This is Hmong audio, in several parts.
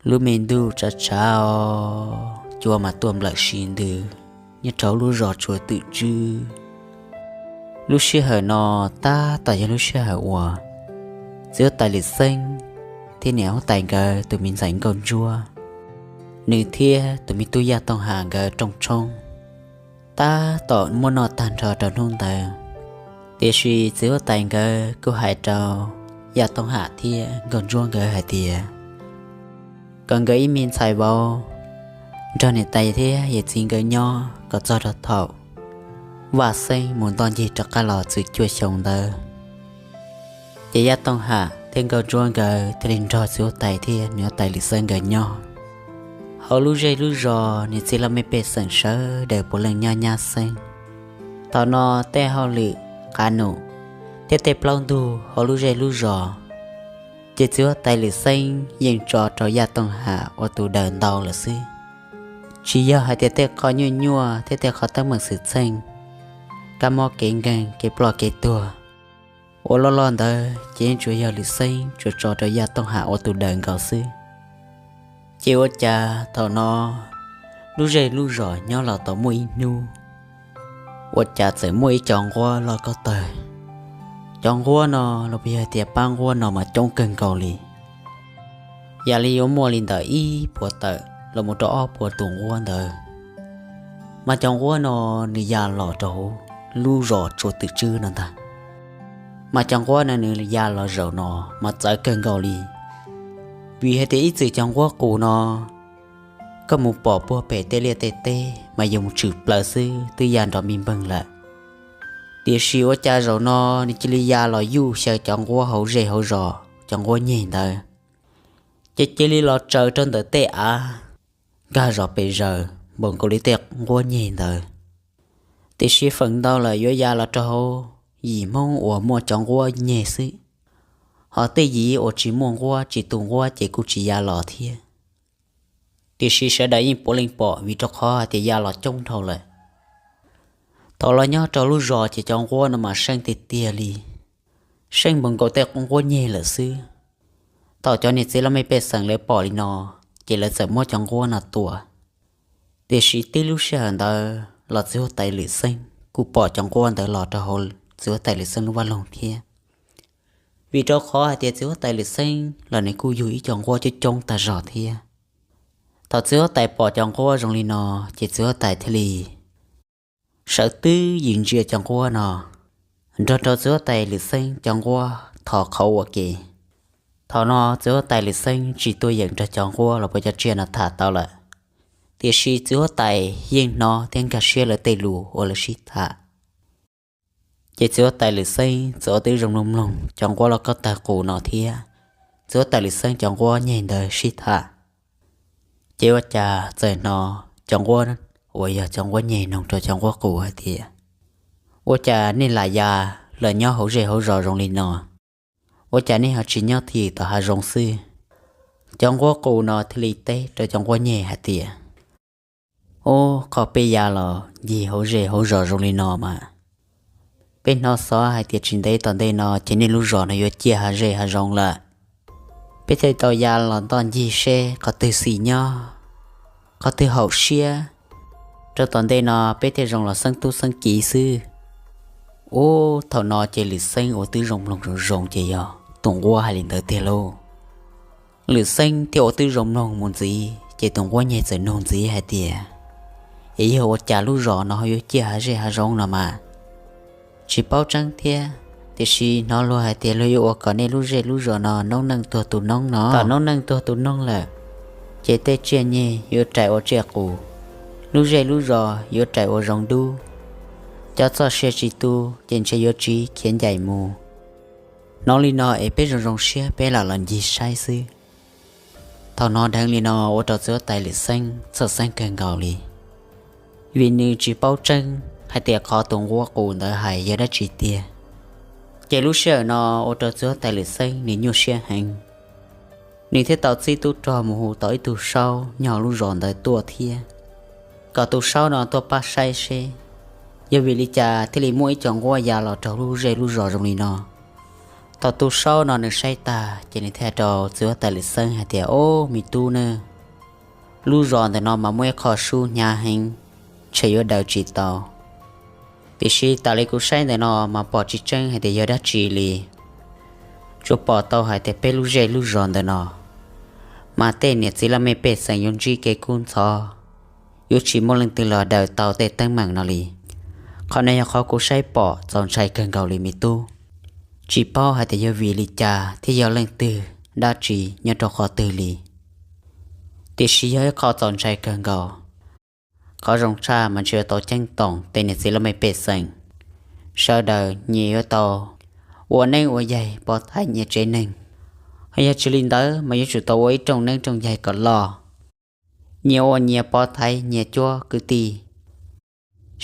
Lub me ntuj tshav tshav os, cua mas tuaj nplawm si ntws nyob rau lub zos Tsua Twm Tswb. Lub sij hawm no tab tom yog lub sij hawm uas txiv huab tais Lwm Xeeb thiab niam huab tais nkawd tus me ntxhais Nkauj Ntsuab, nws thiab tus me tub Yaj Tooj Ham nkawd rooj tshoob, tab tom muaj noj tag nrho rau hnub ntawd. Tiam sis txiv huab tais nkawd kuj hais rau Yaj Tooj Ham thiab Nkauj Ntsuab nkawd hais tias kom nkawd ib me ntxhais vauv nrog niam tais thiab yawm txiv nkawd nyob kom txog rau thaum vaj xeeb mus ntoj ncig rov qab los txwm cuaj xyoo ntawd. Ces Yaj Tooj Ham thiab Nkauj Ntsuab nkawd thiaj li nrog txiv huab tais thiab niam huab tais Lwm Xeeb nkawd nyob. Hauv lub zej lub zos, niam txiv laj mej pej xeem sawv daws puav leej nyob nyab xeeb. Thaum no tej hauj lwm qav num thiab tej plaub ntug hauv lub zej lub zos, ces txiv huab tais Lwm Xeeb yeej tso rau Yaj Tooj Ham ua tus daws ntau lawm xwb. Tsis yog hais tias tej qho nyuaj nyuaj thiab tej qhov teeb meem xwm txheej, kab mob kev nkeeg kev ploj kev tuag uas loj loj ntawd ces yeej tsuas yog Lwm Xeeb tsuas tso rau Yaj Tooj Ham ua tus daws nkaus xwb. Ces ua cas thaum no lub zej lub zos nyob los tau muaj ib hnub, ua cas txawm muaj ib co nquab loj koj tawg. Cov nquab no los puas yog tias pab nquab no mas coob kawg nkaus li, yam li yuav muaj li ntawm ib puas tawm los mus rau ob puas tus nquab ntawd. Mas cov nquab no nws ya los rau hauv lub zos Tsua Twm Tswb no ntag. Mas cov nquab no nws ya los zaum no mas txawv kawg nkaus li, vim hais tias ib txwm cov nquab qus no koj mus pom puag pem tej liaj tej teb mas yuav mus tshwm plaws xwb twb ya nrov npig npeeg lawm. Tiam sis ua cas zaum no nws cia li ya los yuj xyaw cov nquab hauv zej hauv zos, cov nquab nyeg ntawd, ces cia li los tsaws rau ntawm tej av nkag zos pes zaws npaum nkaus li tej nquab nyeg ntawd. Tiam sis feem ntau lawm yuav ya los rau hauv yim Hmoob uas muaj cov nquab nyeg xwb, ho tej yim uas tsis muaj nquab tsis tu nquab ces kuj tsis ya los thiab. Tiam sis sawv daws yeej puav leej pom vim rau qhov hais tias ya los coob dhau lawm. Thaum los nyob rau lub zos ces cov nquab no mas seej tiag tiag li, seej npaum nkaus tej nquab nyeg lawm xwb. Thaum cov niam txiv laj mej pej xeem lawv pom li no, ces lawv txawm muab cov nquab no tua. Tiam sis tib lub sij hawm ntawd los txiv huab tais Lwm Xeeb kuj pom cov nquab ntawd los rau hauv txiv huab tais Lwm Xeeb lub vaj loog thiab. Vim rau qhov hais tias txiv huab tais Lwm Xeeb los nws kuj yug ib co nquab coob coob tag zog thiab. Thaum txiv huab tais pom cov nquab zoo li no, ces txiv huab tais thiaj li sawv twb yim ntsia cov nquab no, nrog rau txiv huab tais Lwm Xeeb cov nquab thov qhauv ua ke. Thaum no txiv huab tais Lwm Xeeb tsis tuaj yeem nrog cov nquab los puas cov tsiaj no tham tau lawm, tiam sis txiv huab tais yeej hnov thiab nkag siab lawv tej lus uas lawv sib tham. Ces txiv huab tais Lwm Xeeb txawm ua tib zoo mloog mloog cov nquab loj koj tawg qus no thiab txiv huab tais Lwm Xeeb cov nquab nyeg ntawd sib tham. Ces ua cas txawm hnov cov nquab uas yog cov nquab nyeg noog rau cov nquab qus hais tias, ua cas nej lam ya los nyob hauv zej hauv zos zoo li no? Ua cas nej ho tsis nyob thim tom hav zoov xwb? Cov nquab qus no thiaj li teb rau cov nquab nyeg hais tias, ub, qhov peb ya los ncig hauv zej hauv zos zoo li no mas, peb hnov xov hais tias tsis ntev tom ntej no ces nej lub zos no yuav ciaj hav zej hav zoov lawm. Peb thiaj tau ya los ntoj ncig seb qhov twg xis nyob, qhov twg haum siab, rau tom ntej no peb thiaj zoo los xeeb tub xeeb kiv xwb. Ub, thaum no ces Lwm Xeeb ua tib zoo mloog zoo zoo ces yog tus nquab hais li ntawd tiag lauj. Lwm Xeeb thiaj ua tib zoo mloog mus ntxiv ces tus nquab nyeg txawm nug ntxiv hais tias, es yog ua cas lub zos no ho yuav ciaj hav zej hav zoov no mas? Tsis paub tseeb thiab, tiam sis hnov luag hais tias luag yuav ua kom nej lub zej lub zos no noob neej tuag tu noob no. Thaum noob neej tuag tu noob lawm, ces tej tsiaj nyeg yuav rais ua tsiaj qus, lub zej lub zos yuav rais ua zoo dub. Cov txoj sia tsis tu ces ntshe yuav tsiv khiav ncaim mus. Hnov li no es peb zoo zoo siab peb lam los ncig saib xwb. Thaum hnov dheev li no ua rau txiv huab tais Lwm Xeeb txhawj xeeb kawg nkaus li, vim nws tsis paub tseeb hais tias qhov tus nquab qus ntawd hais yog dab tsi tiag. Ces lub sij hawm no ua rau txiv huab tais Lwm Xeeb nws nyuaj siab heev. Nws thiaj tau txib tub rog mus hu tau ib tug saub nyob lub zos ntawd tuaj thiab, kom tus saub no tuaj pab saib seb yog vim li cas thiaj li muaj ib co nquab ya los rau lub zej lub zos zoo li no. Thaum tus saub no nws saib tag ces nws thiaj rau txiv huab tais Lwm Xeeb hais tias, Ob, me tub ne, lub zos ntawm no mas muaj ib qho sub hnyav heev, ntshe yuav daws tsis tau. Tiam sis tas li kuv saib ntawm no mas pom tsis tseeb hais tias yog dab tsi li. Tsuas pom tau hais tias peb lub zej lub zos ntawm no mas tej niam txiv laj mej pej xeem yuav ntsib kev kub ntxhov, yuav tsis muaj leej twg los daws tau tej teeb meem no li. Qhov no yog qhov kuv saib pom txaus ntshai kawg nkaus li me tub. Tsis paub hais tias yog vim li cas thiab yog leej twg, dab tsi, nyob rau qhov twg li. Tiam sis yog ib qho txaus ntshai kawg nkaus. Qhov zoo tshaj mas ntshe yuav tau ceeb toom tej niam txiv laj mej pej xeem, sawv daws nyias yuav tau ua neeb ua yaig pov thaiv nyias tsev neeg. Ho yog tsis li ntawd mas yuav tsum tau ua ib rooj neeb rooj yaig kom loj, nyias ua nyias pov thaiv nyias cuab kwv tij,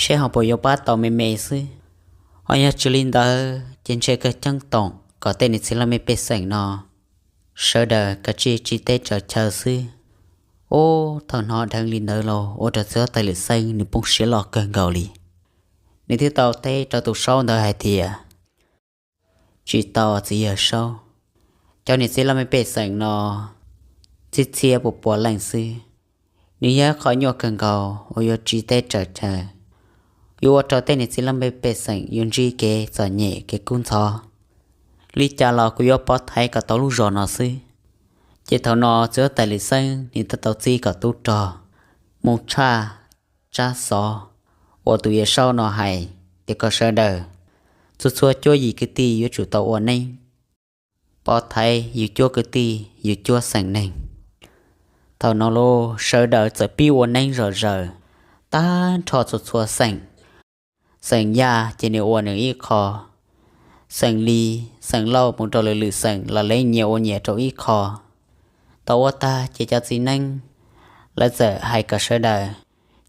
seb ho puas yuav pab tau me me xwb. Ho yog tsis li ntawd ces ntshe kawg ceeb toom kom tej niam txiv laj mej pej xeem no sawv daws kav tsij tsiv teb tsaws chaw xwb. Ub, thaum hnov dheev li ntawd los ua rau txiv huab tais Lwm Xeeb nws poob siab loj kawg nkaus li. Nws thiaj tau teb rau tus saub ntawd hais tias, Tsis tau, txiv yawg saub, cov niam txiv laj mej pej xeem no txhiab txhiab pua pua leej xwb. Nws yog ib qho nyuaj kawg nkaus uas yuav tsiv teb tsaws chaw, yuav ua rau tej niam txiv laj mej pej xeem yuav ntsib kev txom nyem kev kub ntxhov. Li cas los kuv yuav pov thaiv kom tau lub zos no xwb. Ces thaum no txiv huab tais Lwm Xeeb nws thiaj tau txib kom tub rog mus tshaj tsab xov uas tus yawg saub no hais tias kom sawv daws txhua txhua cuab yim kwv tij yuav tsum tau ua neeb pov thaiv yus cuab kwv tij yus cuab xeem neeg. Thaum no los sawv daws txawm pib ua neeb zom zaws tag nrho txhua txhua xeem. Xeem Yaj ces nws ua nws ib qho, xeem Lis, xeem Lauj mus rau lwm lwm xeem los lawv nyias ua nyias rau ib qho. Thaum ua tag ces cov txiv neeb lawv txawm hais kom sawv daws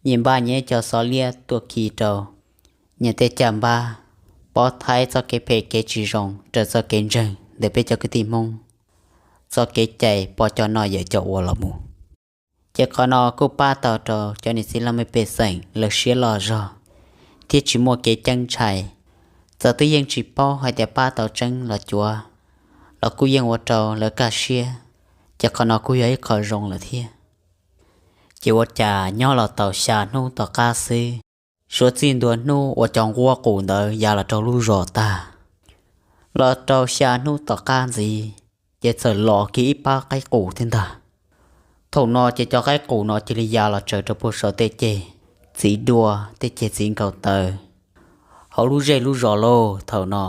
nyias npaj nyias cov xov liab tuaj khi rau nyias tej caj npab, pov thaiv txoj kev phem kev tsis zoo raws txoj kev ntseeg ntawm peb cov kwv tij Hmoob, txoj kev cai pog cov noj yawm cov ua los mus. Ces qhov no kuj pab tau rau cov niam txiv laj mej pej xeem lawv siab loj zog thiab tsis muaj kev ceeb ntshai. Txawm twb yeej tsis paub hais tias pab tau tseeb los cuav, los kuj yeej ua rau lawv kaj siab, ces qhov no kuj yog ib qho zoo lawm thiab. Ces ua cas nyob los tau xya hnub tom qab xwb, suav txij ntua hnub uas cov nquab qus ntawd ya los rau lub zos tag, los rau xya hnub tom qab ntxiv, ces txawm los kiag ib pab qaib qus thiab ntag. Thaum no ces cov qaib qus no cia li ya los tsaws rau puag saum tej ceg txiv dua, tej ceg txiv nkaus taw hauv lub zej lub zos lauj. Thaum no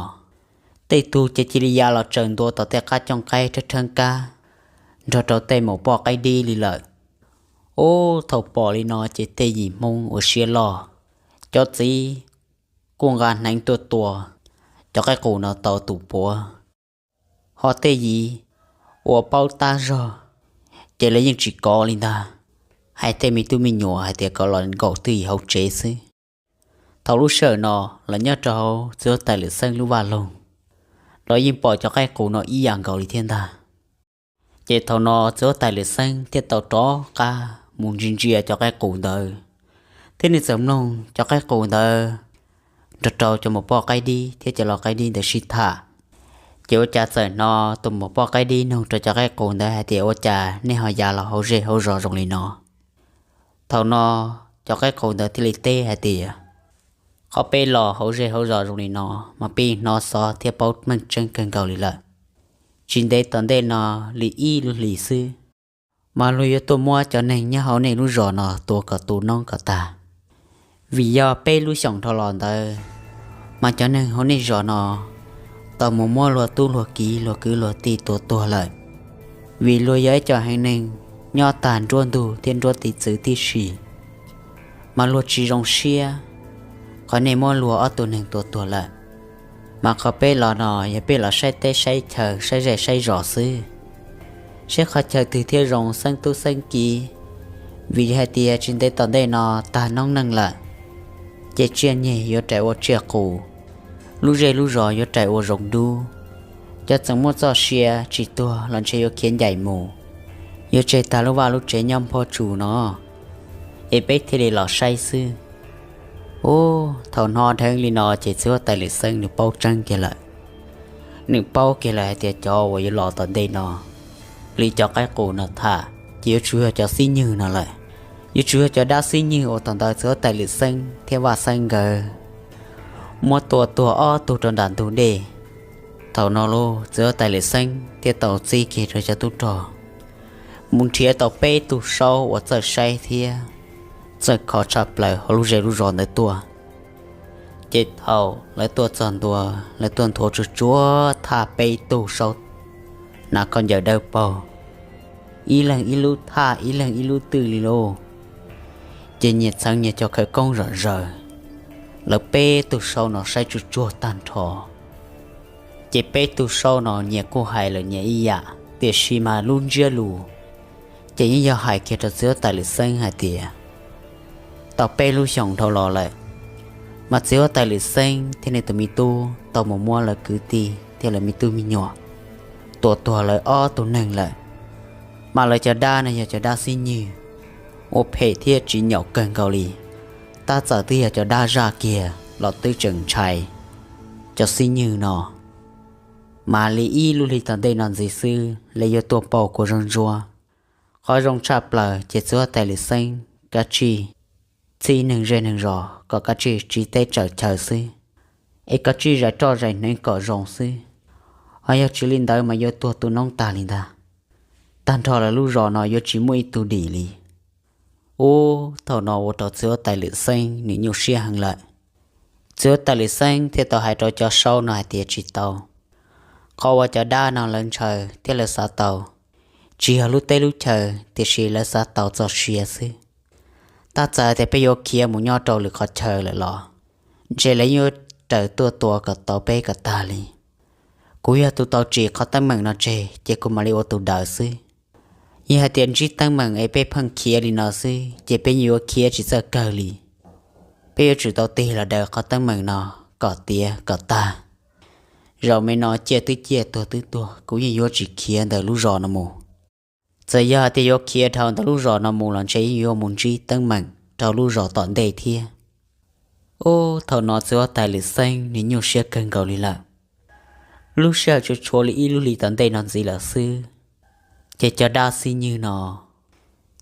tej tug ces cia li ya los tsaws ntua tom tej qab cooj qaib rhawb rheeb kab nrog rau tej maum poj qaib dib li lawm. Ub, thaum pom li no ces tej yim Hmoob ua siab loj, cov txiv kuj nqa hneev tuaj tua cov qaib qus no tau tus puav. Ho tej yim uas paub tab zog ces lawv yeej tsis kov li ntag, hais tej me tub me nyuam hais tias kom los nkaum twj ywm hauv tsev xwb. Thaum lub sij hawm no los nyob rau hauv txiv huab tais Lwm Xeeb lub vaj loog, los yeej pom cov qaib qus no ib yam nkaus li thiab ntag. Ces thaum no txiv huab tais Lwm Xeeb thiaj tau rov qab mus ntsia ntsia cov qaib qus ntawd, thiab nws txawm mloog cov qaib qus ntawd nrog rau cov maum poj qaib dib thiab cov lau qaib dib ntawd sib tham. Ces ua cas txawm hnov tus maum poj qaib dib nug rau cov qaib qus ntawd hais tias, Ua cas nej ho ya los hauv zej hauv zos zoo li no? Thaum no cov qaib qus ntawd thiaj li teb hais tias, Qhov peb los hauv zej hauv zos zoo li no mas peb hnov xov thiab paub meej tseeb kawg nkaus li lawm. Tsis ntev tom ntej no li ib lub hlis xwb, mas luag yuav tuaj muab cov neeg nyob hauv nej lub zos no tua kom tu noob kom tag. Vim yog peb lub xyoos dhau los ntawd, mas cov neeg hauv nej zos no tau mus muab luag tub luag kiv luag kwv luag tij tua tuag lawm. Vim luag yog ib co haiv neeg nyob tag nruab ntug thiab nruab tiv txwv tib si, mas luag tsis zoo siab qhov nej muab luag ob tug neeg tua tuag lawm. Mas qhov peb los no yog peb los saib teb saib chaw saib zej saib zos xwb, saib qhov chaw twg thiaj zoo xeeb tub xeeb kiv. Vim hais tias tsis ntev tom ntej no tag noob neej lawm, ces tsiaj nyeg yuav rais ua tsiaj qus, lub zej lub zos yuav rais ua zoov dub. Cov txeem muaj txoj sia tsis tuag los ntshe yuav khiav ncaim mus, yuav tseg tag lub vaj lub tsev nyob nphuaj tsuj no, es peb thiaj li los saib xwb. Ub, thaum hnov dheev li no ces txiv huab tais Lwm Xeeb nws paub tseeb kiag lawm. Nws paub kiag lawm hais tias cov uas yuav los tom ntej no, li cov qaib qus no tham ces yuav tsum yog cov xib nywg no lawm. Yuav tsum yog cov dab xib nywg uas thaum ntawd txiv huab tais Lwm Xeeb thiab Vaj Xeeb nkawd muab tua tuag ob tug rau nram ntug dej. Thaum no los txiv huab tais Lwm Xeeb thiaj tau txib kiag rau cov tub rog mus nrhiav tau peb tug saub uas txawj saib thiab txawj kho tshaj plaws hauv lub zej lub zos ntawd tuaj. Ces thaum lawv tuaj txog ntua, lawv tuaj nthuav tsuag tsuag thaj peb tug saub hnav khaub ncaws dawb paug, ib leeg ib lub thaj ib leeg ib lub twj li lauj. Ces nyias txheev nyias cov khawv koob zom zaws, lawv peb tug saub no saib tsuag tsuag tag nrho. Ces peb tug saub no nyias kuj hais lawm nyias ib yam, tiam sis mas lub ntsiab lus ces yeej yog hais kiag rau txiv huab tais Lwm Xeeb hais tias, tau peb lub xyoos dhau los lawm, mas txiv huab tais Lwm Xeeb thiab nws tus me tub tau mus muab lawv kwv tij thiab lawv me tub me nyuam tua tuag lawv ob tug neeg lawm. Mas lawv cov dab no yog cov dab xib nywg uas phem thiab tsim nyog kawg nkaus li. Tab txawm twb yog cov dab zaj kiag los twb tseem ntshai cov xib nywg no. Mas li ib lub hli tom ntej no ntxiv xwb lawv yuav tuaj pauj kuv zoo ntsuab. Qhov zoo tshaj plaws ces txiv huab tais Lwm Xeeb kav tsij txib neeg zej neeg zos kom kav tsij tsiv teb tsaws chaw xwb, es kav tsij zais roj zais hneev kom zoo xwb. Ho yog tsis li ntawd mas yuav tuag tu noob tag li ntag. Tag nrho lawv lub zos no yuav tsis muaj ib tug dim li. Ub, thaum no ua rau txiv huab tais Lwm Xeeb nws nyuaj siab heev lawm. Txiv huab tais Lwm Xeeb thiaj tau hais rau cov saub no hais tias tsis tau. Qhov uas cov dab no lawv ntshaw thiab lawv xav tau tsis yog lub teb lub chaw, tiam sis lawv xav tau txoj sia xwb. Tab txawm tias peb yuav khiav mus nyob rau lwm qhov chaw lawm los ntshe lawv yeej yuav raws tuaj tua kom tau peb kom tag li. Kuv yog tus tau tsim qhov teeb meem no tseg ces kuv mam li ua tus daws xwb. Yog hais tias ntsib teeb meem es peb pheej khiav li no xwb ces peb yeej yuav khiav tsis txawj kawg li. Peb yuav tsum tau tig los daws qhov teeb meem no kom tiav kom tag. Zaum me no ciaj twb ciaj tuag twb tuag, kuv yeej yuav tsis khiav ntawm lub zos no mus. Txawm yog hais tias yuav khiav dhau ntawm lub zos no mus los ntshe yeej yuav mus ntsib teeb meem rau lub zos tom ntej thiab. Ub, thaum no txiv huab tais Lwm Xeeb nws nyuaj siab kawg nkaus li lawm. Lub sij hawm tsuas tshuav li ib lub hlis tom ntej no ntxiv lawm xwb, ces cov dab xib nywg no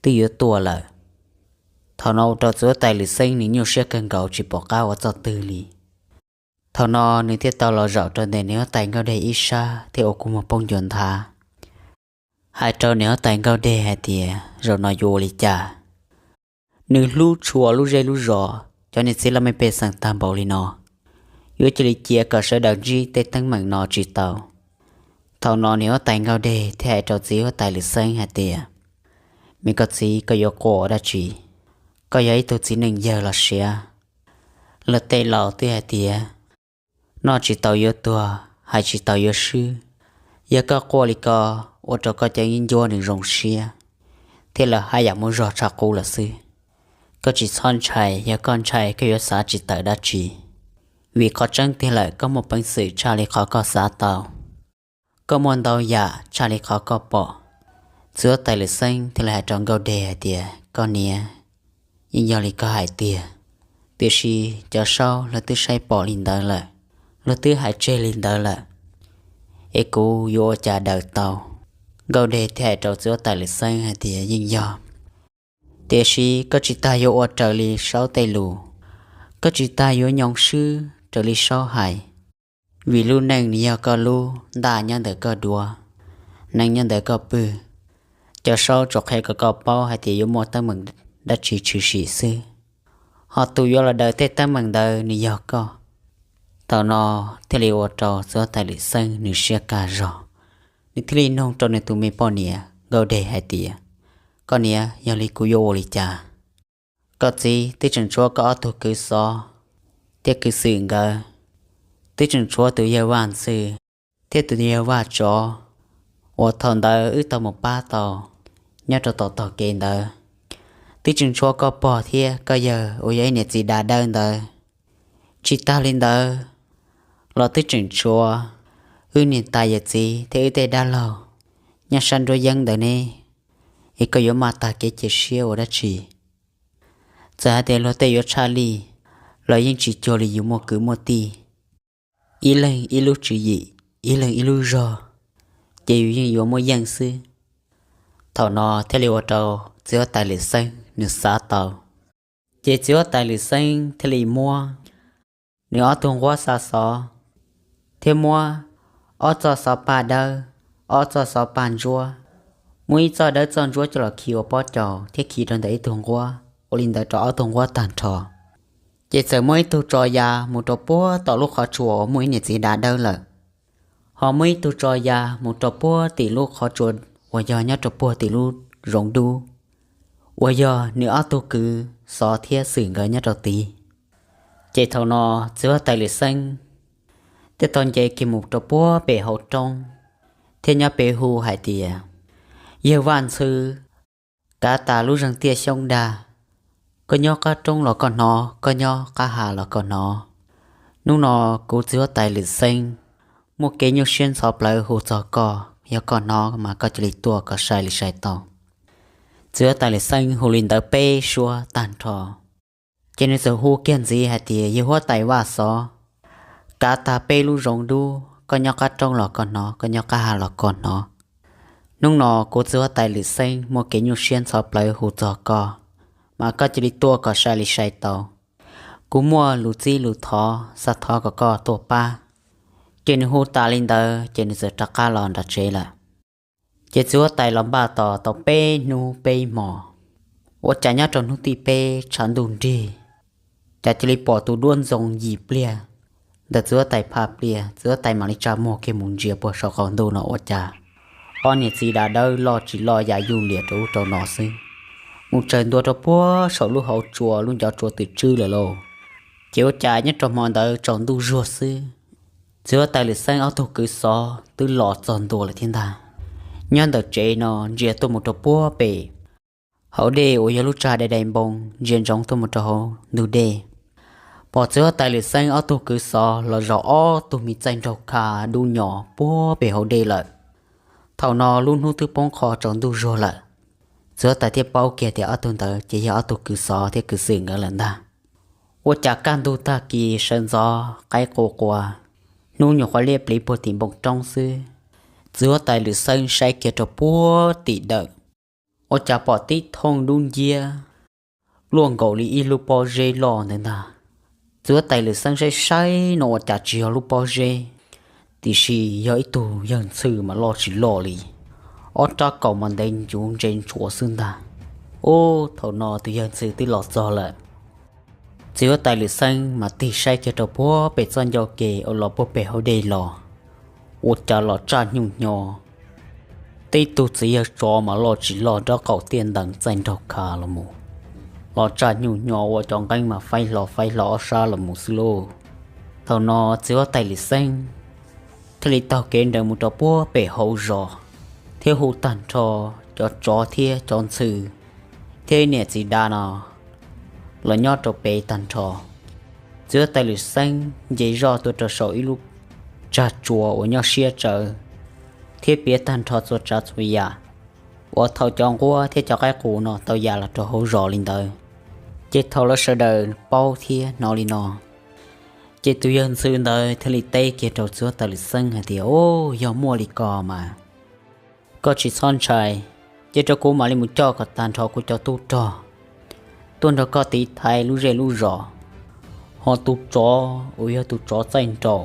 twb yuav tuaj lawm. Thaum no ua rau txiv huab tais Lwm Xeeb nws nyuaj siab kawg nkaus tsis pom qab ua txoj twg li. Thaum no nws thiaj tau los zaum rau ntawm niam huab tais Nkauj Deg ib sab thiab ua kua muag poob ncua nthav, hais rau niam huab tais Nkauj Deg hais tias zaum no yuav ua li cas. Nws hlub tshua lub zej lub zos, cov niam txiv laj mej pej xeem tag npaum li no, yuav cia li cia kom sawv daws ntsib tej teeb meem no tsis tau. Thaum no niam huab tais Nkauj Deg thiaj hais rau txiv huab tais Lwm Xeeb hais tias, me koj txiv, koj yuav quaj ua dab tsi? Koj yog ib tug txiv neej yawg los siav. Luag tej laus twb hais tias, noj tsis tau yuav tuag, hais tsis tau yuav swb. Yog koj quaj li ko, ua rau koj cov yeeb ncuab nws zoo siab, thiab lawv haj yam muaj zog tshaj qub lawm xwb. Koj tsis txhob ntshai, yog koj ntshai koj yuav xav tsis tawm dab tsi. Vim qhov tseeb tiag lawm koj muaj peev xwm tshaj li qhov koj xav tau. Koj muaj ntau yam tshaj li qhov koj pom. Txiv huab tais Lwm Xeeb thiaj li hais rau Nkauj Deg hais tias, koj niam, yeej yog li koj hais tiag, tiam sis cov saub luag twb saib pom li ntawd lawm, luag twb hais tseg li ntawd lawm, es kuv yuav ua cas daws tau? Nkauj Deg thiaj hais rau txiv huab tais Lwm Xeeb hais tias, yeej yog, tiam sis koj tsis tas yuav ua raws li saub tej lus, koj tsis tas yuav nyoo swb raws li saub hais. Vim lub neej nws yog koj lub, ntaj nyob ntawm koj duav, neeg nyob ntawm koj pw. Cov saub tsuas qhia kom koj paub hais tias yuav muaj teeb meem dab tsi tshwm sim xwb, ho tus yuav los daws tej teeb meem ntawd nws yog koj. Thaum no thiaj li ua rau txiv huab tais Lwm Xeeb nws siab kaj zog, nws thiaj li nug rau nws tus me poj niam Nkauj Deg hais tias, koj niam, yog li kuv yuav ua li cas? Koj txiv, twb tseem tshuav koj ob tug kwv xov thiab kwv xwm nkawd, twb tseem tshuav tus yawg vaj ntxwv thiab tus yawg vaj tsov uas thaum ntawd wb tau mus pab tau nyob rau tom tog kev ntawd. Twb tseem tshuav koj pog thiab koj yawg uas yog ib niam txiv dav dawb ntawd. Tsis tas li ntawd los twb tseem tshuav wb niam tais yawm txiv thiab wb tej dab laug nyob sab nruab yeeb ntawd ne, es koj yuav maj tag kev cia siab ua dab tsi? Txawm hais tias luag tej yuav tshaj lij los yeej tsis cuag li yus muaj kwv muaj tij, ib leeg ib lub tswv yim, ib leeg ib lub zog, ces yus yeej yuav muaj yeej xwb. Thaum no thiaj li ua rau txiv huab tais Lwm Xeeb nws xav tau. Ces txiv huab tais Lwm Xeeb thiaj li muab nws ob tug nquab xa xov, thiab muab ob txoj xov paj dawb, ob txoj xov paj ntsuab, muab ib txoj dawb txoj ntsuab coj los khi ua pob caus thiab khi rau ntawm ib tug nquab, ua li ntawd rau ob tug nquab tag nrho. Ces txawm muab ib tug tso ya mus rau puag tom lub qhov tsua uas muaj ib niam txiv dav dawb lawm, ho muab ib tug tso ya mus rau puag tim lub qhov tsua uas yog nyob rau puag tim lub zoov dub, uas yog nws ob tug kwv Xov thiab Xwm nkawd nyob rau tid. Ces thaum no txiv huab tais Lwm Xeeb thiaj tau nce kiag mus rau puag pem hauv roob, thiab nyob pem hu hais tias, Yawg Vaj Ntxhw, kav tas lub zeeg tiaj xyoob dag, koj nyob qab roob los koj hnov, koj nyob qab ha los koj hnov. Hnub no kuv txiv huab tais Lwm Xeeb muaj kev nyuaj siab ntxhov plawv hu txog koj, yog koj hnov mas koj cia li tuaj kom sai li sai tau. Txiv huab tais Lwm Xeeb hu li ntawd peb suab tag nrho, ces nws txawm hu kiag ntxiv hais tias, Yawg huab tais Vaj Xov, kav tas peb lub zoov dub, koj nyob qab roob los koj hnov, koj nyob qab ha los koj hnov. Hnub no kuv txiv huab tais Lwm Xeeb muaj kev nyuaj siab ntxhov plawv hu txog koj, mas koj cia li tuaj kom sai li sai tau. Kuv muaj lus txib lus thov, xav thov kom koj tuaj pab. Ces nws hu tas li ntawd ces nws txawm rov qab los nram tsev lawm. Ces txiv huab tais los npaj tos tau peb hnub peb hmo, ua cas nyob rau hnub tim peb tshav ntuj nrig, cas cia li pom tus duab ntxoo yim pliag ntawm txiv huab tais phaj pliaj. Txiv huab tais mam li tsa muag kiag mus ntsia puag saum qaum ntuj no ua cas ob niam txiv dav dawb loj tsis loj ya yuj liam rau ub rau no xwb, mus tsaws ntua rau puag saum lub hauv tsua lub ncov tsua twm tswb lawm lauj. Ces ua cas nyob rau hmo ntawd tsaus ntuj zuag xwb, txiv huab tais Lwm Xeeb ob tug kwv Xov twb los txog ntua lawm thiab ntag. Nyob ntawm tsev no ntsia tuaj mus rau puag pem hauv dej uas yog lub tsag dai dai npoo ntsia ntsoov tuaj mus rau hauv ntug dej, pom txiv huab tais Lwm Xeeb ob tug kwv Xov los zaum ob tug me txaij nraug kha dub nyos puag pem hauv dej lawm. Thaum no lub hnub twb poob qho tsaus ntuj zuag lawm, txiv huab tais thiaj paub kiag tias ob tug ntawd ces yog ob tug kwv Xov thiab kwv Xwm nkawd lawm ntag. Ua cas kaj ntug tag kis sawv ntxov qaib qus qua, hnub nyuam qhuav liab pliv puag tim npoo roob xwb, txiv huab tais Lwm Xeeb saib kiag rau puag tim dawm, ua cas pom tib thooj dub nciab luaj nkaus li ib lub pob zeb loj ntawd ntag. Txiv huab tais Lwm Xeeb saib saib no ua cas tsis yog lub pob zeb, tiam sis yog ib tug yawg ntxhw mas loj tsis loj li, ob rab kaus mas ntev ncuv ntse ntsuav xwb ntag. Ub, thaum no tus yawg ntxhw twb los txog lawm. Txiv huab tais Lwm Xeeb mas tig saib kiag rau puag pem txoj ncauj ke uas los puag pem hauv dej los, ua cas los tsaj nyuj hnyo, tib tug txiv yawg tsov mas loj tsis loj rab qaum tiaj ntees txaij nraug kha los mus, los tsaj nyuj hnyo ua cov nqeeb mas faib hlo faib hlo ob sab los mus xwb lauj. Thaum no txiv huab tais Lwm Xeeb thiaj li taug kev nrawm mus rau puag pem hauv zos, thiab hu tag nrho cov tsov thiab cov ntxhw thiab niam txiv dav no los nyob rau pem tag nrho. Txiv huab tais Lwm Xeeb nce zoj tuaj rau saum ib lub tsag tsua uas nyob siab tsawv, thiab piav tag nrho txhua tsav txhua yam uas thaum cov nquab thiab cov qaib qus no tau ya los rau hauv zos li ntawd, ces thaum lawv sawv daws paub thiab hnov li no, ces tus yawg ntxhw ntawd thiaj li teb kiag rau txiv huab tais Lwm Xeeb hais tias, Ub, yog muaj li ko mas koj tsis txhob ntshai, cia rau kuv mam li mus coj kom tag nrho kuv cov tub rog tuaj nrog koj tiv thaiv lub zej lub zos. Ho tus tsov uas yog tus tsov txaij nraug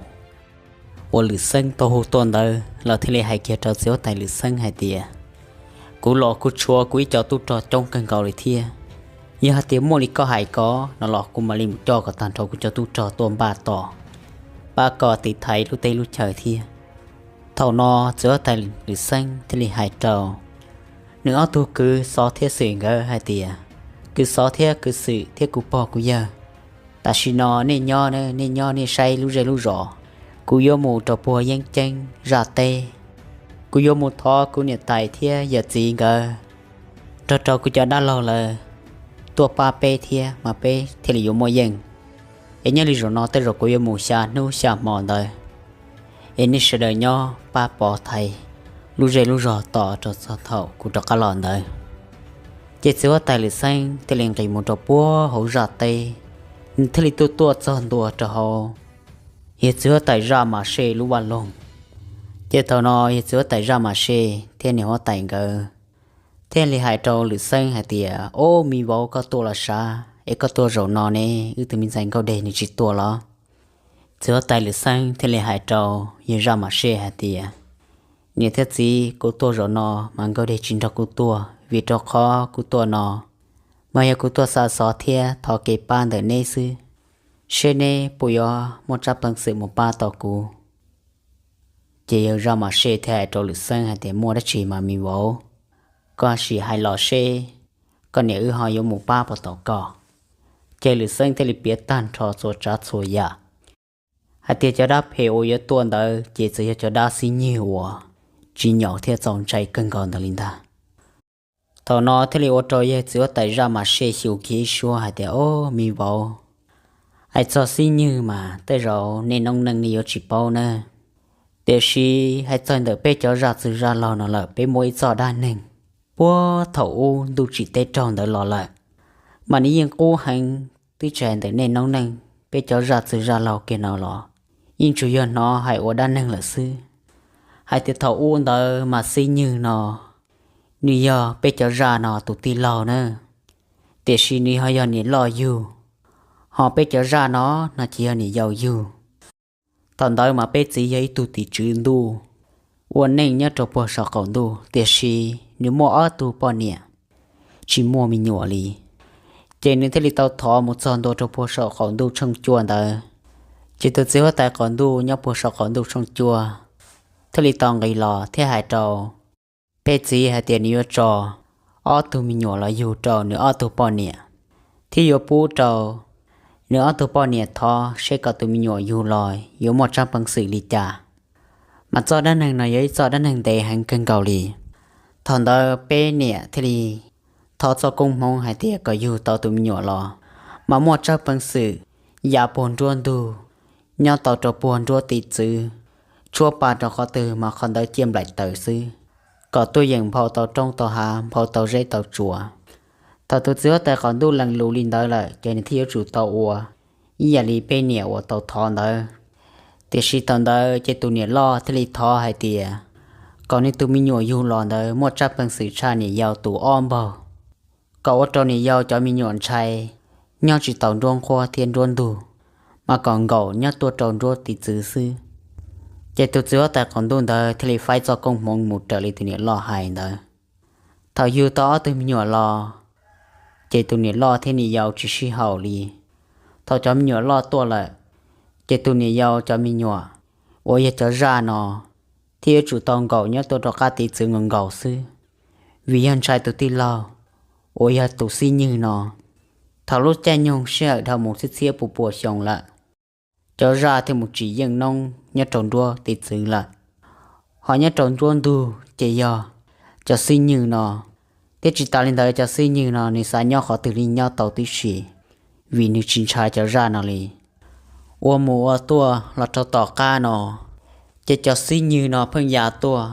uas Lwm Xeeb tau hu tuaj ntawd los thiaj li hais kiag rau txiv huab tais Lwm Xeeb hais tias, Kuv los kuv tshuav kuv ib co tub rog coob kawg nkaus li thiab. Yog hais tias muaj li koj hais ko no los kuv mam li mus coj kom tag nrho kuv cov tub rog tuaj npaj tos pab koj tiv thaiv lub teb lub chaw thiab. Thaum no txiv huab tais Lwm Xeeb thiaj li hais rau nws ob tug kwv Xov thiab Xwm nkawd hais tias, Kwv Xov thiab kwv Xwm thiab kuv pog kuv yawg, tam sim no nej nyob, nej nyob nej saib lub zej lub zos. Kuv yuav mus rau puag yeeb ceeb zaj teb. Kuv yuav mus thov kuv niam tais thiab yawm txiv nkawd nrog rau kuv cov dab laug lawv tuaj pab peb thiab mas peb thiaj li yuav muaj yeej. Es nyob li zaum no tej zaum kuv yuav mus xya hnub xya hmo ntawd, es nej sawv daws nyob pab pov thaiv lub zej lub zog tos rau txog thaum kuv rov qab los ntawd. Ces txiv huab tais Lwm Xeeb thiaj li nqis mus rau puag hauv zaj teb, nws thiaj li tuaj tuaj txog ntua rau hauv yawg txiv huab tais zaj Mas Sej lub vaj loog. Ces thaum no yawg txiv huab tais zaj Mas Sej thiab niam huab tais nkawd thiaj li hais rau Lwm Xeeb hais tias, Ob, me vauv, koj tuaj los sav, es koj tuaj zaum no ne, wb tus me ntxhais Nkauj Dej nws tsis tuaj los? Txiv huab tais Lwm Xeeb thiaj li hais rau yawg zaj Mas Sej hais tias, Niam thiab txiv, kuv tuaj zaum no mas Nkauj Dej tsis nrog kuv tuaj, vim rau qhov kuv tuaj no mas yog kuv tuaj xa xov thiab thov kev pab ntawm neb xwb, seb neb puas yuav muaj tsab peev xwm mus pab tau kuv. Ces yawg zaj Mas Sej thiaj hais rau Lwm Xeeb hais tias, Muaj dab tsi mas me vauv, koj sim hais los seb koj niam wb ho yuav mus pab puas tau koj. Ces Lwm Xeeb thiaj li piav tag nrho txhua tsav txhua yam hais tias cov dab phem uas yuav tuaj ntawd ces txawm yog cov dab xib nywg uas tsis nyaum thiab txaus ntshai kawg nkaus ntawd li ntag. Thaum no thiaj li ua rau yawg txiv huab tais zaj Mas Sej xyuas kiag ib suab hais tias, Ob, me vauv, hais txog xib nywg mas tej zaum nej noob neej nej yuav tsis paub na, tiam sis hais txog ntawm peb cov zaj txwg zaj laug no lawm, peb muaj ib txoj dab neeg puag thaum ub ntuj tsim teb raug ntawd los lawm, mas nws yeej qub heev, twb tsis hais ntawm nej noob neej, peb cov zaj txwg zaj laug kiag no los yeej tsuas yog hnov hais ua dab neeg lawm xwb. Hais tias thaum ub ntawd mas xib nywg no nws yog peb cov zaj no tus tij laug na, tiam sis nws ho yog niam loj yug, ho peb cov zaj no no ces yog niam yau yug. Thaum ntawd mas peb txiv yog ib tug tim tswv ntuj ua neej nyob rau puag saum qaum ntuj, tiam sis nws muaj ob tug poj niam tsis muaj me nyuam li. Ces nws thiaj li tau thov mus txog ntua rau puag saum qaum ntuj tshooj cua ntawd. Ces tus txiv huab tais qaum ntuj nyob puag saum qaum ntuj tshooj cua thiaj li tau nqis los thiab hais rau peb txiv hais tias nws yuav tso ob tug me nyuam los yug rau nws ob tug poj niam, thiab yuav pub rau nws ob tug poj niam thov seb kom tus me nyuam yug los yuav muaj tsab peev xwm li cas. Mas txoj dab neeg no yog ib txoj dab neeg ntev heev kawg nkaus li. Thaum ntawd peb niam thiaj li thov txoj koob hmoov hais tias kom yug tau tus me nyuam los mas muaj tsab peev xwm ya puag nruab ntug, nyob tau rau puag nruab tiv txwv, tshuab pa rau qhov twg mas qhov ntawd ciaj nplaim taws xwb, kom tuaj yeem nphau tau roob tau hav, nphau tau zeb tau tsua. Thaum tus txiv huab tais qaum ntuj lees lus li ntawd lawm ces nws thiaj yuav tsum tau ua ib yam li peb niam uas tau thov ntawd. Tiam sis thaum ntawd ces tus niam loj thiaj li thov hais tias kom nws tus me nyuam yug los ntawd muaj tsab peev xwm tshaj niam yau tus ob npaug, kom ua rau niam yau cov me nyuam ntshai, nyob tsis tau nruab nqhuab thiab nruab ntug, mas kom nkaum nyob tuaj rau nruab tiv txwv xwb. Ces tus txiv huab tais qaum ntuj ntawd thiaj li faib txoj koob hmoov mus raws li tus niam loj hais ntawd. Thaum yug tau ob tug me nyuam los, ces tus niam loj thiab niam yau tsis sib haum li. Thaum cov me nyuam loj tuaj lawm, ces tus niam yau cov me nyuam uas yog cov zaj no thiaj yuav tsum tau nkaum nyob tuaj rau qab tiv txwv nkaus nkaus xwb, vim yog ntshai tus tij laug uas yog tus xib nywg no. Thaum lub caij nyoog sij hawm dhau mus txhiab txhiab pua pua xyoo lawm, cov zaj thiaj mus tsis yeej noob nyob rau nruab tiv txwv lawm. Ho nyob rau nruab ntug ces yog cov xib nywg no, thiab tsis tas li ntawd cov xib nywg no nws xav nyob qhov twg li nyob tau tib si, vim nws tsis ntshai cov zaj no li. Ua mus ua tuaj los rau tom qab no, ces cov xib nywg no pheej ya tuaj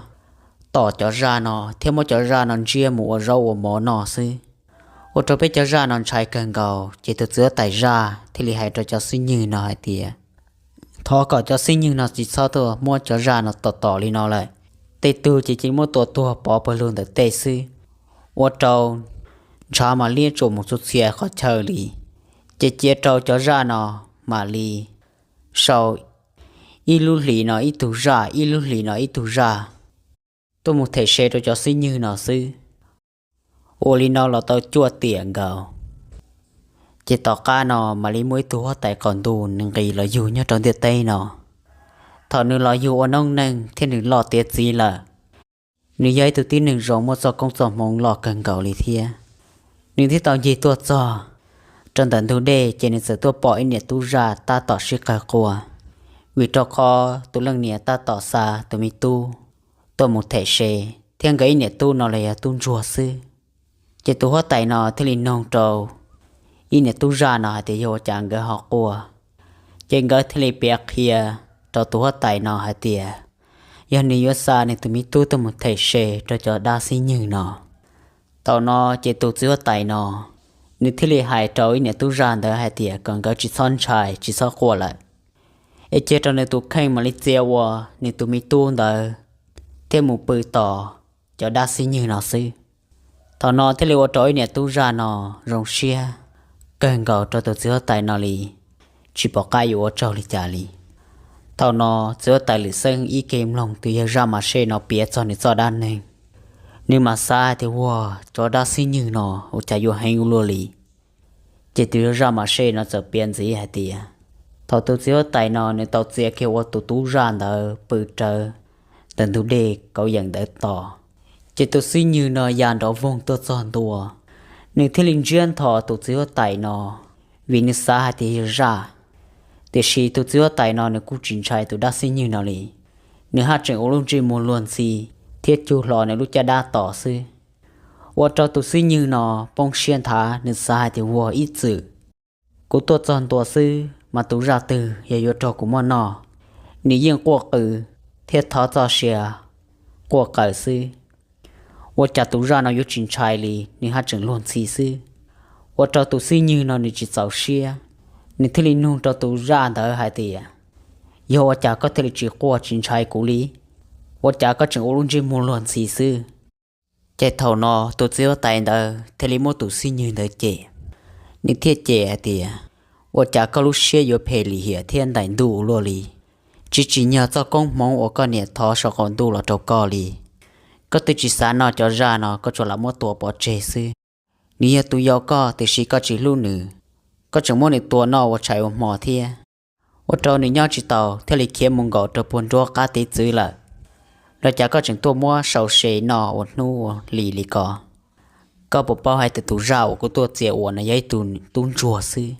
tom cov zaj no thiab muab cov zaj no ntsiab mus ua zaub ua mov noj xwb, ua rau peb cov zaj no ntshai kawg nkaus. Ces tus txiv huab tais zaj thiaj li hais rau cov xib nywg no hais tias, thov kom cov xib nywg no tsis txhob tuaj muab cov zaj no tom tom li no lawm. Tej tug ces cia li muab tua tuag pov pawg lug ntawm tej xwb, ua rau ntshav mam liab tsuam mus txhua txhia qhov chaw li. Ces cia rau cov zaj no mam li sau ib lub hlis no ib tug zaj, ib lub hlis no ib tug zaj tuaj mus them se rau cov xib nywg no xwb. Ua li no los tau cuaj tiam nkaus, ces tom qab no mam li muaj ib tug huab tais qaum ntuj nws nqis los yug nyob rau ntiaj teb no. Thaum nws los yug ua noob neej thiab nws loj tiav txiv lawm, nws yog ib tug tib neeg zoo muaj txoj koob txoj hmoov loj kawg nkaus li thiab. Nws thiaj tau ncig tuaj txog rau ntawm ntug dej, ces nws txawm tuaj pom ib niam tub zaj tab tom sib qawg quaj, vim rau qhov tus leej niam tab tom xa tus me tub tuaj mus them se, thiab nkawd ib niam tub no los yog tub ntsuag xwb. Ces tus huab tais no thiaj li noog rau ib niam tub zaj no hais tias yog ua cas nkawd ho quaj. Ces nkawd thiaj li piav qhia rau tus huab tais no hais tias yog nws yuav xa nws tus me tub tuaj mus them se rau cov dab xib nywg no. Thaum no ces tus txiv huab tais no nws thiaj li hais rau ib niam tub zaj ntawd hais tias kom nkawd tsis txhob ntshai tsis txhob quaj lawm, es cia rau nws tus kheej mam li txia ua nws tus me tub ntawd thiab mus pw tos cov dab xib nywg no xwb. Thaum no thiaj li ua rau ib niam tub zaj no zoo siab kawg nkaus rau tus txiv huab tais no li, tsis pom qab yuav ua tsaug li cas li. Thaum no txiv huab tais Lwm Xeeb ib ke mloog tus yawg zaj Mas Sej no piav txog nws txoj dab neeg, nws mas xav hais tias, ua, cov dab xib nywg no ua cas yuav heev ua luaj li. Ces tus yawg zaj Mas Sej no txawm piav ntxiv hais tias, thaum tus txiv huab tais no nws tau txia kiag ua tus tub zaj ntawd pw rawv ntawm ntug dej kauv yeem ntawd tos, ces tus xib nywg no ya nrov voog tuaj txog ntua, nws thiaj li ntsiab ntho tus txiv huab tais no, vim nws xav hais tias yog zaj. Tiam sis tus txiv huab tais no nws kuj tsis ntshai tus dab xib nywg no li, nws haj tseem ua lub ntsej muag luag ntxhi thiab cug hlo nws lub caj dab tos xwb. Ua rau tus xib nywg no poob siab nthav, nws xav hais tias, ua, ib txwm kuv tuaj txog ntua xwb mas tus zaj twg yog yuav raug kuv muab noj. Nws yeej quaj qw thiab thov txoj sia quaj qawm xwb, ua cas tus zaj no yuav tsis ntshai li, nws haj tseem luag ntxhi xwb. Ua rau tus xib nywg no nws tsis txaus siab, nws thiaj li nug rau tus zaj ntawd hais tias, yog ua cas koj thiaj li tsis quaj tsis ntshai kuv li? Ua cas koj tseem ua lub ntsej muag luag ntxhi xwb? Ces thaum no tus txiv huab tais ntawd thiaj li muab tus xib nywg ntawd cem. Nws thiaj cem hais tias, ua cas koj lub siab yuav phem lim hiam thiab ntais ntuj ua luaj li? Tsis tsim nyog txoj koob hmoov uas koj niam thov saum qaum ntuj los rau koj li. Koj twb tsis xav noj cov zaj no, koj tsuas lam muab tua pov tseg xwb. Nws yog tus yau koj, tiam sis koj tsis hlub nws, koj tseem muab nws tua noj ua tshais ua hmo thiab. Ua rau nws nyob tsis taus thiaj li khiav mus nkaum rau puag nruab qab teb txwv lawm. Los cas koj tseem tuaj muab sau se noj ua hnub ua hli li ko? Koj puas paub hais tias tus zaj uas kuv tuaj txia ua no yog ib tug tub ntsuag xwb,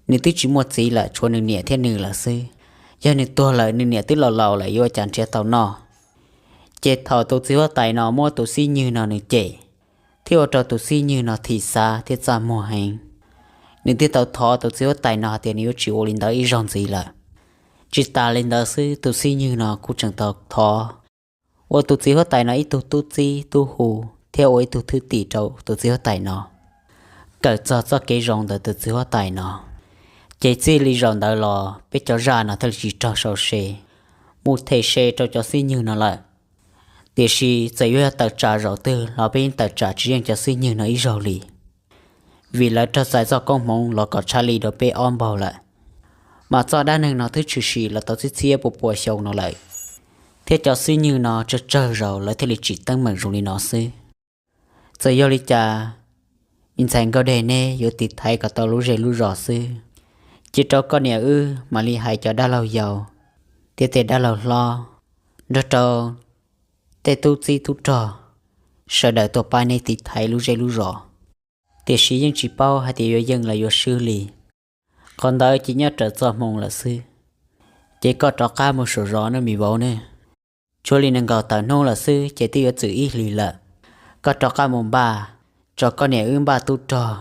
nws twb tsis muaj txiv lawm, tshuav nws niam thiab nws lawm xwb. Yog nws tuag lawm, nws niam twb laus laus lawm, yuav ua cas nrhiav tau noj? Ces thaum tus txiv huab tais no muab tus xib nywg no nws cem, thiaj ua rau tus xib nywg no thim xav thiab txaj muag heev. Nws thiaj tau thov tus txiv huab tais no hais tias nws yuav tsis ua li ntawd ib zaug ntxiv lawm. Tsis tas li ntawd xwb, tus xib nywg no kuj tseem tau thov ua tus txiv huab tais no ib tug tub txib tub hu thiab ua ib tug thwj tim rau tus txiv huab tais no, kawm txog txoj kev zoo ntawm tus txiv huab tais no. Ces txij li zaum ntawd los peb cov zaj no thiaj li tsis raug sau se, mus them se rau cov xib nywg no lawm. Tiam sis txawm yuav yog tawm tsam zaum twg los peb yeej tawm tsam tsis yeej cov xib nywg no ib zaug li, vim lawv raug txais txoj koob hmoov los kom tshaj li rau peb ob npaug lawm. Mas txoj dab neeg no twb tshwm sim los tau txhiab txhiab pua pua xyoo no lawm, thiab cov xib nywg no tsawg tsawg zaus lawv thiaj li tsim teeb meem zoo li no xwb. Txawm yog li cas, me ntxhais Nkauj Dej neb yuav tiv thaiv kom tau lub zej lub zos xwb. Cia rau koj niam wb mam li hais cov dab laug yau thiab tej dab laug hlob, nrog rau tej tub txib tub rog, sawv daws tuaj pab neb tiv thaiv lub zej lub zos. Tiam sis yeej tsis paub hais tias yuav yeej los yuav swb li. Qhov ntawd ces nyob raws txoj hmoo lawm xwb. Ces koj rov qab mus saum zos nawb me vauv ne. Tshuav li nees nkaum tawm hnub lawm xwb ces twb yuav txwm ib hlis lawm. Koj rov qab mus npaj, tso koj niam wb npaj tub rog,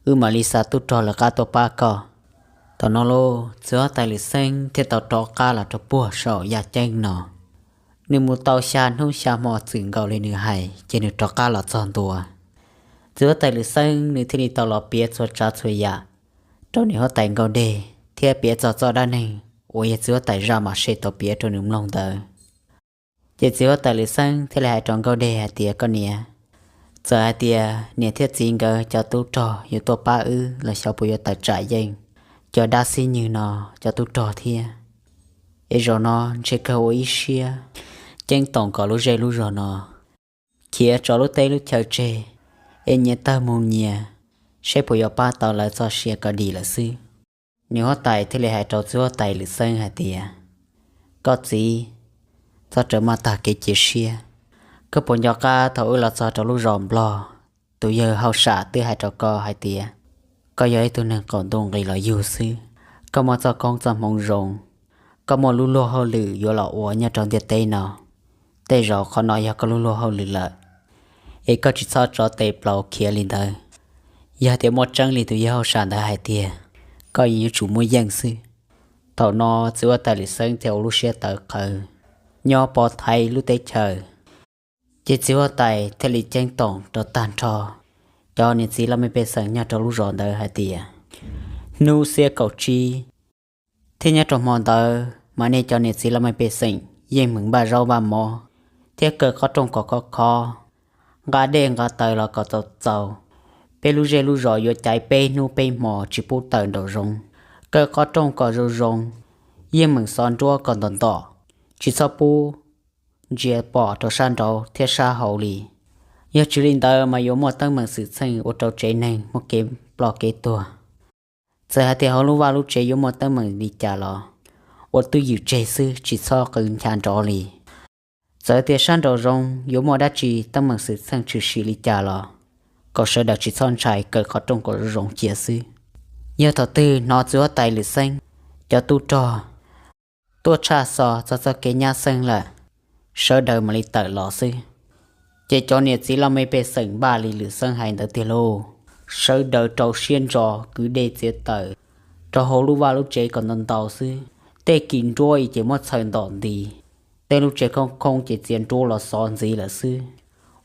wb mam li xa tub rog lawv qab tuaj pab koj. Thaum no lauj, txiv huab tais Lwm Xeeb thiaj tau rov qab los rau puag saum yaj ceeb no. Nws mus tau xya hnub xya hmo txwm nkaus li nws hais ces nws rov qab los txog ntua. Txiv huab tais Lwm Xeeb nws thiaj li tau los piav txhua tsav txhua yam rau niam huab tais Nkauj Dej thiab piav txog txoj dab neeg uas yog txiv huab tais zaj Mas Sej tau piav rau nws mloog ntawd. Ces txiv huab tais Lwm Xeeb thiaj li hais rau Nkauj Dej hais tias, koj niam, txawm hais tias niam thiab txiv nkawd cov tub rog yuav tuaj pab wb los xyov puas yuav tawm tsam yeej cov dab xib nywg no cov tub rog thiab. Es zaum no ntshe kawg ua ib siab ceeb toom kom lub zej lub zog no khiav tso lub teb lub chaw tseg, es nyias tawg mus nyias, seb puas yuav pab tau lawv txoj sia kom dim lawm xwb. Niam huab tais thiaj li hais rau txiv huab tais Lwm Xeeb hais tias, koj txiv, txhob rawm maj tag kev cia siab. Koj puas nco qab thaum wb los txog rau lub zos Nplog, tus yawg hauj sam twb hais rau koj hais tias koj yog ib tug neeg qaum ntuj nqis los yug xwb, koj muaj txoj koob txoj hmoov zoo, koj muaj lub luag hauj lwm yuav los ua nyob rau ntiaj teb no. Tej zaum qhov no yog koj lub luag hauj lwm lawm, es koj tsis txhob tso tes plaus khiav li ntawd. Yog tias muaj tseeb li tus yawg hauj sam ntawd hais tias, koj yeej yuav tsum muaj yeej xwb. Thaum no txiv huab tais Lwm Xeeb thiaj ua lub siab tawv qhawv nyob pov thaiv lub teb chaws. Ces txiv huab tais thiaj li ceeb toom rau tag nrho cov niam txiv laj mej pej xeem nyob rau lub zos ntawd hais tias, hnub xiab kaum tsib thiab nyob rau hmo ntawd mas nej cov niam txiv laj mej pej xeem yeej meem npaj zaub npaj mov, thiab kaw qhov rooj kom khov khov, nqa dej nqa taws los kom txaus txaus. Peb lub zej lub zos yuav caiv peb hnub peb hmo tsis pub tawm nraum zoov. Kaw qhov rooj kom zoo zoo, yeej meem xov nruab kom ntom ntom, tsis txhob pub ntsia pom rau sab nraud thiab sab hauv li. Yog tsis li ntawd mas yuav muaj teeb meem xwm txheej ua rau tsev neeg muaj kev ploj kev tuag. Txawm hais tias hauv lub vaj lub tsev yuav muaj teeb meem li cas los ua twj ywm tseg xwb, tsis txhob qw ncha nrov li. Txawm tias sab nraum zoov yuav muaj dab tsi teeb meem xwm txheej tshwm sim li cas los kom sawv daws tsis txhob ntshai, kaw qhov rooj kom zoo zoo cia xwb. Yog thaum twg hnov txiv huab tais Lwm Xeeb cov tub rog tuaj tshaj xov txog txoj kev nyab xeeb lawm, sawv daws mam li tawm los xwb. Ces cov niam txiv laj mej pej xeem npaj li Lwm Xeeb hais ntawd tiag lauj. Sawv daws rau siab ntso kwv dej txiav taws rau hauv lub vaj lub tsev kom ntau ntau xwb. Tej kis nruab ces muab txhaws ntom nti, tej lub tsev khoob khoob ces txiav nruab los xov ntxiv lawm xwb.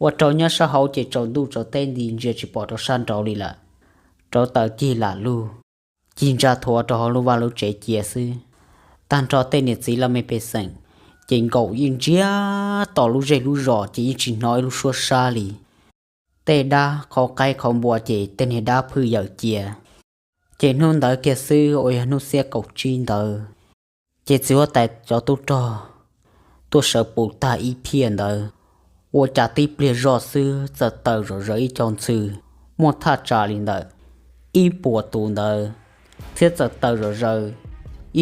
Ua rau nyob sab hauv ces tsaus ntuj tsaus teb nti ntsia tsis pom rau sab nraud li lawm. Rauv taws cig lam lug, cig ntsa thuav rau hauv lub vaj lub tsev cia xwb. Tag nrho tej niam txiv laj mej pej xeem ces nkaum yeej ntsiag to lub zej lub zos ces yeej tsis hnov ib lub suab sab li. Tej dab qhauv qaib qhauv npua ces tej niag dab phwj yawm cia. Ces hnub ntawd kiag xwb uas yog hnub xiab kaum tsib ntawd, ces txiv huab tais cov tub rog tuaj sawv pus tag ib phiaj ntawd, ua cas tib pliag zoj xwb txawm tawm zom zaws ib co ntxhw muaj thaj tsam li ntawm ib puas tus ntawd, thiab txawm tawm zom zaws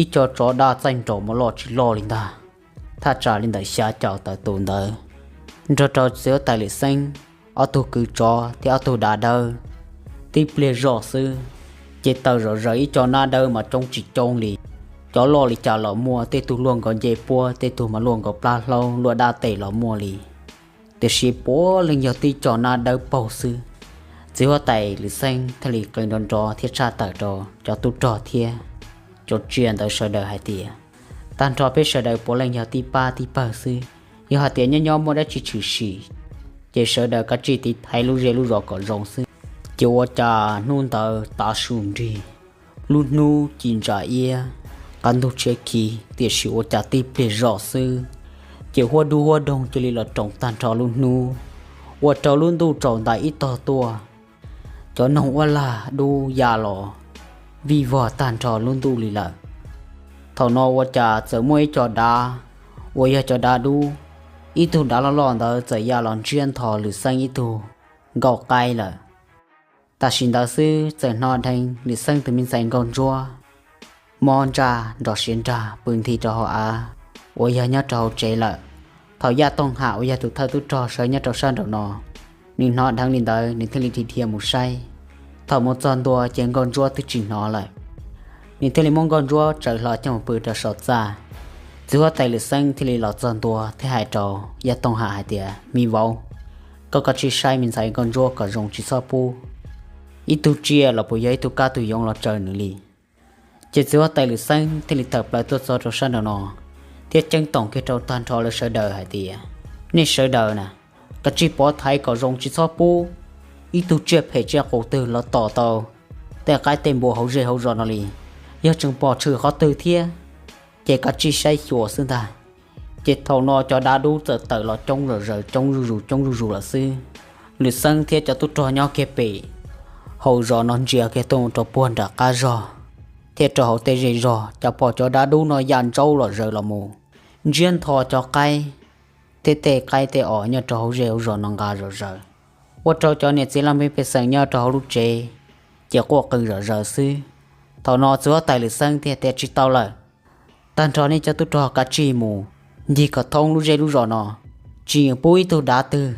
ib co tsov dab txaij nraug mas loj tsis loj li ntag, thaj tsam li ntawm xya caum tawm tus ntawd, nrog rau txiv huab tais Lwm Xeeb ob tug kwv tsov thiab ob tug dav dawb. Tib pliag zoj xwb ces tawm zom zaws ib co nab dawb mas coob tsis coob li. Cov loj li cas los muaj, tej tug luaj nkaus ncej puab, tej tug mas luaj nkaus plab hlaub, luaj dab tes los muaj li. Tiam sis puav leej yog tib co nab dawb paug xwb. Txiv huab tais Lwm Xeeb thiaj li qw nrov nrov thiab tshaj tawm rau cov tub rog thiab cov tsiaj ntawd sawv daws hais tias, tag nrho peb sawv daws puav leej yog tib pab tib pawg xwb. Yog hais tias nyob nyob muaj dab tsi tshwm sim, ces sawv daws kav tsij tiv thaiv lub zej lub zos kom zoo xwb. Ces ua cas hnub ntawd tav su nrig, lub hnub ci ntsa iab, qab ntug tshiab khiv, tiam sis ua cas tib pliag zoj xwb ces huab dub huab doog cia li los roos tag nrho lub hnub, ua rau lub ntuj tsaus ntais ib tog tuaj. Cov noog uab lag dub ya los vij vog tag nrho lub ntuj li lawm. Thaum no ua cas txawm muaj ib co dav uas yog cov dav dub, ib tug dav loj loj ntawd txawm ya los ntsiab ntho Lwm Xeeb ib tug nkauj qaib lawm. Tam sim ntawd xwb txawm hnov dheev Lwm Xeeb tus me ntxhais nkauj ntsuab mob ntsaj nrov siav nrag pw nthi rau hauv av uas yog nyob rau hauv tsev lawm. Thaum Yaj Tooj Ham uas yog tus thawj tub rog sawv nyob rau sab nraum no, nws hnov dheev li ntawd nws thiaj li dhia dhia mus saib. Thaum mus txog ntua ces nkauj ntsuab twb tsis hnov lawm. Nws thiaj li muab nkauj ntsuab tsaws hlo coj mus pw rau saum txaj. Txiv huab tais Lwm Xeeb thiaj li los txog ntua thiab hais rau Yaj Tooj Ham hais tias, me vauv, koj kav tsij saib me ntxhais nkauj ntsuab kom zoo tsis txhob pub ib tug tsiaj los puas yog ib tug kab tug yoov los tsaws nws li. Ces txiv huab tais Lwm Xeeb thiaj li tawm plaws tuaj txog rau sab nraum no thiab ceeb toom kiag rau tag nrho lawv sawv daws hais tias, nej sawv daws na, kav tsij pov thaiv kom zoo tsis txhob pub ib tug tsiaj phem tsiaj qus twg los tom tau tej qaib tej npua hauv zej hauv zos no li. Yog tseem pom tshwm qhov twg thiab ces kav tsij saib xyuas xwb ntag. Ces thaum no cov dav dub txawm tawm los coob zom zaws coob zuj zus coob zuj zus lawm xwb. Lwm Xeeb thiab cov tub rog nyob kiag pem hauv zos no ntsia kiag tuaj rau puag nram qab zog thiab rau hauv tej zej zog cas pom cov dav dub no ya ntsaub los zaws los mus ntsiab ntho cov qaib thiab tej qaib tej os nyob rau hauv zej hauv zos no nqa zom zaws, ua rau cov niam txiv laj mej pej xeem nyob rau hauv lub tsev ces quaj qw zom zaws xwb. Thaum no txiv huab tais Lwm Xeeb thiaj tias, tsis tau lawm, tag nrho nej cov tub rog kav tsij mus ncig kom thoob lub zej lub zos no, tsis pub ib tug dav twg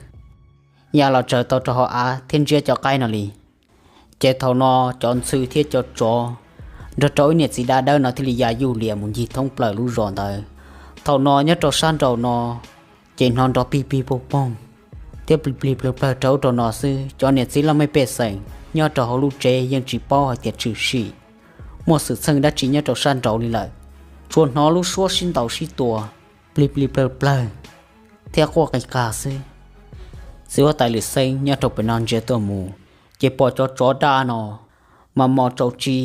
ya los tsaws tau rau hauv av thiab ntsiab cov qaib no li. Ces thaum no cov ntxhw thiab cov tsov nrog rau ib niam txiv dav dawb no thiaj li ya yuj lias mus ncig thoob plaws lub zos ntawd. Thaum no nyob rau sab nraum no ces hnov nrov pig pig poog poog thiab plig plig plawg plawg rau ub rau no xwb. Cov niam txiv laj mej pej xeem nyob rau hauv lub tsev yeej tsis paub hais tias tshwm sim muaj xwm txheej dab tsi nyob rau sab nraud li lawm, tsuas hnov lub suab sib ntaus sib tua plig plig plawg plawg thiab quaj qis qas xwb. Txiv huab tais Lwm Xeeb nyob rau pem no ntsia tuaj mus ces pom cov tsov daj no mas mos tsaus tsi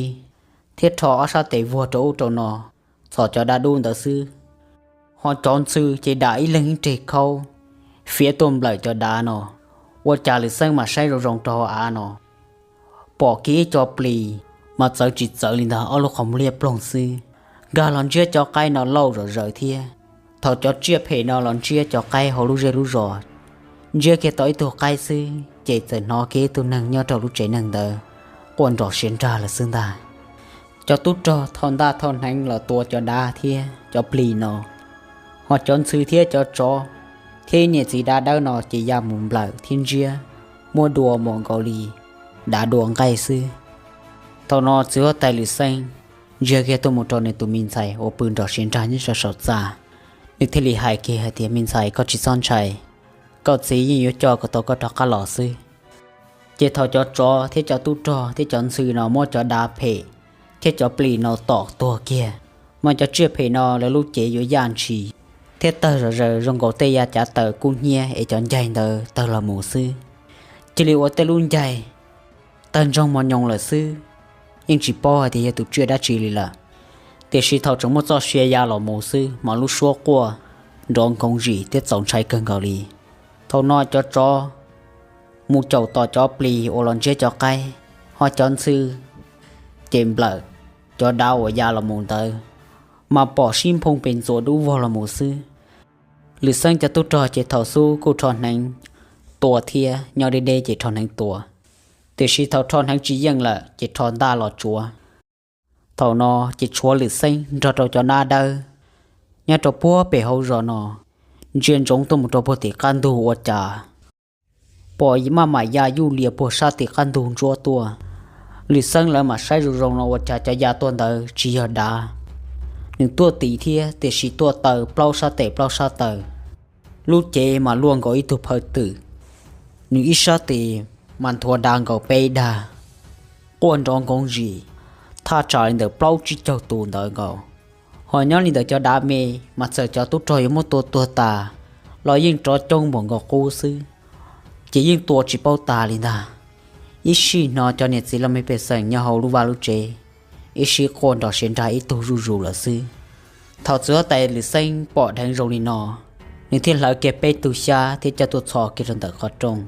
thiab rho ob sab tes vuag rau ub rau no txhom cov dav dub ntawd xwb. Ho cov ntxhw ces dam ib leeg ib reg khaub, fiav tuaj nplawm cov dav no. Ua cas Lwm Xeeb mas saib zoo zoo rau hauv av no, pom kiag ib co plis mas txawv tsis txawv li ntag, ob lub qhov muag liab ploog xwb, nkag los ntsiab cov qaib no lauj zom zaws thiab. Thaum cov tsiaj phem no los ntsiab cov qaib hauv lub zej lub zos, ntsiab kiag tau ib tug qaib xwb ces txawm hnov kiag ib tug neeg nyob rau lub tsev neeg ntawd quaj nrov siav nrag lawm xwb ntag. Cov tub rog thau ntaj thau hneev los tua cov dav thiab cov plis no, ho cov ntxhw thiab cov tsov thiab ib niam txiv dav dawb no ces ya mus nplawm thiab ntsiab, muab dua mos nkaus li dav dua nqaij xwb. Thaum no txiv huab tais Lwm Xeeb ntsiag kiag tuaj mus rau nws tus me ntxhais uas pw nrov siav nrag nyob rau saum txaj. Nws thiaj li hais kiag hais tias, Me ntxhais, koj tsis txhob ntshai, koj txiv yeej yuav coj kom tau koj rov qab los xwb. Ces thaum cov tsov thiab cov tub rog thiab cov ntxhw no muab cov dav phem thiab cov plis no tom tuag kiag, mas cov tsiaj phem no lawv lub cev yuav yaj ntshis thiab tawg zom zaws zoo nkaus tej yav cav taws kub hnyiab es cov ncaig ntawd tawg los mus xwb. Cia li ua tej lub ncaig tawg ntsoog mos nyoos lawm xwb, yeej tsis paub hais tias yog tus tsiaj dab tsi li lawm. Tiam sis thaum tseem muaj txoj sia ya los mus xwb mas lub suab quaj nrov nkoov zim thiab txaus ntshai kawg nkaus li. Thaum no cov tsov mus caum tom cov plis uas los ntsiab cov qaib, ho cov ntxhw ces nplawm cov dav uas ya los mus ntawd, mas pom sib nphoo pes ntxuav dub vog los mus xwb. Lwm Xeeb cov tub rog ces thaum xub kuj rho hneev tua thiab, nyob deb deb ces rho hneev tua, tiam sis thaum rho hneev tsis yeej lawm ces rho ntaj los tsuav. Thaum no ces tshuav Lwm Xeeb nrog rau cov nab dawb nyob rau puag pem hauv zos no ntsia ntsoov tuaj mus rau puag tim qab ntug ua cas pom maj mam ya yuj lias puag sab tim qab ntug ntsuab tuaj. Lwm Xeeb lawv mam saib zoo zoo no ua cas cov ya tuaj ntawd tsis yog dav, nws tuaj tid thiab tiam sis tuaj taw plaub sab tes plaub sab taw, lub cev mas luaj nkaus ib tug phaw twm, nws ib sab tes mas nthuav dav nkaus peb dag, quaj nrov nkoov zim, thaj tsam li ntawm plaub tsib caug tus ntawd nkaus. Ho nyob li ntawm cov dav me mas txawm cov tub rog yuav muab tua tuag tas los yeej rov coob npaum nkaus qub xwb, ces yeej tua tsis paub tas li ntag. Ib sij hnov cov niam txiv laj mej pej xeem nyob hauv lub vaj lub tsev ib sij quaj nrov siav nrag ib tug zuj zus lawm xwb. Thaum txiv huab tais Lwm Xeeb pom dheev zoo li no, nws thiaj hlawv kiag peb tug xyab thiab coj tuaj txhos kiag rau ntawm qhov rooj,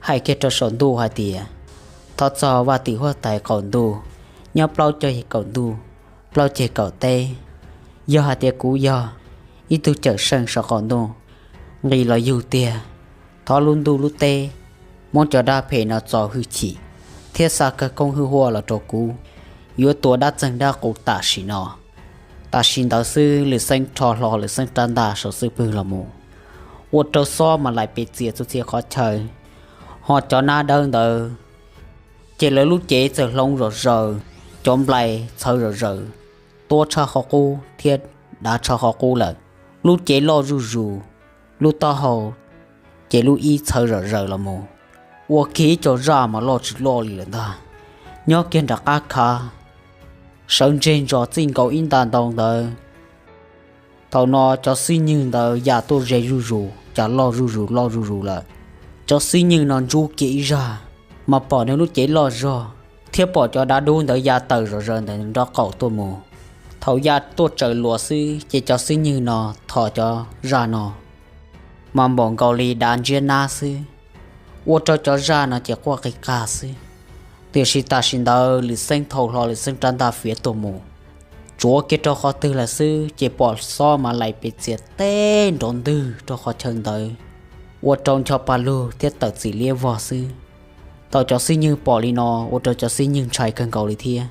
hais kiag rau saum ntuj hais tias, Thov txog Vaj Tim Huab Tais qaum ntuj, nyob plaub ceg kaum ntuj, plaub ceg kaum teb, yog hais tias kuv yog ib tug cawm seej saum qaum ntuj, nqis los yug tiag, thov lub ntuj lub teb muab cov dab phem no txo hwj chim thiab xa kawg koob hwj huam los rau kuv, yuav tua dab txeeg dab qus tam sim no. Tam sim ntawd xwb Lwm Xeeb rho hlo Lwm Xeeb rab ntaj saum xub pwg los mus, ua rau xob mas laim pes txias txhua txhia qhov chaw. Ho cov nab dawb ntawd ces lawv lub cev txawm hloov zom zaws, cov nplai txhawv zom zaws, tuab tshaj qhov qub thiab dav tshaj qhov qub lawm. Lub cev loj zuj zus, lub taub hau ces lub ib txhawv zom zaws los mus, ua kiag ib co zaj mas loj tsis loj li lawm ntag, nyob kiag nram qab khav, sawv ntseg ntsos txij nkaus ib nta ntoo ntawd. Thaum no cov xib nywg ntawd ya tuaj ze zuj zus, cas loj zuj zus loj zuj zus lawm. Cov xib nywg no ntsub kiag ib zaj, mas pom nws lub cev loj zog, thiab pom cov dav dub ntawd ya tawm zom zaws ntawm nws nrob qaum tuaj mus. Thaum ya tuaj tsaws luas xwb ces cov xib nywg no thom cov zaj no mas npaum nkaus li dav ntsiab nab xwb, ua rau cov zaj no ces quaj qig qag xwb. Tiam sis tam sim ntawd Lwm Xeeb thau hlo Lwm Xeeb rab ntaj fiav tuaj mus, tsuav kiag rau qhov twg lawm xwb ces pom xob mas laim pes txias teb nrov ntwg rau qhov chaw ntawd, ua rau ncho pa lug thiab tawm txim liab vog xwb. Thaum cov xib nywg pom li no ua rau cov xib nywg ntshai kawg nkaus li thiab,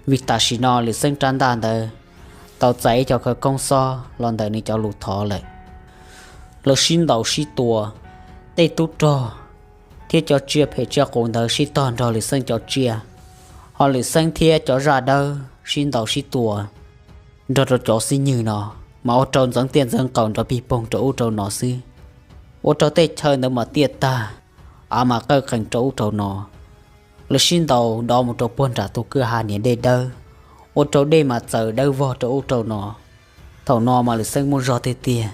vim tam sim no Lwm Xeeb rab ntaj ntawd tau txais ib co khawv koob xob los ntawm nws cov lus thov lawm. Lawv sib ntaus sib tua, tej tub rog thiab cov tsiaj phem tsiaj qus ntawd sib tog nrog Lwm Xeeb cov tsiaj, ho Lwm Xeeb thiab cov zaj dawb sib ntaus sib tua nrog rau cov xib nywg no, mas ua rau ntxeev tiaj ntxeev qaus nrov pig poog rau ub rau no xwb, ua rau tej chaw ntawd mas tiaj tag, av mas qawj qees rau ub rau no. Lawv sib ntaus dov mus rau puag nram tus kwj ha niam dej dawb, ua rau dej mas txaws dawb vog rau ub rau no. Thaum no mas Lwm Xeeb muaj zog tiag tiag,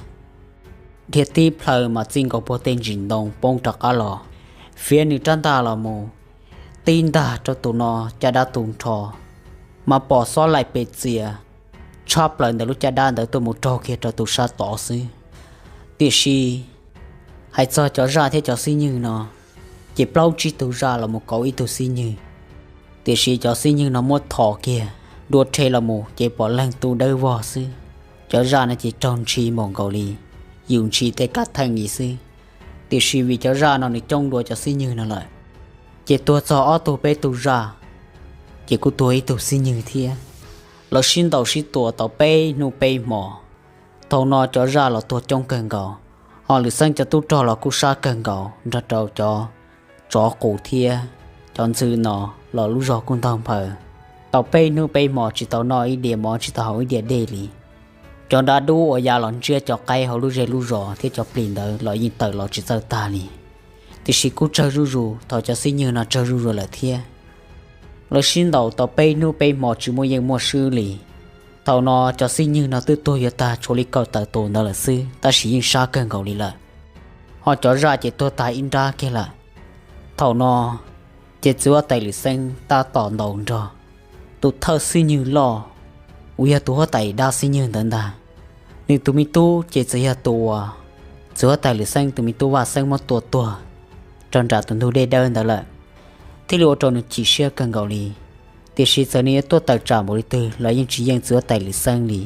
dhia tib plhaw mas txij nkaus puag tej ntsis ntoo poob rov qab los, fiav nws rab ntaj los mus, tib ntaj rau tus no caj dab tu nrho, mas pom xob laim pes txias tshab plaws ntawm lub caj dab ntawd tuaj mus raug kiag rau tus sab tod xwb. Tiam sis Hais txog cov zaj thiab cov xib nywg no, ces plaub tsib tug zaj los mus kauv ib tug xib nywg. Tiam sis cov xib nywg no muab thom kiag, dua rhe los mus ces pom leeg tu dawb vog xwb. Cov zaj no ces raug ntshis npaum nkaus li yus ntshis tej kab theej li xwb. Tiam sis vim cov zaj no nws coob dua cov xib nywg no lawm, ces tuag txog ob tug peb tug zaj, ces kuj tuag ib tug xib nywg thiab. Lawv sib ntaus sib tua tau peb hnub peb hmo. Thaum no cov zaj los tuag coob kawg nkaus, ho Lwm Xeeb cov tub rog los kuj sab kawg nkaus nrog rau cov tsov qus thiab cov ntxhw no los lub zog kuj ntog nphaws. Tau peb hnub peb hmo tsis tau noj ib diav mov tsis tau haus ib diav dej li. Cov dab dub uas ya los ntsiab cov qaib hauv lub zej lub zos thiab cov plis ntawd los yeej tawm los tsis txawj tag li. Tiam sis kuj tsawg zuj zus thaum cov xib nywg no tsawg zuj zus lawm thiab. Lawv sib ntaus tau peb hnub peb hmo tsis muaj yeej muaj swb li. Thaum no cov xib nywg no twb tuag yuav tag tshuav li kaum tawm tus ntawd lawm xwb, tab sis yeej sab kawg nkaus li lawm. Ho cov zaj ces tuag tag ib nrab kiag lawm. Thaum no ces txiv huab tais Lwm Xeeb tab tom ntaus nrog tus thawj xib nywg loj uas yog tus huab tais dab xib nywg ntawd ntag. Nws tus me tub ces txawm yog tus uas txiv huab tais Lwm Xeeb tus me tub Vaj Xeeb muab tua tuag rau nram tus ntug dej dawb ntawd lawm, thiaj li ua rau nws chim siab kawg nkaus li. Tiam sis txawm nws yuav tuaj tawm tsam npaum li twg los yeej tsis yeej txiv huab tais Lwm Xeeb li.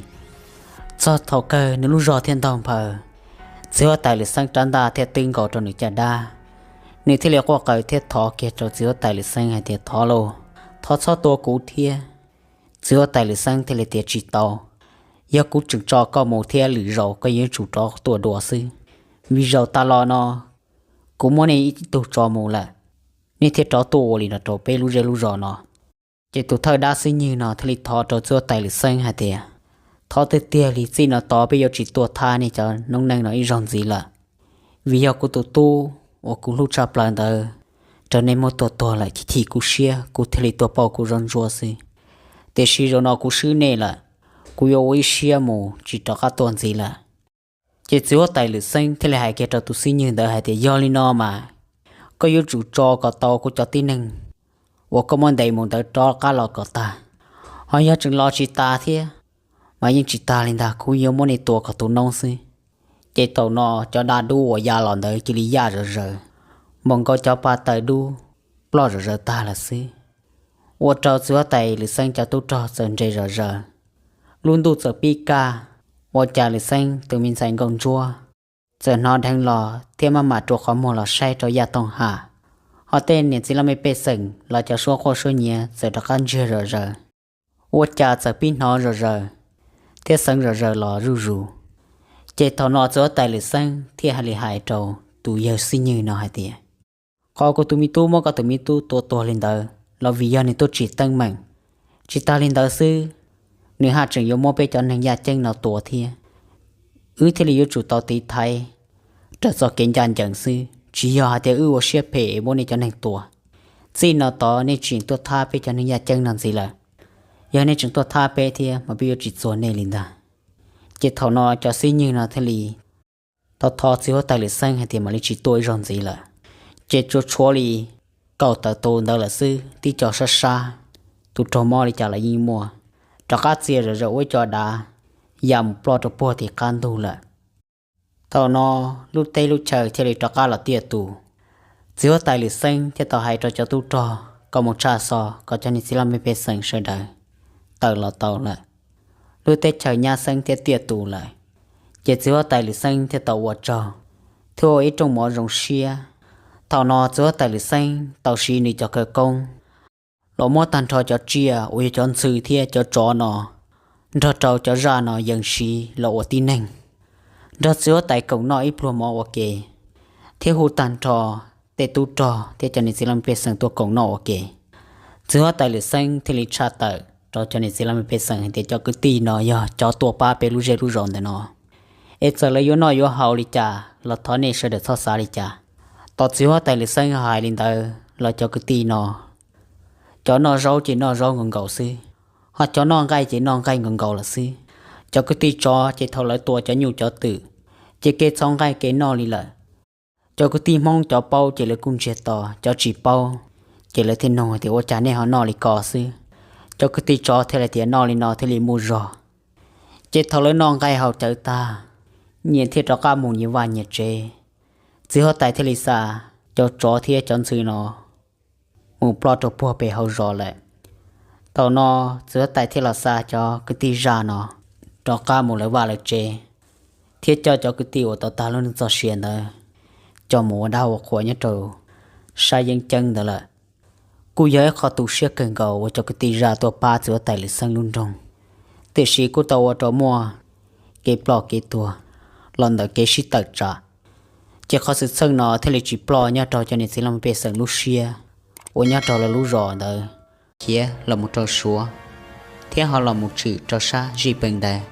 Txog thaum kawg nws lub zog thiaj ntog nphaws, txiv huab tais Lwm Xeeb rab ntaj thiaj twb nkaus rau nws caj dab. Nws thiaj li quaj qw thiab thov kiag rau txiv huab tais Lwm Xeeb hais tias, Thov lauj, thov txhob tua kuv thiab. Txiv huab tais Lwm Xeeb thiaj li tias, Tsis tau, yog kuv tseem tso koj mus thiab lwm zaus koj yuav tsum rov tuaj dua xwb, vim zaum tas los no kuv muab nej ib tug tso mus lawm, nej thiaj rov tuaj ua li no rau peb lub zej lub zos no. Ces tus thawj dab xib nywg no thiaj li thov rau txiv huab tais Lwm Xeeb hais tias, Thov tiag tiag li, txij no tod peb yuav tsis tuaj thab nej cov noob neej no ib zaug ntxiv lawm, vim yog kuv tus tub uas kuv hlub tshaj plaws ntawd raug nej muab tua tuag lawm, chim chim kuv siab kuv thiaj li tuaj pauj kuv zaub ntsuab xwb. Tiam sis zaum no kuv swb nej lawm, kuv yuav ua ib siab mus tsis rov qab tuaj ntxiv lawm. Ces txiv huab tais Lwm Xeeb thiaj li hais kiag rau tus xib nywg ntawd hais tias, Yog li no mas koj yuav tsum tso kom tau kuv cov tib neeg uas koj muab ntes mus ntawd rov qab los kom tag. Ho yog tseem los tsis tas thiab mas yeej tsis tas li ntag, kuv yuav muab nej tua kom tu noob xwb. Ces thaum no cov dab dub uas ya los ntawd cia li yaj zom zaws, npaum nkaus cov pa taws dub ploj zom zaws tag lawm xwb. Ua rau txiv huab tais Lwm Xeeb cov tub rog txawm nres zom zaws, lub ntuj txawm pib kaj. Ua cas Lwm Xeeb tus me ntxhais nkauj ntsuab txawm hnov dheev los thiab maj mam rua qhov muag los saib rau yaj toog ham, ho tej niam txiv laj mej pej xeem los cov suab quaj suab nyiav txawm rov qab ntsiag zom zaws. Ua cas txawm pib hnov zom zaws thiab xeev zom zaws los zuj zus. Ces thaum no txiv huab tais Lwm Xeeb thiaj li hais rau tus yawg xib nywg no hais tias, Qhov kuv tus me tub muab koj tus me tub tua tuag li ntawd los vim yog nws tuaj tsim teeb meem. Tsis tas li ntawd xwb, nws haj tseem yuav muab peb cov neeg yaj ceeb no tua thiab. Wb thiaj li yuav tsum tau tiv thaiv raws txoj kev ncaj ncees xwb, tsis yog hais tias wb ua siab phem es muab nej cov neeg tua. Txij no tod nej tseem tuaj thab peb cov neeg yaj ceeb no ntxiv lawm. Yog nej tseem tuaj thab peb thiab mas peb yuav tsis txuag nej li ntag. Ces thaum no cov xib nywg no thiaj li thov thov txiv huab tais Lwm Xeeb hais tias mam li tsis tuaj ib zaug ntxiv lawm. Ces tsuas tshuav li kaum tawm tus ntawd lawm xwb, tib co sab sab, tus raug mob li cas los yeej muaj, rov qab txia zom zaws ua ib co dav ya mus ploj rau puag tim qab ntug lawm. Thaum no lub teb lub chaw thiaj li rov qab los tiaj tus. Txiv huab tais Lwm Xeeb thiaj tau hais rau cov tub rog kom mus tshaj xov kom cov niam txiv laj mej pej xeem sawv daws tawm los tau lawm. Lub teb chaws nyab xeeb thiaj tiaj tus lawm, ces txiv huab tais Lwm Xeeb thiaj tau ua tsaug, thiaj ua ib rooj mov zoo siab. Thaum no txiv huab tais Lwm Xeeb tau siv nws cov khawv koob los muab tag nrho cov tsiaj uas yog cov ntxhw thiab cov tsov no nrog rau cov zaj no yees siv los ua tib neeg, nrog txiv huab tais koom noj ib pluag mov ua ke, thiab hu tag nrho tej tub rog thiab cov niam txiv laj mej pej xeem tuaj koom noj ua ke. Txiv huab tais Lwm Xeeb thiaj li tshaj tawm rau cov niam txiv laj mej pej xeem hais tias cov kwv tij no yog cov tuaj pab peb lub zej lub zos ntawm no, es txawm lawv yuav noj yuav haus li cas los thov nej sawv daws txhob xav li cas. Tos txiv huab tais Lwm Xeeb hais li ntawd los cov kwv tij no, cov noj zaub ces noj zaub nkaus nkaus xwb, ho cov noj nqaij ces noj nqaij nkaus nkaus lawm xwb. Cov kwv tij tsov ces thaum lawv tua cov nyuj cov twm ces kev txhoov nqaij kev noj li lawm. Cov kwv tij Hmoob cov paub ces lawv kuj ntsiag to, cov tsis paub ces lawv thiaj nug tias ua cas nej ho noj li ko xwb. Cov kwv tij tsov thiaj li tias noj li no thiaj li muaj zog. Ces thaum lawv noj nqaij haus cawv tag, nyias thiaj rov qab mus nyias vaj nyias tsev. Txiv huab tais thiaj li xa cov tsov thiab cov ntxhw no mus ploj rau puag pem hauv zos lawm. Thaum no txiv huab tais thiaj los xa cov kwv tij zaj no rov qab mus lawv vaj lawv tsev, thiab coj cov kwv tij uas tau tag lub neej txoj sia ntawd coj mus ua dab ua qhua nyob rau sab yeeb ceeb ntawd lawm. Kuj yog ib qho tu siab kawg nkaus uas cov kwv tij zaj tuaj pab txiv huab tais Lwm Xeeb lub nroog, tiam sis kuj tau ua rau muaj kev ploj kev tuag los ntawm kev sib tawm tsam. Ces qhov xwm txheej no thiaj li tsis ploj nyob rau cov niam txiv leej pej xeem lub siab uas nyob rau lawv lub zos ntawd, khiav los mus rau Suav, thiab ho los mus tshwm rau sab Zij Pees ntawd.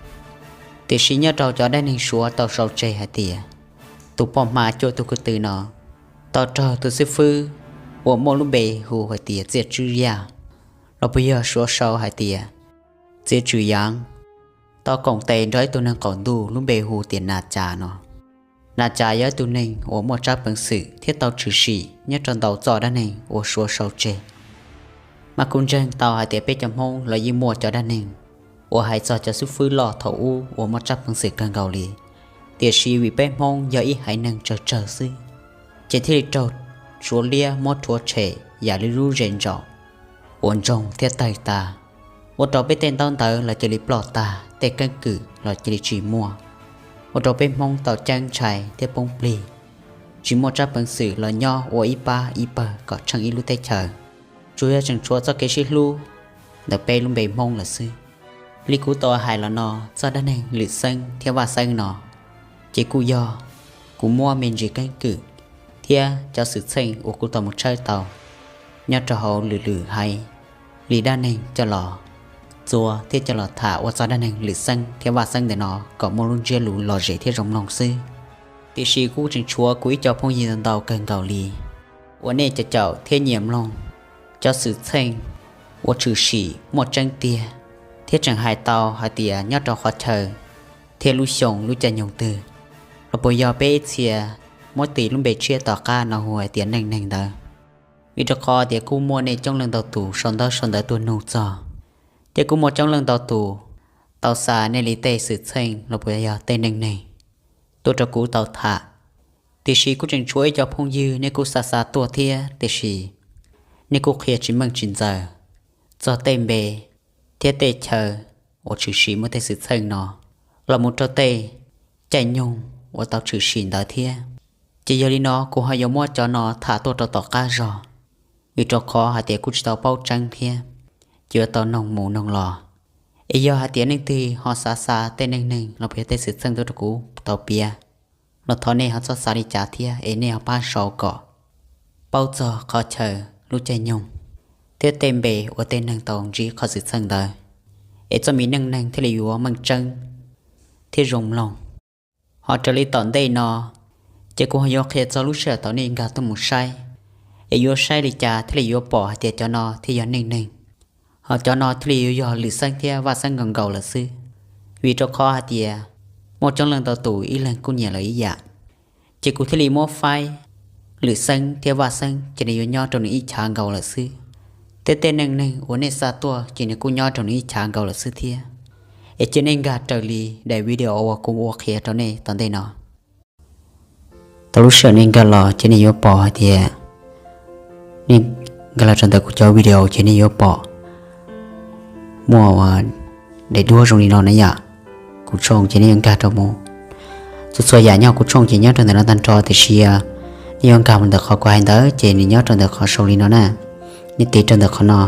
Tiam sis nyob rau cov dab neeg Suav tau sau tseg hais tias tus poj hma cuaj tug ko tw no tau raug tus xib fwb uas muaj lub npe hu hais tias Txiaj Tswb Yaj, los puas yog Suav sau hais tias Txiaj Tswm Yaav, tau koom tes nrog ib tug neeg qaum ntuj lub npe hu tias Nas Cas no. Nas Cas yog ib tug neeg uas muaj tsab peev xwm thiab tau tshwm sim nyob rau ntau txoj dab neeg uas Suav sau tseg. Mas kuj ntseeg tau hais tias peb cov Hmoob los yeej muaj cov dab neeg uas hais txog cov xib fwb loj thaum ub uas muaj tsab peev xwm kawg nkaus li. Tiam sis vim peb Hmoob yog ib haiv neeg tsawg tsawg xwb, ces thiaj li raug Suav liab muab rhuav tshem yam li lub zes ntsaum uas ntsoog thiab tawg tas, ua rau peb tej ntaub ntawv los cia li ploj tag, tej keeb kwm los cia li tsis muaj, ua rau peb Hmoob tau ceeb ntshai thiab poob plig, tsis muaj tsab peev xwm los nyob ua ib pab ib pawg kom tsheej ib lub teb chaws. Tsuas yog tseem tshuav txoj kev sib hlub ntawm peb lub npe Hmoob lawm xwb. Li kuv tau hais los no, txoj dab neeg Lwm Xeeb thiab Vaj Xeeb no, ces kuj yog kuv muab me ntsis keeb kwm thiab cov xwm txheej uas kuv tau mus tshawb tau nyob rau hauv lwm lwm haiv li dab neeg coj los txuas thiab coj los tham ua txoj dab neeg Lwm Xeeb thiab Vaj Xeeb ntawm no kom muaj lub ntsiab lus lom zem thiab zoo mloog xwb. Tiam sis kuj tseem tshuav kuv ib co phooj ywg ntau kawg nkaus li uas nej cov caum thiab nyiam mloog cov xwm txheej uas tshwm sim muaj tseeb tiag, thiab tseem hais tau hais tias nyob rau qhov chaw thiab lub xyoo lub caij nyoog twg, los puas yog peb ib txhia muab tis lub npe tshiab tom qab no hu hais tias neej neeg ntawd. Vim rau qhov tias kuj muaj nej coob leej ntau tus sau ntaub sau ntawv tuaj nug txog, thiab kuj muaj coob leej ntau tus tau xa nej li tej xwm txheej los puas yog tej neej neeg tuaj rau kuv tau tham. Tiam sis kuj tseem tshuav ib co phooj ywg nej kuj xa xa tuaj thiab, tiam sis nej kuj qhia tsis meej tsis ntxaws txog tej npe thiab tej chaw uas tshwm sim muaj tej xwm txheej no, los mus rau tej caij nyoog uas tau tshwm sim ntawd thiab. Ces yog li no kuv ho yuav muab cov no tham tuaj rau tom qab zog, vim rau qhov hais tias kuj tsis tau paub tseeb thiab, ces yuav tau noog mus noog los. Es yog hais tias leej twg ho xav xa tej neej neeg los puas yog tej xwm txheej tuaj rau kuv tau piav, los thov nej ho txhob xav li cas thiab es nej ho pab sau kom paub txog qhov chaw, lub caij nyoog, thiab tej npe uas tej neeg tau ntsib qhov xwm txheej ntawd, es txoj me neej neeg thiaj li yuav meej tseeb thiab zoo mloog. Ho raws li tom ntej no, ces kuv ho yuav qhia txog lub sij hawm thaum nej nkag tuaj mus saib, es yuav saib li cas thiaj li yuav pom hais tias cov no thiaj yog neej neeg, ho cov no thiaj li yuav yog Lwm Xeeb thiab Vaj Xeeb nkaus nkaus lawm xwb. Vim rau qhov hais tias muaj coob leej ntau tus ib leeg kuj nyiam lawm ib yam, ces kuv thiaj li muab faib Lwm Xeeb thiab Vaj Xeeb ces nws yuav nyob rau nws ib chav nkaus lawm xwb. Thiab tej neej neeg uas nej xa tuaj ces nws kuj nyob rau nws ib chav nkaus lawm xwb thiab. Es cia nej nkag raws li daim video uas kuv ua qhia rau nej tom ntej no. Tau lub sij hawm nej nkag los ces nej yuav pom hais tias, nej nkag los rau ntawm kuv cov video ces nej yuav pom muaj daim duab zoo li no na yom. Kuv tshooj ces nej yuav nkag rau mus. Txhua txhua yam nyob kuv tshooj ces nyob rau ntawm no tag nrho, tiam sis nej yuav nkag mus ntawm qhov kuv hais ntawd ces nws nyob rau ntawm qhov sau li no na. Nej tiv rau ntawm qhov no,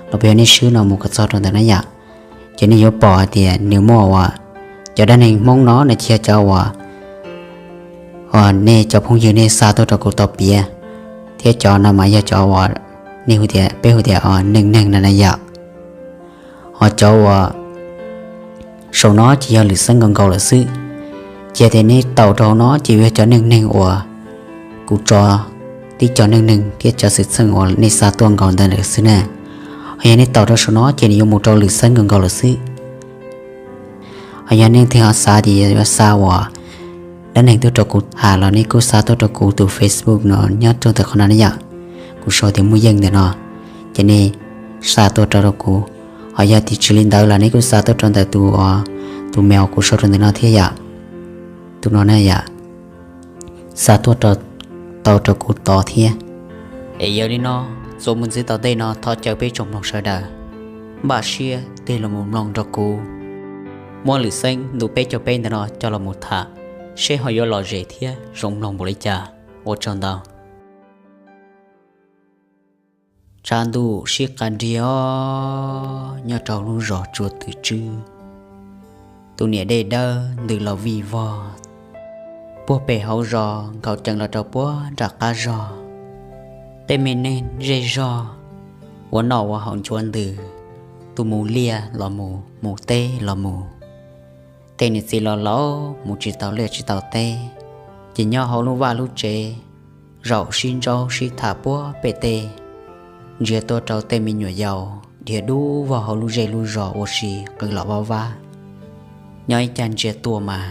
los puas yog nej swb no mus kom txog rau ntawm na yom. Ces nej yuav pom hais tias nws muaj uas cov dab neeg Hmoob no na, ces yog cov uas, uas nej cov phooj ywg nej xa tuaj rau kuv tau piav, thiab cov no mas yog cov uas nej hu tias, peb hu tias neej neeg no na yom. Ho cov uas saum no ces yog Lwm Xeeb nkaus nkaus lawm xwb. Ces tias nej taus rau hauv no ces yog cov neej neeg uas kuv tso, tib co neej neeg thiab cov xwm txheej uas nej xa tuaj nkaus ntawd lawm xwb na. Ho yog nej taus rau saum no ces nws yuav mus rau Lwm Xeeb nkaus nkaus lawm xwb. Ho yog nej twg ho xav tias yuav xa uas dab neeg tuaj rau kuv tham los nej kuj xa tuaj rau kuv tus Facebook no nyob rau ntawm qhov no na yom. Kuv sau tias Muaj Yeej ntawm no, ces nej xa tuaj rau rau kuv. Ho yog tias tsis li ntawd los nej kuj xa tuaj rau ntawm tus, tus mail kuv sau rau ntawm no thiab yom. Tus no na yom. Xa tuaj rau tau rau kuv tod thiab. Es yog li no, txuas mus ntxiv tom ntej no thov caw peb tsoom mloog sawv daws npaj siab tig los mus mloog nrog kuv, muab Lwm Xeeb ntu peb caug peb ntawm no coj los mus tham, seb ho yuav lom zem thiab zoo mloog npaum li cas. Ua tsaug ntau. Tshav ntuj sib qab nrig os, nyob rau lub zos Tsua Twm Tswb, tus niam dej dawb ntws los vij vog puag pem hauv zos nkaus ceev los rau puag nram qab zog. Tej me neeg zej zog ua noj ua haus nchuav ntws, tus mus liaj los mus, mus teb los mus. Tej niam txiv los laus mus tsis tau liaj tsis tau teb, ces nyob hauv lub vaj lub tsev, zaum sib ntsaub sib tham puag pem tej, ntsia tuaj rau tej me nyuam yaus dhia dub vog hauv lub zej lub zos ua si qw los vab vab. Nyob ib cag ntsia tuaj mas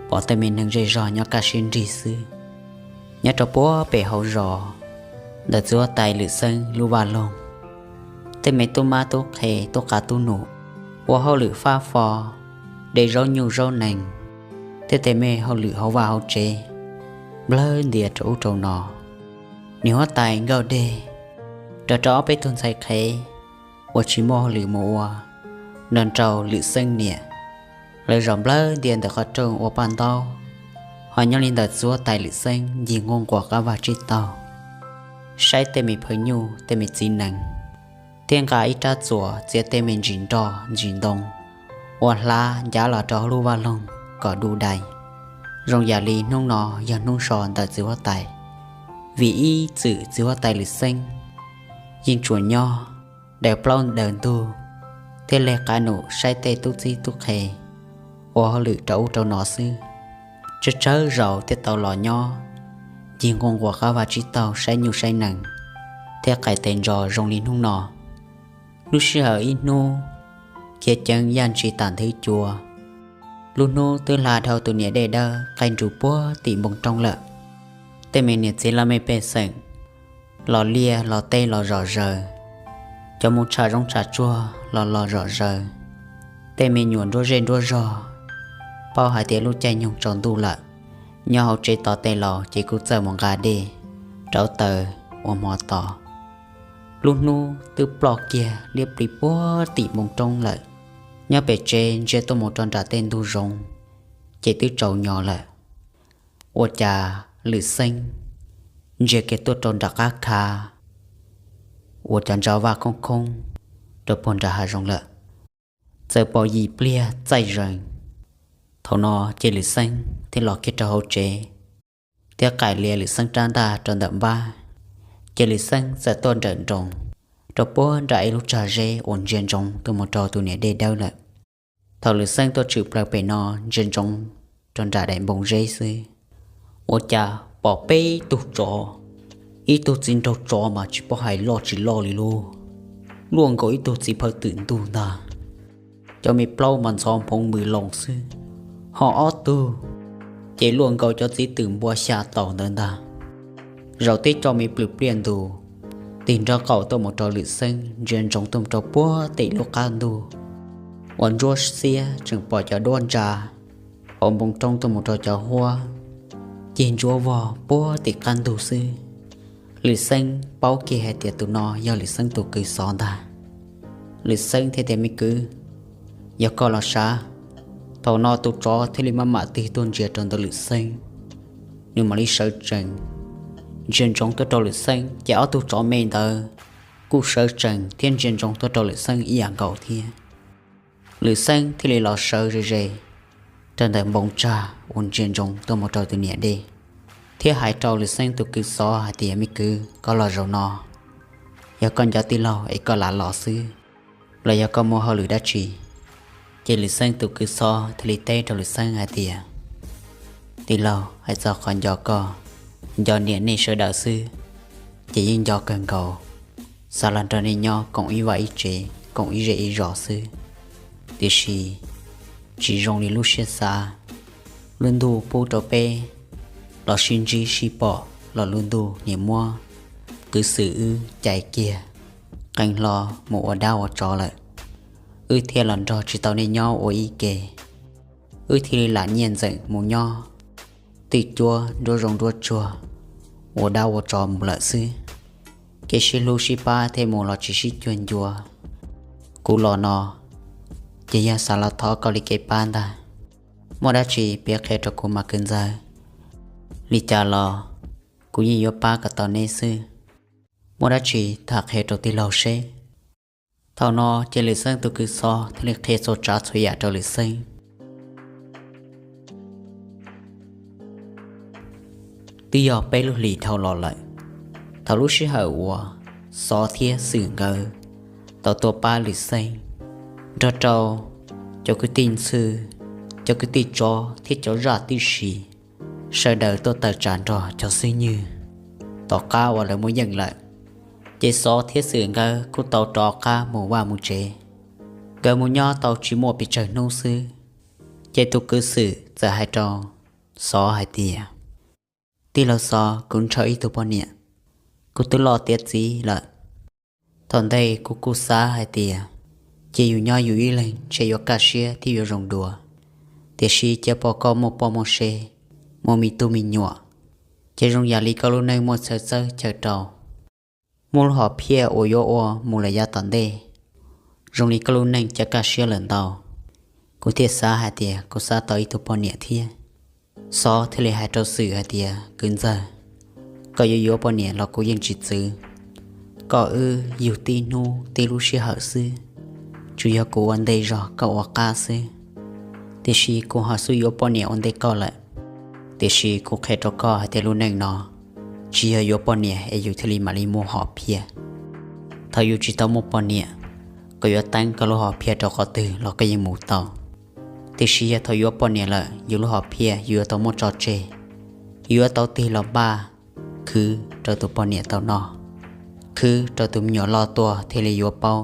pom tej me neeg zej zog nyob kaj siab nrig xwb. Nyob rau puag pem hauv zos ntawm txiv huab tais Lwm Xeeb lub vaj loog, tej me tub mab tub qhe tub qav tub num ua hauj lwm fab fo, de zaub nyuj zaub nees, thiab tej me hauj lwm hauv vaj hauv tsev nplawg ntias rau ub rau no. Niam huab tais Nkauj Dej nrog rau ob peb tug ntxhais qhev uas tsis muaj hauj lwm mus ua, nrog rau Lwm Xeeb niam, lawv zaum nplawg ntias ntawm qhov rooj ua paj ntaub. Ho nyob li ntawm txiv huab tais Lwm Xeeb ncig nquj nquas qab vaj tsib taug, saib tej me phawj nyuj tej me txiv nees, thiab nqa ib rab txuas txiav tej me ntsis nroj ntsis ntoo ua hlav ncav los rau hauv lub vaj loog kom du dai, zoo yam li hnub no yog hnub so ntawm txiv huab tais. Vim ib txwm txiv huab tais Lwm Xeeb yeej tsuas nyob daws plaub daws ntug thiab leg qab num saib tej tub txib tub qhe ua hauj lwm rau ub rau no xwb. Tsawg tsawg zaus thiaj tau los nyob ncig nquj nquas qab vaj tsib taug saib nyuj saib nees thiab qais tes ntsos zoo li hnub no. Lub sij hawm ib hnub khiav ceev yaj ntshis tam nthwv cua, lub hnub twb hla dhau tus niam dej dawb qaij nrus puag tim npoo roob lawm. Tej me niam txiv laj mej pej xeem los liaj los teb los zom zaws, cov mus tsham zoov tsham tsuag los los zom zaws. Tej me nyuam nruab zej nruab zog paub hais tias lub caij nyoog tsaus ntuj lawm, nyob hauv tsev tos tes laus ces kuj txawj mus nqa dej, rauv taws ua hmo tos. Lub hnub twb ploj kiag liab plis puag tim npoo roob lawm, nyob pem tsev ntsia tuaj mus rau nram tej ntug zoov ces twb tsaus nyos lawm. Ua cas Lwm Xeeb ntsia kiag tuaj rau nram qab khav uas cov ntsa vaj khoob khoob rau puag nram hav zoov lawm, txawm pom yim pliag txaij zees. Thaum no ces Lwm Xeeb thiaj los kiag rau hauv tsev thiab qaim lias Lwm Xeeb rab ntaj rau ntawm npab, ces Lwm Xeeb txawm tuaj nrawm nroos rau puag nram ib lub tsag zeb uas ntsia ntsoov tuaj mus rau tus niam dej dawb lawm. Thaum Lwm Xeeb tuaj tshwm plaws pem no ntsia ntsoov rau nram daim npoo zeb xwb, ua cas pom peb tug tsov, ib tug txiv nraug tsov mas tsis paub hais loj tsis loj li lauj, luaj nkaus ib tug txiv phawj twm ntug ntag. Cov me plaub mas ntxhov nphoov mws loo xwb, ho ob tug ces luaj nkaus cov txiv twm npua xya taus ntawd ntag. Zaum tib co me plws pliaj ntus, tig nraub qaum tuaj mus rau Lwm Xeeb ntsia ntsoov tuaj mus rau puag tim lub qab ntug uas ntsuab xiab tseem pom cov duab ntsa hauv npoo roob tuaj mus rau cov huab cig ntsuab vog puag tim qab ntug xwb. Lwm Xeeb paub kiag hais tias tus no yog Lwm Xeeb tus kwv Xov ntag. Lwm Xeeb thiaj tias, Me kwv, yog koj los sav. Thaum no tus tsov thiaj li maj mam tig tuaj ntsia rau ntawm Lwm Xeeb, nws mam li sawv tsees ntsia ntsoov tuaj rau Lwm Xeeb, ces ob tug tsov me ntawd kuj sawv tsees thiab ntsia ntsoov tuaj rau Lwm Xeeb ib yam nkaus thiab. Lwm Xeeb thiaj li los sawv ze ze rau ntawm npoo tsag uas ntsia ntsoov tuaj mus rau tus niam dej, thiab hais rau Lwm Xeeb tus kwv Xov hais tias, Me kwv, koj los zaum no, yog koj nco tij laug es koj lam los xwb, los yog koj muaj hauj lwm dab tsi? Ces Lwm Xeeb tus kwv Xov thiaj li teb rau Lwm Xeeb hais tias, Tij laug, hais txog qhov nco koj, nco niam nej sawv daws xwb, ces yeej nco kawg nkaus, xav los nrog nej nyob koom ib vaj ib tsev koom ib zej ib zos xwb. Tiam sis tsis zoo li lub siab xav, lub ntuj pub rau peb los sib ntsib sib pom los lub ntuj niam muab kwv xwm wb cais kiag, qee hlo mus ua dab ua tsov lawm, wb thiaj los nrog tsis tau nej nyob ua ib ke. Wb thiaj li lam nyiaj ntxeem mus nyob twj cuab nruab zoov nruab tsuag ua dab ua tsov mus lawm xwb. Kev sib hlub sib pab thiaj mus los tsis sib cuag ncua. Kuv los no ces yog xav los thov koj li kev pab ntag. Muaj dab tsi piav qhia rau kuv mas kwv ntxawg. Li cas los kuv yeej yuav pab kom tau neb xwb. Muaj dab tsi tham qhia rau tij laug seb. Thaum no ces Lwm Xeeb tus kwv Xov thiaj li qhia txhua tsav txhua yam rau Lwm Xeeb. Twb yog peb lub hlis dhau los lawm, thaum lub sij hawm uas Xov thiab Xwm nkawd tau tuaj pab Lwm Xeeb, nrog rau cov kwv tij ntxhw, cov kwv tij tsov thiab cov zaj tib si, sawv daws tuaj tawm tsam nrog cov xib nywg. Tom qab uas lawv muaj yeej lawm, ces Xov thiab Xwm nkawd kuj tau rov qab mus vaj mus tsev. Nkawd mus nyob tau tsis muaj pes tsawg hnub xwb, ces tus kwv Xwm txawm hais rau Xov hais tias, Tij laug Xov, kuv ntshaw ib tug poj niam. Kuv twb loj tiav txiv lawm. Thaum ntej kuv kuj xav hais tias cia yus nyob yus ib leeg ntshe yuav kaj siab thiab yuav zoo dua, tiam sis cia pom koj muaj poj muaj sev, muaj me tub me nyuam, ces zoo yam li koj lub neej muaj chaw txawb chaw rau, muaj lub hom phiaj uas yuav ua mus lawm yav tom ntej, zoo li koj lub neej cia kaj siab lawm ntau. Kuv thiaj xav hais tias kuv xav tau ib tug poj niam thiab. Xov thiaj li hais rau Xwm hais tias, Kwv ntxawg, koj yuav yuav poj niam los kuv yeej tsis txwv. Koj wb yug tib hnub tib lub sij hawm xwb, tsuas yog kuv ua ntej zog koj ua qab xwb. Tiam sis kuv ho xub yuav poj niam ua ntej koj lawm. Tiam sis kuv qhia rau koj hais tias lub neej no tsis yog yuav poj niam es yus thiaj li mam li muaj hom phiaj. Thaum yus tsis tau muaj poj niam, koj yuav teeb koj lub hom phiaj rau qhov twg los koj yeej mus tau. Tiam sis yog thaum yuav poj niam lawm, yus lub hom phiaj yus yuav tau muab tso tseg, yus yuav tau tig los npaj khwv rau tus poj niam tau noj, khwv rau tus me nyuam loj tuaj thiaj li yuav paub,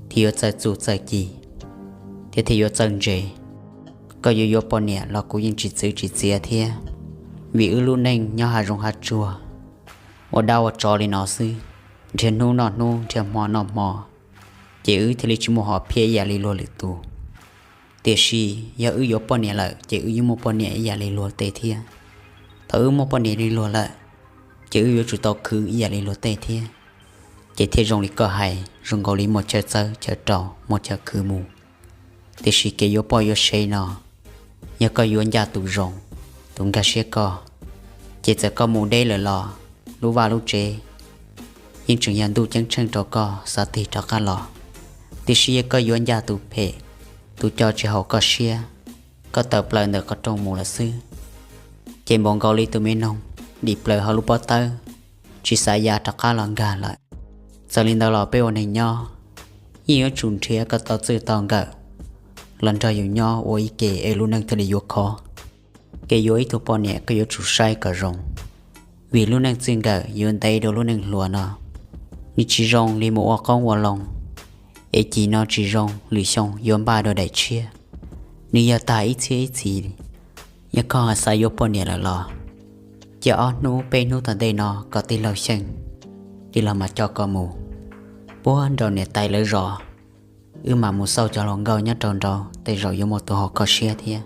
thiaj yuav txawj txuj txawj ci, thiab thiaj yuav txawj ntse. Koj yuav yuav poj niam los kuv yeej tsis txwv tsis txiav thiab, vim wb lub neej nyob hav zoov hav tsuag, ua dab ua tsov li no xwb, nrhiav hnub noj hnub, nrhiav hmo noj hmo, ces wb thiaj li tsis muaj hom phiaj ib yam li luag lwm tus. Tiam sis yog wb yuav poj niam lawm ces wb yeej muaj poj niam ib yam li luag tej thiab. Thaum wb muaj poj niam li luag lawm, ces wb yuav tsum tau khwv ib yam li luag tej thiab. Ces thiaj zoo li koj hais, zoo nkaus li muaj chaw txawb chaw rau, muaj chaw khwv mus. Tiam sis kev yuav poj yuav sev no, yog koj yuav ncaj tus zoo, tus nkag siab koj, ces txawm koj mus deb lawm los lub vaj lub tsev yeej tseem yog ntuj ceeb tsheej rau koj xav tig rov qab los. Tiam sis yog koj yuav ncaj tus phem, tus coj tsis haum koj siab, koj tawm plaws ntawm qhov rooj mus lawm xwb, ces npaum nkaus li tus me noog dim plaws hauv lub pob tawb, tsis xav ya rov qab los nkag lawm. Txawm li ntawd los peb ua neeg nyob, yeej yuav tsum nrhiav kom tau txij tau nkawm los nrog yus nyob ua ib ke es lub neej thiaj li yuav khov. Kev yuav ib tug poj niam koj yuav tsum saib kom zoo, vim lub neej txij nkawm yuav ntev dua lub neej hluas no. Nws tsis zoo li mus ua qoob ua loo, es cim no tsis zoo lwm xyoo yuav npaj dua daim tshiab. Nws yog tag ib txhiab ib txhis. Yog koj ho xav yuav poj niam lawm los, cia ob hnub peb hnub tom ntej no kom tij laug xyeej, tij laug mam coj koj mus puag nraum niam tais lawv zos. Wb mam mus xauj cov hluas nkauj nyob rau nraud, tej zaum yuav muaj tus haum koj siab thiab.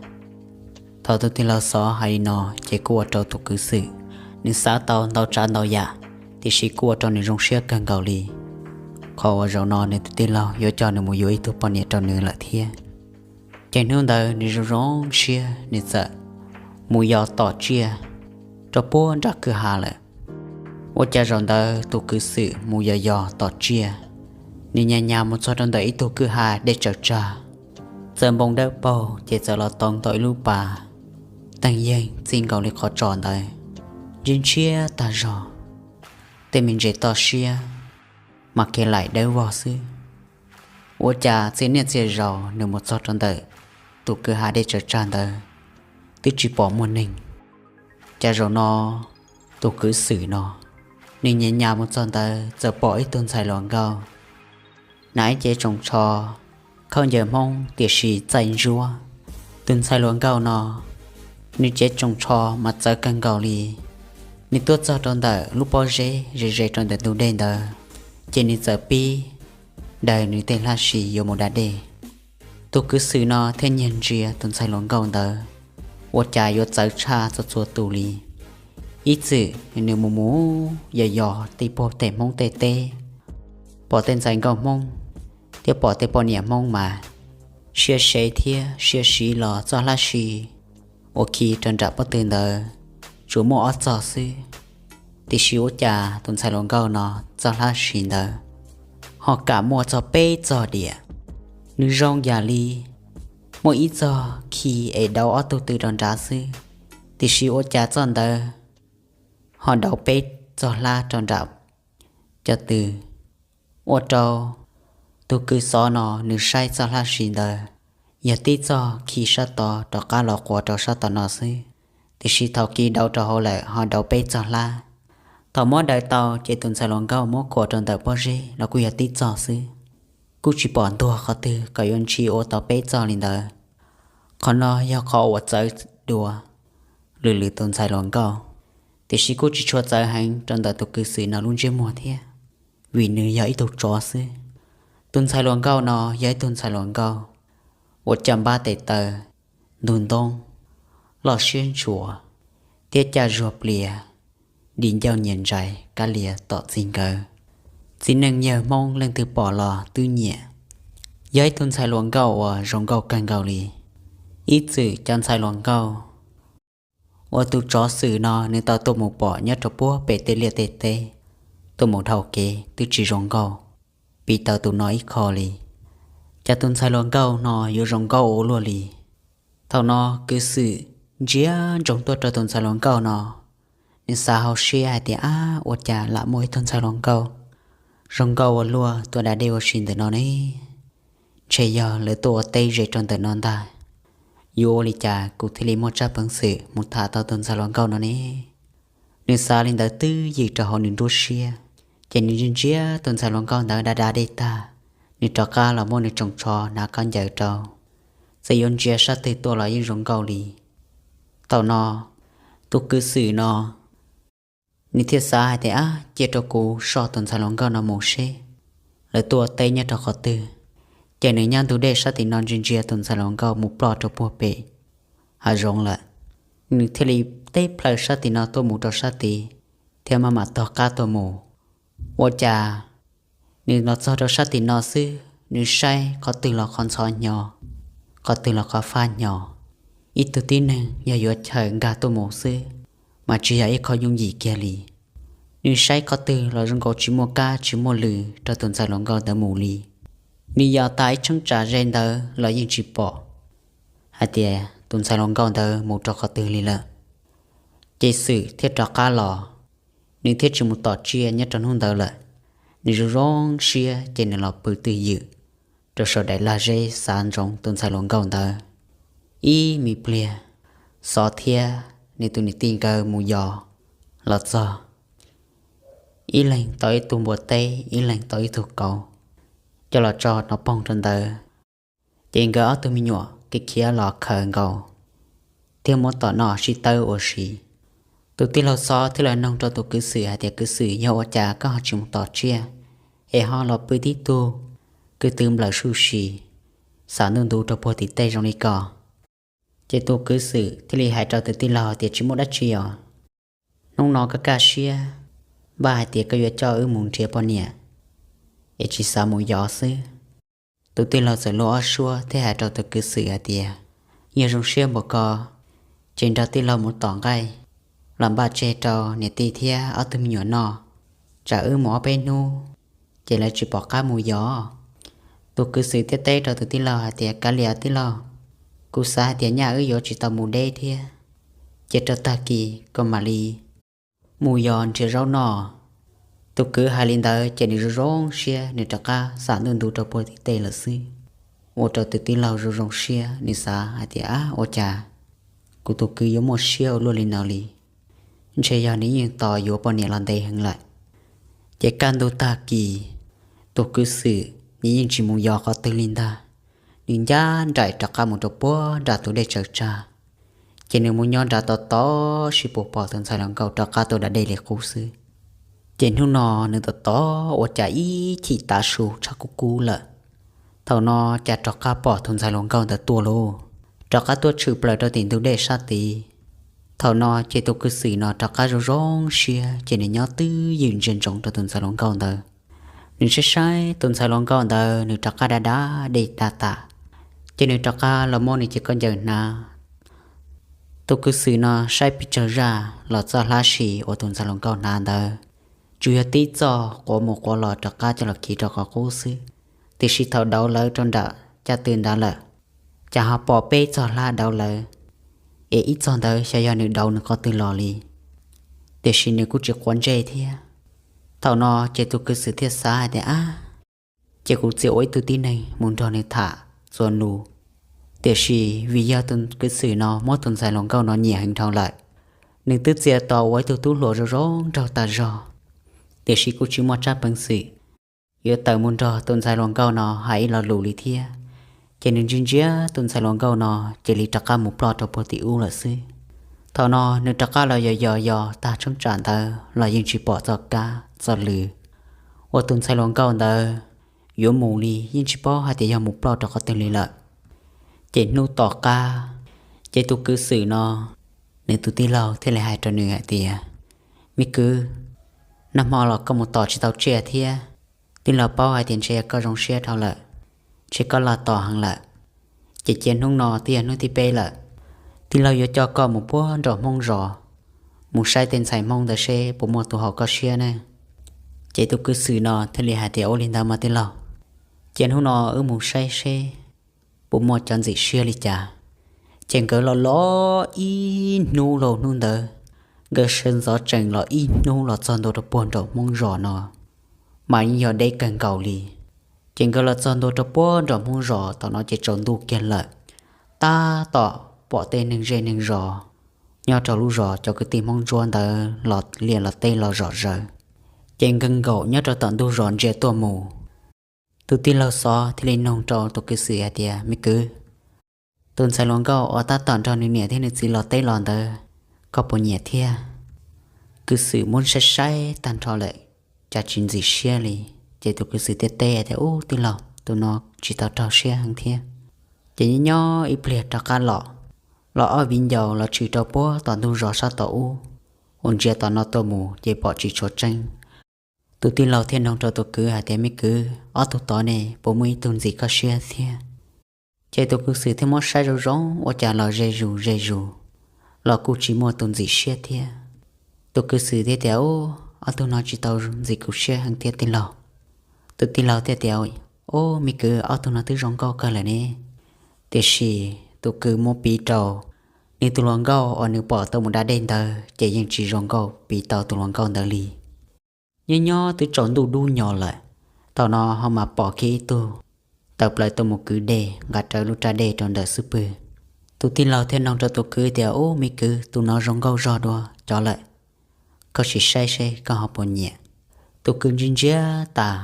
Thaum tus tij laug Xov hais li no, ces kuj ua rau tus kwv Xwm nws xav tau ntau tsav ntau yam, tiam sis kuj ua rau nws zoo siab kawg nkaus li, qhov uas zaum no nws tus tij laug yuav coj nws mus yuav ib tug poj niam rau nws lawm thiab. Ces hnub ntawd nws zoo zoo siab, nws txawm mus yos tom tsiaj rau puag nram kwj ha lawm. Ua cas zaum ntawd tus kwv Xwm mus yos yos tom tsiaj, nws nyas nyas mus txog rau ntawm ib tug kwj ha dej tsaws tsag, txawm npoo dawb paug ces txawm los tau ntau ib lub pas teeg yeeg txij nkaus li qhov tsos ntawd, ntshiab ntshiab tag zog, tej me ntses toj siab mas khiav laim dawb vog xwb. Ua cas txhia niaj txhia zaus nws mus txog rau ntawm tus kwj ha dej tsaws tsag ntawd twb tsis pom muaj neeg. Cas zaum no tus kwv Xwm no, nws nyas nyas mus txog ntawd txawm pom ib tug ntxhais hluas nkauj, hnav ib cev tsoos tsho khaub ncaws Hmoob tiam sis txaij ntsuab. Tus ntxhais hluas nkauj no, nws cev tsoos tsho mas txawv kawg nkaus li. Nws tuaj txog rau ntawm lub pob zeb ze ze rau ntawm ntug dej ntawd, ces nws txawm pib daws nws tej hlab hli yuav mus da dej. Tus kwv Xwm no thiaj nyiag ntsia tus ntxhais hluas nkauj ntawd, ua cas yuav txawv tshaj txhua txhua tus li. Ib txwm nws mus mus yos yos tej puag tej Hmoob tej teb, pom tej ntxhais nkauj Hmoob thiab pom tej poj niam Hmoob mas siab sev thiab siab siv los txoj hlab si uas khi rau nram pob tw ntawd tsuas muaj ob txog xwb. Tiam sis ua cas tus ntxhais hluas nkauj no txoj hlab si ntawd ho kam muaj txog peb txog diam. Nws zoo yam li muaj ib txog khi es dauv ob tug tw rau nrad xwb, tiam sis ua cas txoj ntawd ho dauv peb txog hlab rau nram cov tw. Ua rau tus kwv xov no nws saib txoj hlab si ntawd yog tib txoj khi sab tod rov qab los quas rau sab tom no xwb, tiam sis thaum khi dauv rau hauv lawm ho dauv peb txog hlab. Thaum muab daws tau ces tus ntxhais hluas nkauj muab kuam rau ntawm pob zeb los kuj yog tib txoj xwb, kuj tsis pom ntuag qhov twg kom yuav ntshis ua tau peb txoj li ntawd. Qhov no yog qhov uas txawv dua lwm lwm tus ntxhais hluas nkauj, tiam sis kuj tsis tshua txawv heev rau ntawm tus kwv Xwm no lub ntsiab muag thiab, vim nws yog ib tug tsov xwb. Tus ntxhais hluas nkauj no yog ib tug ntxhais hluas nkauj uas caj npab tes taw ntug ntoob, loj siab ntshua, thiab caj zuag plias, di ncauj nyias ntsais kab lias tom txij nkawm. Txiv neej yawg Hmoob leej twg pom los twb nyiam. Yog ib tug ntxhais hluas nkauj uas zoo nkauj kawg nkaus li. Ib txwm cov ntxhais hluas nkauj uas tus tsov Xwm no nws tau tuaj mus pom nyob rau puag pem tej liaj tej teb, tuaj mus dhau kev twb tsis zoo nkauj piv tau tus no ib qho li. Cas tus ntxhais hluas nkauj no yuav zoo nkauj ua luaj li. Thaum no kwv Xwm ntsia ntsoov tuaj rau tus ntxhais hluas nkauj no, nws xav hauv siab hais tias, ab, ua cas lam muaj ib tug ntxhais hluas nkauj zoo nkauj ua luaj tuaj da dej ua si ntawm no ne? Ntshe yog lawv tuaj ua teb ze rau ntawm no ntag. Yuav ua li cas kuv thiaj li muaj tsab peev xwm mus tham tau tus ntxhais hluas nkauj no ne? Nws xav li ntawd twb ywm rau hauv nws nruab siab, ces nws ntsia ntsia tus ntxhais hluas nkauj ntawd da da dej tag, nws rov qab los muab nws tsoos tsho hnav khaub ncaws rau, txawm yuav ntsia sab twg tuaj los yeej zoo nkauj li. Thaum no tus kwv Xwm no nws thiaj xav hais tias, ab, cia rau kuv soj tus ntxhais hluas nkauj no mus seb lawv tuaj ua teb nyob rau qhov twg. Ces nws nyob ntug dej sab tim no ntsia ntsia tus ntxhais hluas nkauj mus ploj rau puag pem hav zoov lawm. Nws thiaj li teb plaws sab tim no tuaj mus rau sab tid, thiab maj mam taug qab tuaj mus. Ua cas nws los txog rau sab tim no xwb, nws saib qhov twg los qhov ntxhov hnyo, qhov twg los qhov fab hnyo. Ib tug tib neeg yog yuav chaws nkag tuaj mus xwb, mas tsis yog ib qho yooj yim kiag li. Nws saib qhov twg los zoo nkaus tsis muaj kab tsis muaj lw rau tus ntxhais hluas nkauj ntawd mus li. Nws yos tas ib cheeb tsam ze ntawd los yeej tsis pom hais tias tus ntxhais hluas nkauj ntawd mus rau qhov twg li lawm. Ces Xwm thiaj rov qab los, nws thiaj tsis mus tom tsiaj nyob rau hnub ntawd lawm. Nws zoo zoo siab ces nws los pw twj ywm rau saum daim lag zeb xav ntsoov tus ntxhais hluas nkauj ntawd. Ib me pliag, Xov thiab nws tus niam tij nkawd mus yos los txog, ib leeg tau ib tug npua teb, ib leeg tau ib tug kauv, coj los tso nov poog rau ntawd. Ces nkawd ob tug me nyuam khiav khiav los khaws nkaus thiab muab tom noj sib tawb ua si. Tus tij laug Xov thiaj los noog rau tus kwv Xwm hais tias, kwv Xwm, yog ua cas koj ho tsis mus tom tsiaj es ho los pw tib tug kwv tw nplawm suj si, xam ntuj ntuv rau puag tim tej zoo li ko? Ces tus kwv Xwm thiaj li hais rau tus tij laug tias, tsis muaj dab tsi os. Hnub no koj kaj siab, npaj hais tias koj yuav coj wb mus nrhiav poj niam es tsis xav mus yos xwb. Tus tij laug txawm luag ob suab thiab hais rau tus kwv Xwm hais tias, yog zoo siab npaum ko, ces nrog tij laug mus tom nqaij los npaj tseg rau niam tij thiab ob tug me nyuam noj, tsam wb mus ob peb hnub ces lawv tsis pom qab mus yos. Tus kwv Xwm thiaj teb rau tus tij laug hais tias, kav liam tij laug, kuv xav hais tias nyaj wb yuav tsis tau mus deb thiab, ces rau tag kis koj mam li mus yos nrhiav zaub noj. Tus kwv hais li ntawd ces nws zoo zoo siab, nws rov qab xam ntuj ntuv rau puag tim tej lawm xwb. Ua rau tus tij laug zoo zoo siab, nws xav hais tias, ab, ua cas kuv tus kwv yuav muaj siab ua luaj li no li? Ntshe yog nws yeej tos yuav poj niam los ntev heev lawm. Ces kaj ntug tag kis, tus kwv Xwm nws yeej tsis mus yos qhov twg li ntag. Nws ncaj nraim rov qab mus rau puag nram tus dej tsaws tsag. Ces nws mus nyob nrad tos tos sib puas pom tus ntxhais hluas nkauj rov qab tuaj da dej li qub xwb. Ces hnub no nws tos tos ua cas ib chim tav su tshaj kub kub lawm. Thaum no cas rov qab pom tus ntxhais hluas nkauj ntawd tuaj lauj, rov qab tuaj tshwm plaws rau tim ntug dej sab tid. Thaum no ces tus kwv xwm no rov qab zoo zoo siab ces nws nyob twj ywm ntsia ntsoov rau tus ntxhais hluas nkauj ntawd. Nws saib saib tus ntxhais hluas nkauj ntawd nws rov qab da da dej tag tas, ces nws rov qab los muab nws cev khaub ncaws hnav. Tus kwv xwm no saib pes tsawg zaj los txoj hlab si uas tus ntxhais hluas nkauj hnav ntawd tsuas yog tib txoj quav mus quav los rov qab coj los khi rau qhov qub xwb. Tiam sis thaum dauv lawv rau nram caj tw ntawd lawm, cas ho pom peb txog hlab dauv lawv, es ib txog ntawd xyov yog nws dauv nws qhov twg los li. Tiam sis nws kuj tsis quav ntsej thiab. Thaum no ces tus kwv xwm thiaj xav hais tias, ab, ces kuv txiav ua ib tug tib neeg mus nrog nws tham txuas lus. Tiam sis vim yog tus kwv xwm no muab tus ntxhais hluas nkauj no nyiam heev dhau lawm, nws twb txia tos ua ib tug tub hluas zoo zoo nraug tas zog, tiam sis kuj tsis muaj tsab peev xwm yuav tawm mus nrog tus ntxhais hluas nkauj no hais ib lo lus li thiab. Ces nws ntsia ntsia tus ntxhais hluas nkauj no cia li rov qab mus ploj rau puag tim ub lawm xwb. Thaum no nws rov qab los yos yos yos tag tshoob tsam ntawd los yeej tsis pom txoj kab txoj lw uas tus ntxhais hluas nkauj ntawd yuav mus li, yeej tsis paub hais tias yog mus ploj rau qhov twg li lawm. Ces hnub tom qab, ces tus kwv xwm no, nws tus tij laug thiaj li hais rau nws hais tias, me kwv, nag hmo los koj mus tom tsis tau tsiaj thiab, tij laug paub hais tias ntshe yog koj zoo siab dhau lawm, ntshe koj laj tos heev lawm. Ces cia hnub no twb yog hnub thib peb lawm, tij laug yuav coj koj mus puag nram Hmoob zos, mus saib tej ntxhais Hmoob ntawd seb puas muaj tus haum koj siab ne. Ces tus kwv xwm no thiaj li hais tias, ua li ntawd mas tij laug, cia hnub no wb mus saib seb puas muaj cov ntxim siab li cas. Ces nkawd los los ib hnub lauj, hnub ntawd nkawd sawv ntxov tsees los ib hnub los txog ntua rau puag nram Hmoob zos no mas yeej yog deb kawg nkaus li. Ces nkawd los txog ntua rau puag nram Hmoob zos tom no ces tsaus ntuj kiag lawm, tab tom pom tej neeg zej neeg zos nyob rau lub zos cov kwv tij Hmoob Ntsuab ntawd los liaj los teb los zom zaws. Ces nkawd nkaum nyob rau tom ntug zos ntsia tuaj mus, tus tij laug xov thiaj li nug rau tus kwv xwm hais tias, me kwv, tus ntxhais hluas nkauj uas tab tom nrog nws niam thiab nws txiv los teb los ntawd, koj puas nyiam thiab? Kwv xwm muab saib saib tag nrho lawm, cas tsis ntxim siab li. Ces tus kwv xwm thiaj teb tias, ub tij laug, tus no tsis tau raug siab heev thiab. Ces nyob nyob ib pliag rov qab los, los ob viv ncaus los tshwm rau puag tom ntug zos sab tom ub, ua ntsia tom no tuaj mus ces pom tsis tshua tseeb. Tus tij laug thiaj nug rau tus kwv hais tias, me kwv, ob tug tod ne puas muaj ib tug ntxim koj siab thiab? Ces tus kwv xwm thiaj muab saib zoo zoo ua cas los ze zus ze zus, los kuj tsis muaj tus ntxim siab thiab. Tus kwv xwm thiaj tias, ub, ob tug no tsis tau ntxim kuv siab heev thiab tij laug. Tus tij laug thiaj tias, ub me kwv, ob tug no twb zoo nkauj kawg lawm ne. Tiam sis tus kwv muab piv rau nws tus hluas nkauj uas nws pom tuaj mus da dej ntawd ces yeej tsis zoo nkauj piv tau tus hluas nkauj ntawd li. Nyob nyob twb tsaus ntuj dub nyos lawm, thaum no ho mas pom kiag ib tug tawm plaws tuaj mus kwv dej nqa rawv lub raj dej rau ntawm xub pwg. Tus tij laug thiaj nug rau tus kwv tias, ub me kwv, tus no zoo nkauj zog dua cov lawm, koj sim saib seb koj ho puas nyiam. Tus kwv ntsia ntsia tas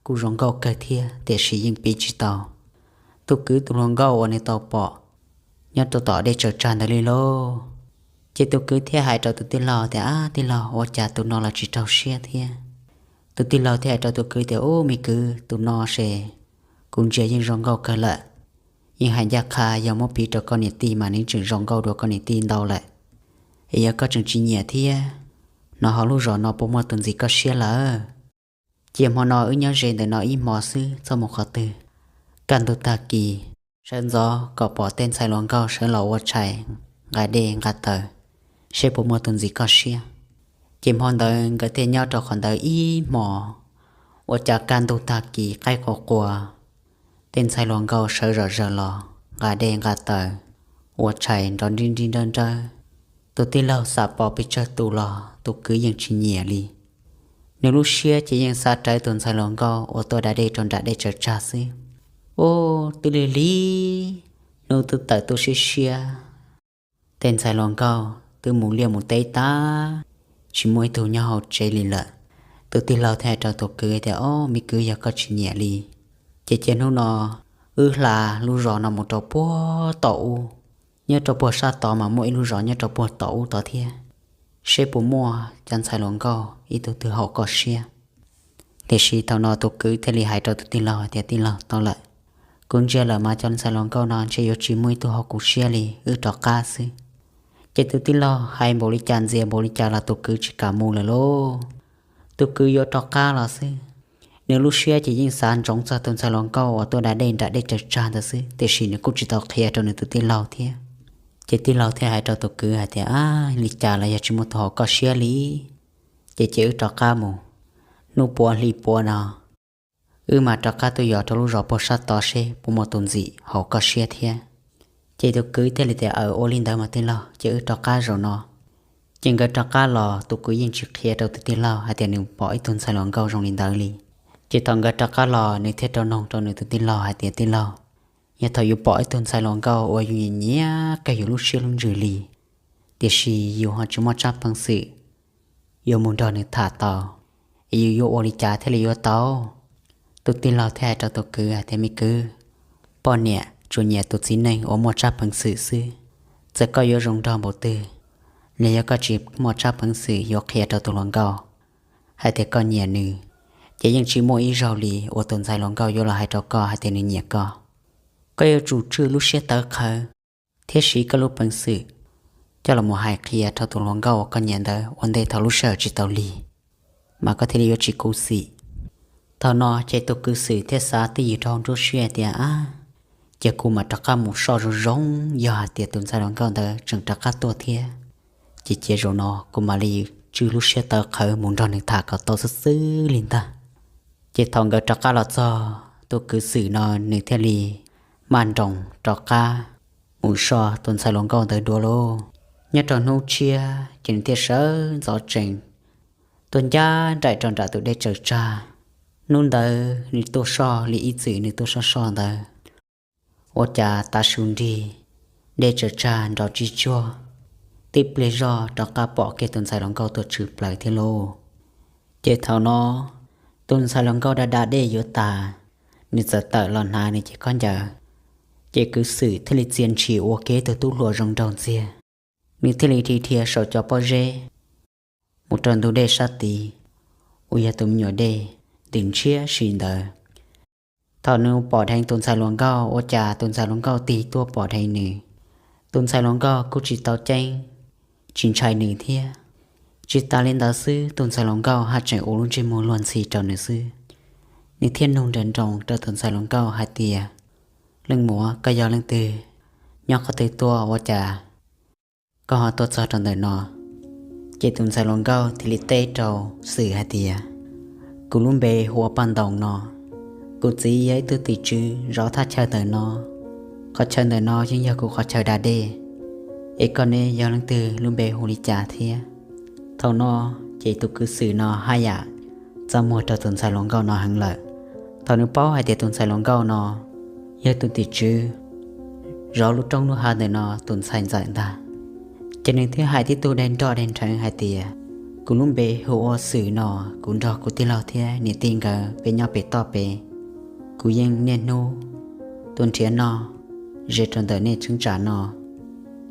kuj zoo nkauj kawg thiab tiam sis yeej piv tsis tau tus kwv tus hluas nkauj uas nws tau pom nyob rau tom dej tsaws tsag ntawd li lauj. Ces tus kwv thiaj hais rau tus tij laug tias, ab tij laug, ua cas tus no los tsis raug siab thiab? Tus tij laug thiaj hais rau tus kwv tias, ub me kwv, tus no ces kuv ntsia yeej zoo nkauj kawg lawm. Yeej hais ncaj qha yog muab piv rau koj niam tij mas nws tseem zoo nkauj dua koj niam tij ntau lawm. Es yog koj tseem tsis nyiam thiab, hnov hauv lub zos no puas muaj tus ntxim koj siab lawm? Cia hmo no wb nyob ze ntawm no ib hmo xwb txhob mus qhov twg. Kaj ntug tag kis sawv ntxov kom pom tej ntxhais hluas nkauj sawv los ua tshais, nqa dej nqa taws, seb puas muaj tus ntxim koj siab. Ces hmo ntawd nkawd thiaj nyob rau qhov ntawd ib hmo. Ua cas kaj ntug tag kis qaib qua qua, tej ntxhais hluas nkauj sawv zom zaws los nqa dej nqa taws, ua tshais nrov nrib nrib nrawb nrawb. Tus tij laug xam pom pes tsawg tus los tus kwv yeej tsis nyiam li. Nws lub siab ces yeej xav rawv tus ntxhais hluas nkauj uas tuaj da dej rau nram dej tsaws tsag xwb. Ub, twb lig lig, hnub twb tawm tuaj siab siab, tej ntxhais hluas nkauj twb mus liaj mus teb tag, tsis muaj ib tug nyob hauv tsev li lawm. Tus tij laug thiaj hais rau tus kwv tias, ob me kwv, yog koj tsis nyiam li ces cia hnub no wb hla lub zos no mus rau puag tom ub. Nyob rau puag sab tod mas muaj ib lub zos nyob rau puag tom ub tod thiab, seb puas muaj cov ntxhais hluas nkauj ib tug twg haum koj siab. Tiam sis thaum no tus kwv thiaj li hais rau tus tij laug hais tias, tij laug, tau lawm, kuv ntsia lawm mas cov ntxhais hluas nkauj no ntshe yuav tsis muaj ib tug haum kuv siab li, wb rov qab xwb. Ces tus tij laug hais npaum li cas ntxias npaum li cas los tus kwv tsis kam mus lawm lauj. Tus kwv yuav rov qab los xwb, nws lub siab ces yeej xav ntsoov txog tus ntxhais hluas nkauj uas tuaj da dej nram dej tsaws tsag ntawd xwb, tiam sis nws kuj tsis tau qhia rau nws tus tij laug thiab. Ces tij laug thiaj hais rau tus kwv hais tias, Ab, li cas los yog tsis muaj tus haum koj siab li, ces cia wb rov qab mus. Hnub puav hli puav no wb mam rov qab tuaj yos rau lub zos puag sab tod seb puas muaj tus ntxim haum koj siab thiab. Ces tus kwv thiaj li tias, Aws, ua li ntawd mas tij laug, ces wb rov qab zaum no. Ces nkawd rov qab los, tus kwv yeej tsis qhia rau tus tij laug hais tias nws pom ib tug ntxhais hluas nkauj zoo li ntawd li. Ces thaum nkawd rov qab los, nws thiaj rov noog rau nws tus tij laug hais tias, Tij laug, yog thaum yus pom ib tug ntxhais hluas nkauj uas yus nyiam nyiam kawg yus lub siab lub ntsws li, tiam sis yus ho tsis muaj tsab peev xwm yuav mus nrog nws tham tau, es yus yuav ua li cas thiaj li yuav tau? Tus tij laug thiaj hais rau tus kwv hais tias, Me kwv, poj niam tsuas nyiam tus txiv neej uas muaj tsab peev xwm xwb. Txawm koj yuav zoo nraug npaum twg, los yog koj tsis muaj tsab peev xwm yuav qhia rau tus hluas nkauj hais tias koj nyiam nws, ces yeej tsis muaj ib zaug li uas tus ntxhais hluas nkauj yuav los hais rau koj hais tias nws nyiam koj. Koj yuav tsum tswj lub siab tawv qhawv thiab siv koj lub peev xwm coj los mus hais qhia rau tus hluas nkauj uas koj nyiam ntawd ua ntej thaum lub sij hawm tsis tau lig, mas koj thiaj li yuav tsis khuv xim. Thaum no ces tus kwv Xwm thiaj xav twj ywm rau hauv nruab siab tias, Ab, ces kuv mam rov qab mus soj zoo zoo, yog hais tias tus ntxhais hluas nkauj ntawd tseem rov qab tuaj thiab, ces cia zaum no kuv mam li tswj lub siab tawv qhawv mus nrog nws tham kom tau xwb xwb li ntag. Ces thaum nkawd rov qab los txog, tus kwv Xwm no nws thiaj li maj nroos rov qab mus soj tus ntxhais hluas nkauj ntawd dua lauj. Nyob rau hnub tshiab ces nws thiaj sawv ntxov tsees tuaj ncaj nraim rau nram tus dej tsaws tsag. Hnub ntawd nws tuaj soj li ib txwm nws tuaj soj soj ntawd, ua cas tav su nrig, dej tsaws tsag nrov tsis tsuag, tib pliag zoj rov qab pom kiag tus ntxhais hluas nkauj tuaj tshwm plaws thiab lauj. Ces thaum no tus ntxhais hluas nkauj da da dej yuav tas, nws txawm tawm los hnav nws cev khaub ncaws. Ces kwv Xwm thiaj li txia ntshis ua kiag tus tub hluas zoo nraug ntxiag, nws thiaj li dhia dhia saum cov pob zeb mus rau ntug dej sab tid uas yog tus me nyuam dej ntws ntshiab si ntawd. Thaum nws pom dheev tus ntxhais hluas nkauj, ua cas tus ntxhais hluas nkauj tig tuaj pom dheev nws. Tus ntxhais hluas nkauj kuj tsis tau ceeb, tsis ntshai nws thiab. Tsis tas li ntawd xwb, tus ntxhais hluas nkauj haj tseem ua lub ntsej muag luag ntxhi rau nws xwb. Nws thiaj nug nrawm nroos rau tus ntxhais hluas nkauj hais tias, Leej muam, koj yog leej twg? Nyob qhov twg tuaj ua cas koj ho tuaj txog rau ntawm no? Ces tus ntxhais hluas nkauj thiaj li teb rau Xwm hais tias, Kuv lub npe hu ua Paj Ntoos no. Kuv txiv yog ib tug tim tswv zov thaj chaw ntawm no. Qhov chaw ntawm no yeej yog kuv qhov chaw da dej. Es koj ne yog leej twg, lub npe hu li cas thiab? Thaum no ces tus kwv Xwm no haj yam txaj muag rau tus ntxhais hluas nkauj no heev lawm. Thaum nws paub hais tias tus ntxhais hluas nkauj no yog tus tim tswv zov lub roob lub hav ntawm no tus ntxhais ntxawm ntag, ces nws thiaj hais tib tug daig nroj daig nrheev hais tias, Kuv lub npe hu ua Xwm no, kuv nrog kuv tij laug thiab niam tij nkawd peb nyob pem toj pem. Kuv yeej niaj hnub tuaj nrhiav noj ze rau ntawm nej cheeb tsam no.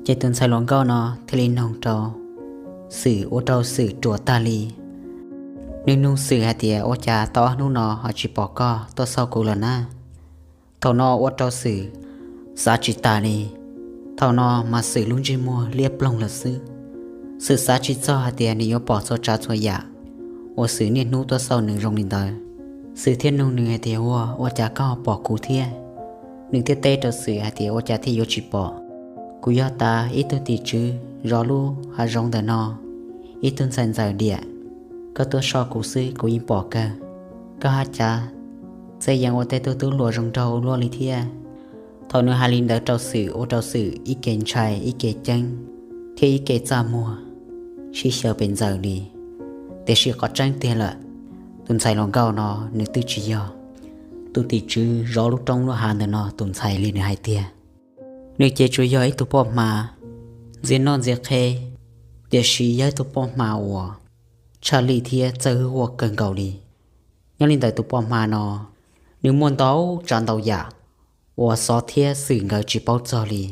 Ces tus ntxhais hluas nkauj no thiaj li noog rau Xwm, ua rau Xwm ruam tag li. Nws nug Xwm hais tias, Ua cas tau ob hnub no ho tsis pom koj tuaj xauj kuv lawm na? Thaum no ua rau Xwm xav tsis tas li. Thaum no mas Xwm lub ntsej muag liab ploog lawm xwb. Xwm xav tsis txog hais tias nws yuav pom txhua tsav txhua yam uas Xwm niaj hnub tuaj xauj nws zoo li ntawd. Xwm thiaj nug nws hais tias, Ua, ua cas koj ho pom kuv thiab? Nws thiaj teb rau Xwm hais tias, Ua cas thiaj yuav tsis pom? Kuv yog tas ib tug tim tswv zov lub hav zoov ntawm no, ib tug ntxhais ntxawm diam. Koj tuaj soj kuv xwb kuv yeej pom kawg. Koj haj cas txawj yees ua tej tug tub hluas zoo nraug ua luaj li thiab. Thaum nws hais li ntawd rau Xwm, ua rau Xwm ib ke ntshai ib ke ceeb thiab ib ke txaj muag sib xyaw pes ntxaws li. Tiam sis qhov tseeb tiag lawm, tus ntxhais hluas nkauj no nws twb tsis yog tus tim tswv zov lub roob lub hav ntawm no tus ntxhais li nws hais tiag. Nws ces tsuas yog ib tug poj hma ntxias noj ntxias qhe, tiam sis yog ib tug poj hma uas tshaj lij thiab txawj hwj huam kawg nkaus li. Nyob li ntawm tus poj hma no, nws muaj ntau tsav ntau yam uas Xov thiab Xwm nkawd tsis paub txog li.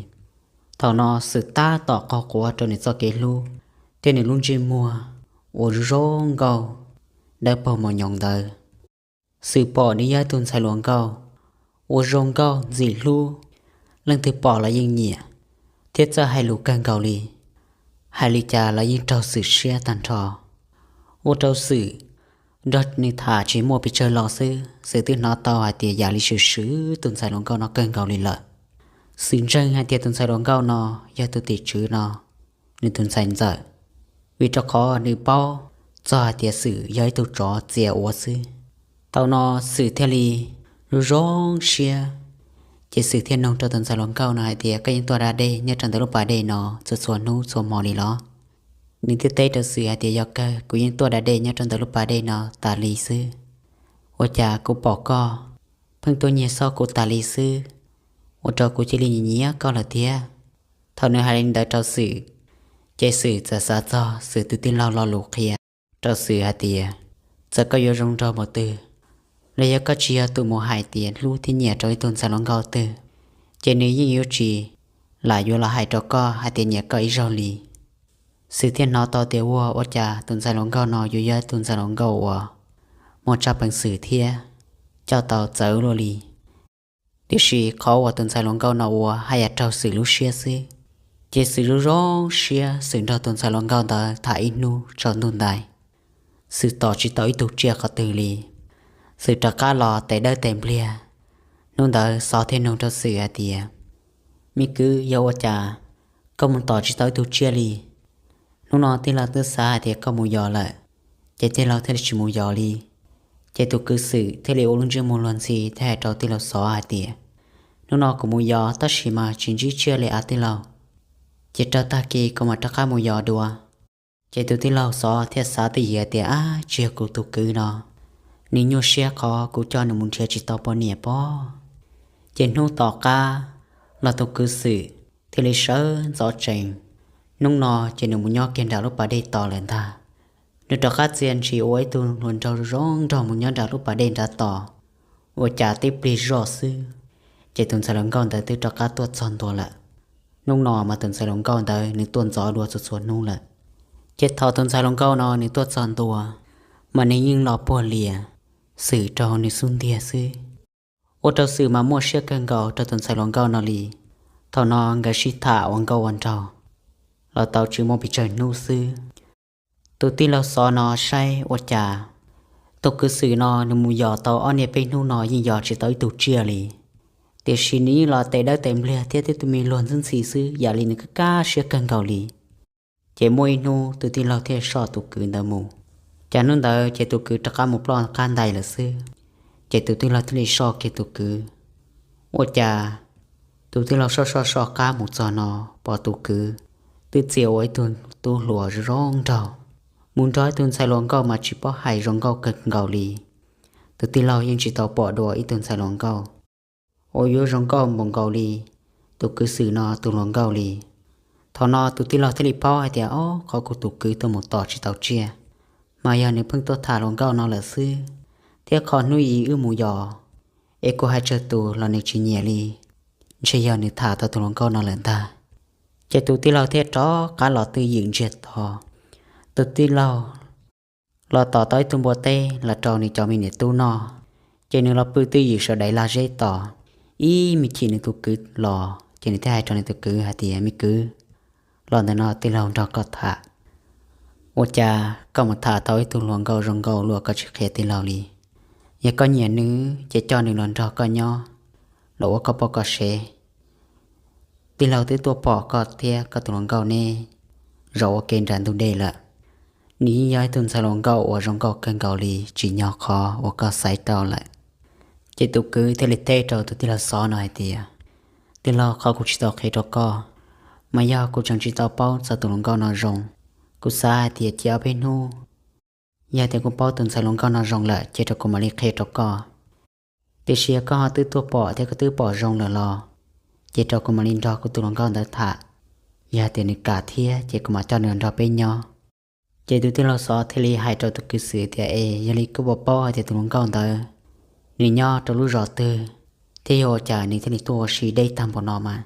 Thaum no Xwm tab tom qaug quav rau nws txoj kev hlub thiab nws lub ntsej muag uas zoo zoo nkauj dawb paug mos nyoos ntawd. Xwm pom nws yog ib tug ntxhais hluas nkauj uas zoo nkauj ntxim hlub, leej twg pom los yeej nyiam thiab txawj hais lus kawg nkaus li. Hais li cas los yeej raug Xwm siab tag nrho. Ua rau Xwm nrog nws tham tsis muaj pes tsawg los xwb, Xwm twb hnov tau hais tias yam li swm swm tus ntxhais hluas nkauj no kawg nkaus li lawm. Xwm ntseeg hais tias tus ntxhais hluas nkauj no yog tus tim tswv no nws tus ntxhais ntxawm, vim rau qhov nws paub txog hais tias Xwm yog ib tug tsov txia ua xwb. Thaum no Xwm thiaj li zoo zoo siab, ces Xwm thiaj nug rau tus ntxhais hluas nkauj no hais tias, koj yeej tuaj da dej nyob rau ntawm lub pas dej no txhua txhua hnub txhua hmo li los? Nws thiaj teb rau Xwm hais tias, yog kawg, kuv yeej tuaj da dej nyob rau ntawm lub pas dej no tas li xwb. Ua cas kuv pom koj pheej tuaj nyiag xob kuv tas li xwb, ua rau kuv cia li nyiam nyiam koj lawm thiab. Thaum nws hais li ntawd rau Xwm, ces Xwm txawm xav txog Xwm tus tij laug lo lus qhia rau Xwm hais tias, txawm koj yuav zoo nraug npaum twg, los yog koj tsis yog tus mus hais tias hlub thiab nyiam rau ib tug ntxhais hluas nkauj twg, ces nws yeej yuav tsis lam yuav los hais rau koj hais tias nyiam koj ib zaug li. Xwm thiaj hnov tau tias, ua, ua cas tus ntxhais hluas nkauj no yuav yog ib tug ntxhais hluas nkauj uas muaj tsab peev xwm thiab coj tau txawv luaj li. Tiam sis qhov uas tus ntxhais hluas nkauj no ua haj yam raug Xwm lub siab xwb. Ces Xwm zoo zoo siab, Xwm nrog tus ntxhais hluas nkauj ntawd tham ib hnub tsaus ntuj ntais, Xwm tom tsis tau ib tug tsiaj qhov twg li. Xwm rov qab los tes dawb tes npliag. Hnub ntawd Xov thiaj nug rau Xwm hais tias, me kwv, yog ua cas koj mus tom tsis tau ib tug tsiaj li? Hnub no tij laug twb xav hais tias koj mus yos lawm, ces tij laug thiaj li tsis mus yos li. Ces tus kwv Xwm thiaj li ua lub ntsiab muag luag ntxhi thiab hais rau tij laug Xov hais tias, hnub no kuv mus yos tab sis mas tsis ntsib tsiaj li av tij laug, ces raws tag kis kuv mam rov qab mus yos dua. Ces tus tij laug Xov thiaj xav twj ywm tias, ab, tsis yog kuv tus kwv no, nws nyuaj siab qhov kuv coj nws mus nrhiav tsis tau poj niam pob. Ces hnub tom qab los tus kwv Xwm thiaj li sawv ntxov tsees. Hnub no ces nws mus nyob kiag nram lub pas dej tos lawm ntag. Nws rov qab txia ntshis ua ib tug hluas nraug zoo nraug mus nyob nram lub pas dej nrad tos. Ua cas tib pliag zoj xwb, ces tus ntxhais hluas nkauj ntawd twb rov qab tuaj txog ntua lawm. Hnub no mas tus ntxhais hluas nkauj ntawd nws tuaj ntxov dua txhua txhua hnub lawm. Ces thaum tus ntxhais hluas nkauj no nws tuaj txog ntua, mas nws yeej los puag lias Xwm rau nws xub ntiag xwb. Ua rau Xwm mas muaj siab kawg nkaus rau tus ntxhais hluas nkauj no li. Thaum no nkawd sib tham ua nkauj ua nraug los tau tsis muaj pes tsawg hnub xwb, tus tij laug Xov no saib ua cas tus kwv Xwm no nws mus yos tau ob niaj peb hnub no yeej yos tsis tau ib tug tsiaj li. Tiam sis nws yeej los tes dawb tes npliag thiab tib tug me luag ntxhi ntxhi xwb, yam li nws kaj kaj siab kawg nkaus li. Ces muaj ib hnub tus tij laug thiaj soj tus kwv ntawd mus. Cas hnub ntawd ces tus kwv rov qab mus ploj qab ntais lawm xwb. Ces tus tij laug thiaj li soj kiag tus kwv. Ua cas tus tij laug soj soj soj qab mus txog no, pom tus kwv twb txia ua ib tug tub hluas zoo zoo nraug, mus nrog ib tug ntxhais hluas nkauj mas tsis paub hais zoo nkauj kawg nkaus li. Tus tij laug yeej tsis tau pom dua ib tug ntxhais hluas nkauj uas yuav zoo nkauj npaum nkaus li tus kwv Xwm no tus hluas nkauj li. Thaum no tus tij laug thiaj li paub hais tias, ob, qhov kuv tus kwv tuaj mus tom tsis tau tsiaj, mas yog nws pheej tuaj tham hluas nkauj no lawm xwb, thiab qhov hnub i wb mus yos es kuv hais tsawg tus los nws tsis nyiam li, ntshe yog nws tham tau tus hluas nkauj no lawm ntag. Ces tus tij laug thiaj rov qab los twj ywm ntsiag to. Tus tij laug los tom tau ib tug npua teb los rau nws cov me niam tub noj, ces nws los pw twj ywm saum daim lag zeb tos. Ib me chim nws tus kwv los, ces nws thiaj hais rau nws tus kwv hais tias, me kwv, los ntawm no tij laug nrog koj tham. Ua cas koj mus tham tau ib tug hluas nkauj zoo nkauj luaj koj tsis qhia tij laug li? Yog koj nyiam nws ces coj nws los nrog koj nyob, los ua koj poj koj sev. Tij laug twb tuaj pom koj thiab koj tus hluas nkauj neb zaum ua ke nram ntug dej lawm. Nws yeej yog ib tug ntxhais hluas nkauj uas zoo nkauj kawg nkaus li, tsim nyog qhov uas koj xaiv tau lawm. Ces tus kwv thiaj li teb rau tus tij laug Xov no hais tias, tij laug, qhov kuv tsis tau qhia rau koj, mas yog kuv tseem tsis tau paub txog tus hluas nkauj no zoo. Kuv xav hais tias cia ob peb hnub, yog tias kuv paub tus ntxhais hluas nkauj no zoo lawm ces rau kuv mam li qhia rau koj. Tiam sis yog koj ho twb tuaj pom thiab koj twb pom zoo lawm los, ces rau kuv mam li nrog kuv tus hluas nkauj ntawd tham. Yog tias nws kam thiab ces kuv mam coj nws los nrog peb nyob. Ces tus tij laug Xov thiaj li hais rau tus kwv Xwm tias, es yog li koj puas paub hais tias tus hluas nkauj ntawd nws nyob rau lub zos twg, thiab yog ua cas nws thiaj li tuaj ua si deb tag npaum no mas?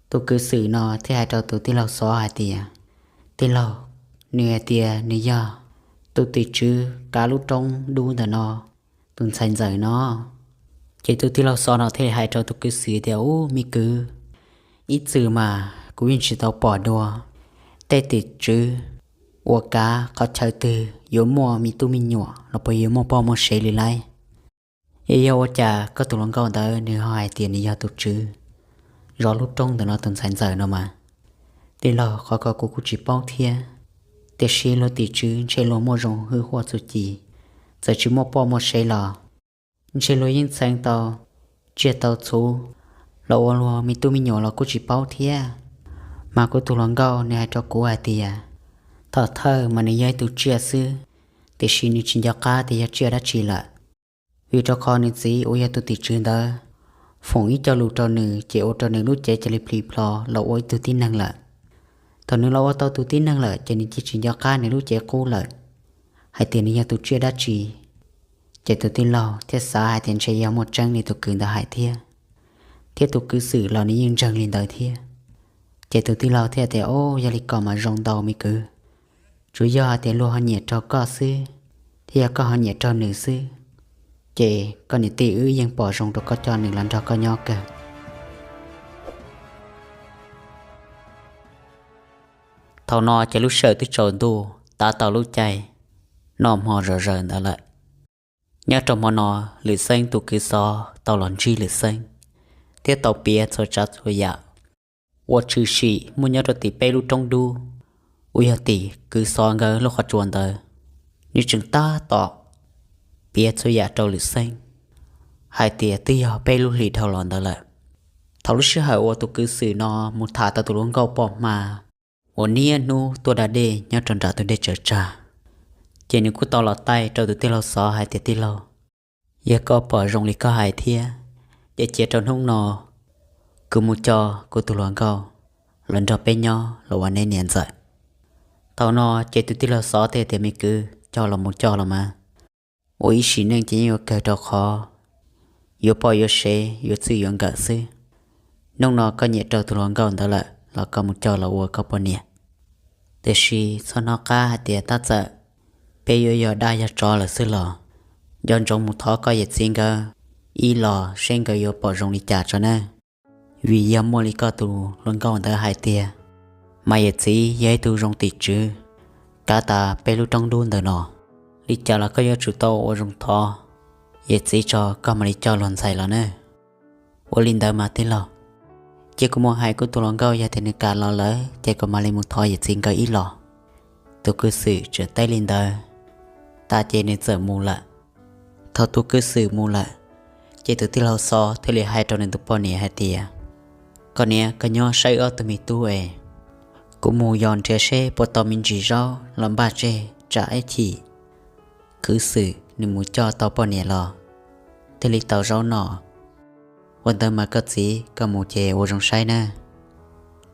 Tus kwv Xwm no thiaj hais rau tus tij laug Xov hais tias, tij laug, nws hais tias nws yog tus tim tswv kav lub roob dub ntawm no tus ntxhais ntxawm no. Ces tus tij laug Xov no thiaj li hais rau tus kwv Xwm tias, ub, me kwv, ib txwm mas kuv yeej tsis tau pom dua, tej tim tswv ua kav qhov chaw twg yuav muaj me tub me nyuam los puas yuav muaj poj muaj sev li lauj? Yog ua cas koj tus hluas nkauj ntawd nws ho hais tias nws yog tus tswv zov lub roob ntawm no tus ntxhais ntxawm no mas? Tij laug, qhov ko kuv kuj tsis paub thiab, tiam sis luag tim tswv ntshe luag muaj zoo hwj huaj txuj ci, txawm tsis muaj poj muaj sev los ntshe luag yeej txheev tau tsiaj tau txhu los ua luag me tub me nyuam los kuj tsis paub thiab. Mas kuv tus hluas nkauj nws hais rau kuv hais tias thaum thawj mas nws yog ib tug tsiaj xwb, tiam sis nws tsis nco qab tias yog tsiaj dab tsi lawm, vim rau qhov nws txiv uas yog tus tim tswv ntawd foom ib co lus rau nws ces ua rau nws lub cev cia li plhis plho los ua ib tug tib neeg lawm. Thaum nws los ua tau tus tib neeg lawm ces nws cia tsis nco qab nws lub cev qub lawm, hais tias nws yog tus tsiaj dab tsi. Ces tus tij laug thiaj xav hais tias ntshe yog muaj tseeb li tus kwv ntawd hais thiab, thiab tus kwv Xwm los nws yeej ntseeg li ntawd thiab. Ces tus tij laug thiaj tias, Au, yog li ko mas zoo ntau me kwv, tsuas yog hais tias luag ho nyiam raug koj xwb, thiab yog koj ho nyiam raug nws xwb, ces koj niam tij wb yeej pom zoo rau koj coj nws los nrog koj nyob kawg. Thaum no ces lub sij hawm twb tsaus ntuj tab tom lub caij noj hmo zom zaws ntawd lawm. Nyob rau hmo no, Lwm Xeeb tus kwv Xov tau los ntsib Lwm Xeeb thiab tau piav txhua tsav txhua yam uas tshwm sim muaj nyob rau tim peb lub roob dub uas yog tim kwv Xov nkawd lub qhov tsua ntawd. Nws tseem tab tom piav txhua yam rau Lwm Xeeb hais tias twb yog peb lub hlis dhau los ntawd lawm. Thaum lub sij hawm uas tus kwv Xwm no mus tham tau tus hluas nkauj poj hma uas niaj hnub tuaj da dej nyob rau nram tus dej tsaws tsag, ces nws kuj tau los taij rau tus tij laug Xov hais tias, Tij laug, yog koj pom zoo li koj hais thiab, ces cia rau hnub no kuv mus coj kuv tus hluas nkauj los nrog peb nyob los ua neb niam ntxawm. Thaum no ces tus tij laug Xov thiaj tias, Me kwv, coj los mus coj los mas, ua ib sim neej ces yeej yuav kawg rau qhov yuav poj yuav sev yuav txwj yuav nkawm xwb. Hnub no koj nyiam raug tus hluas nkauj ntawd lawm los koj mus coj los ua koj poj niam. Tiam sis txhob hnov qab hais tias tab txawm peb yuav yog dab yog tsov lawm xwb los nco ntsoov mus thov koj yawm txiv nkawd ib los seb nkawd yuav pom zoo li cas tso nawb. Vim yog muaj li koj tus hluas nkauj ntawd hais tias, mas yawm txiv yog ib tug zoo tim tswv kav tas peb lub roob dub ntawm no, li cas los koj yuav tsum tau ua zoo thov yawm txiv tso koj mam li coj luag ntxhais los nawb. Ua li ntawd mas tij laug, cia kuv mus hais kuv tus hluas nkauj, yog tias nws kam los lawm ces kuv mam li mus thov yawm txiv nkawd ib los. Tus kwv Xwm tseem teb li ntawd tas ces nws txawm mus lawm. Thaum tus kwv Xwm mus lawm, ces tus tij laug Xov thiaj li hais rau nws tus poj niam hais tias, Koj niam, koj nyob saib ob tug me tub es, kuv mus yos nrhiav seb puas tau me ntsis zaub los npaj tseg tsam ib chim kwv Xwm nws mus coj tau poj niam los thiaj li tau zaub noj. Ua ntawd mas koj txiv, koj mus ces ua zoo saib nawb.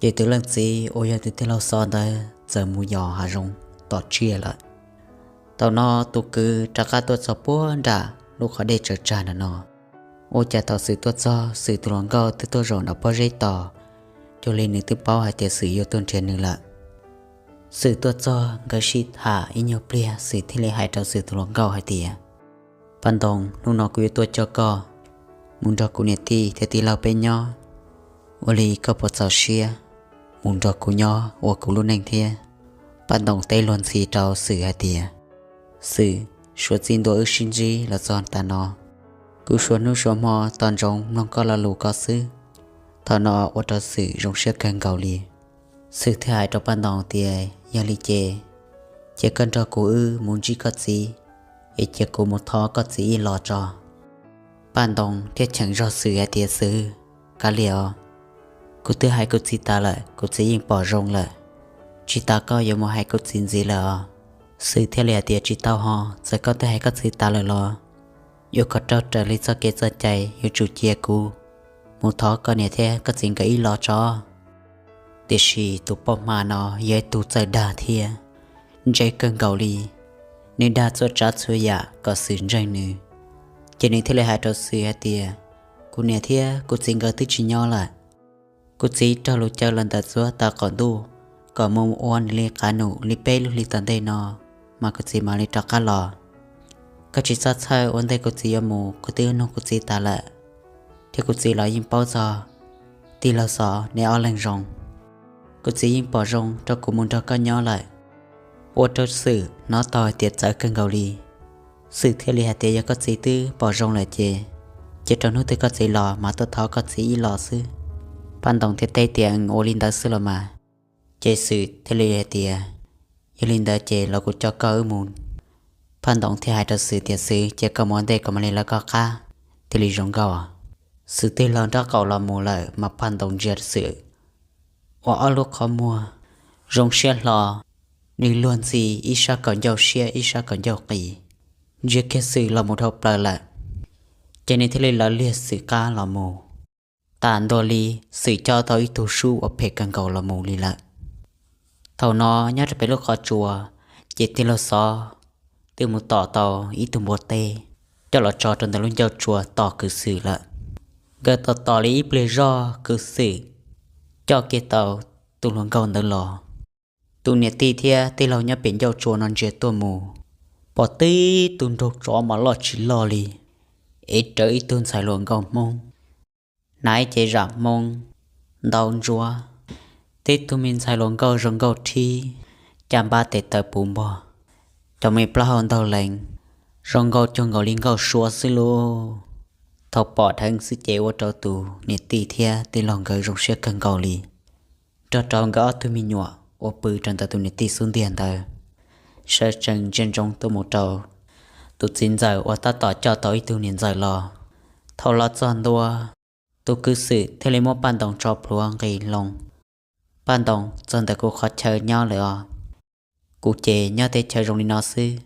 Ces tus leej txiv uas yog tus tij laug Xov ntawd txawm mus yos hav zoov tom tsiaj lawm. Thaum no tus kwv rov qab tuaj txog puag nram lub qhov dej tsaws tsag nram no. Ua cas thaum Xwm tuaj txog, Xwm tus hluas nkauj twb tuaj zaum nram pob zeb tos, cuag li nws twb paub hais tias Xwm yuav tuaj nrhiav nws lawm. Xwm tuaj txog nkawd sib tham ib nyuag pliag, Xwm thiaj li hais rau Xwm tus hluas nkauj hais tias, Paj Ntoo, hnub no kuv yuav tuaj coj koj mus nrog kuv niam tij thiab tij laug peb nyob. Ua li koj puas txaus siab mus nrog kuv nyob ua kuv lub neej thiab? Paj Ntoo teb luag ntxhi rau Xwm hais tias, Xwm, suav txij ntua wb sib ntsib los txog tas no, kuv suav hnub suav hmo tos ntsoov mloog koj lo lus ko xwb. Thaum no ua rau Xwm zoo siab kawg nkaus li. Xwm thiaj hais rau Paj Ntoo tias, Yog li ces, cia koj nrog kuv wb mus ntsib koj txiv, es cia kuv mus thov koj txiv ib los tso. Paj Ntoo thiaj cheem zog Xwm hais tias, Xwm, kav liam os, kuv twb hais kuv txiv tas lawm, kuv txiv yeej pom zoo lawm, tsis tas koj yuav mus hais kuv txiv ntxiv lawm os. Xwm thiaj li hais tias, Tsis tau ho, txawm koj twb hais koj txiv tas lawm los yuav kom raug raws li txoj kev txoj cai, yuav tsum cia kuv mus thov koj niam thiab koj txiv nkawd ib los tso. Tiam sis tus poj hma no yog ib tug txawj dag thiab ntse kawg nkaus li, nws dag txhua tsav txhua yam kom Xwm ntseeg nws. Ces nws thiaj li hais rau Xwm hais tias, Kuv niam thiab kuv txiv nkawd twb tsis nyob lawm. Kuv txiv raug lus caw los ntawm txuav tav qaum ntuj kom mus ua nws li qav num li peb lub hlis tom ntej no, mas kuv txiv mam li rov qab los. Koj tsis txhob txhawj, ua ntej kuv txiv yuav mus kuv twb nug kuv txiv tas lawm, thiab kuv txiv los yeej paub txog tij laug Xov neb ob leeg zoo. Kuv txiv yeej pom zoo rau kuv mus nrog koj nyob lawm. Ua rau Xwm hnov tau hais tias txawv kawg nkaus li. Xwm thiaj li hais tias, Yog koj txiv twb pom zoo lawm ces, cia rau hnub twg koj txiv los mas tuaj thov koj txiv ib los xwb. Paj Ntoo thiaj teb tias, Ua li ntawd xwb los mas. Ces Xwm thiaj li hais tias, Yog li ntawd ces los kuv coj koj wb mus. Paj Ntoo thiaj hais rau Xwm tias, Xwm, cia koj mus ua ntej kom mam li lawv koj qab thiaj li zoo nkauj. Xwm tig hlo nraub qaum los mus lawm mas Paj Ntoo ntsia Xwm ua ob lub qhov muag zoo siab hlo, nws luag ntxhi ib sab kom ncauj siab ib sab kom ncauj qis, ntsia kiag Xwm los mus dhau plaws lawm. Ces nws thiaj li lawv liag Xwm qab los mus. Tas ntua li, Xwm coj tau ib tug sub uas phem kawg nkaus los mus li lawm. Thaum no nyob rau pem lub qhov tsua, ces tij laug Xov twb mus tom tau ib tug npua teb coj los tso rau ntawm lub ncauj tsua tos kwv Xwm lawm. Nkawd tos tos li ib pliag zog kwv Xwm coj kiag tau tus hluas nkauj ntawd los. Tus niam tij thiab tij laug nyob pem ncauj tsua no ntsia tuaj mus, pom tib tug nraug tsov mas loj tsis loj li, ev rawv ib tug ntxhais hluas nkauj Hmoob, hnav ib cev zam Hmoob ntau ntsuab, tib tug me ntxhais hluas nkauj zoo nkauj rhib, caj npab tes taw puv npog, cov me plaub hau ntaug lees, zoo nkauj cuag nkaus li nkauj suav xwb lauj. Thaum pom dheev xwb ces ua rau tus niam tij thiab tij laug nkawd zoo siab kawg nkaus li. Nrog rau nkawd ob tug me nyuam uas pw rau ntawm tus niam tij xub ntiag ntawd, sawv tsees ntsia ntsoov tuaj mus rau tus txiv ntxawm uas tab tom coj tau ib tug niam ntxawm los. Thaum los txog ntua, tus kwv Xwm thiaj li muab Paj Ntoo tso plhuav nqis loo. Paj Ntoo, txog ntawm kuv qhov chaw nyob lawm os. Kuv ces nyob teb chaws zoo li no xwb.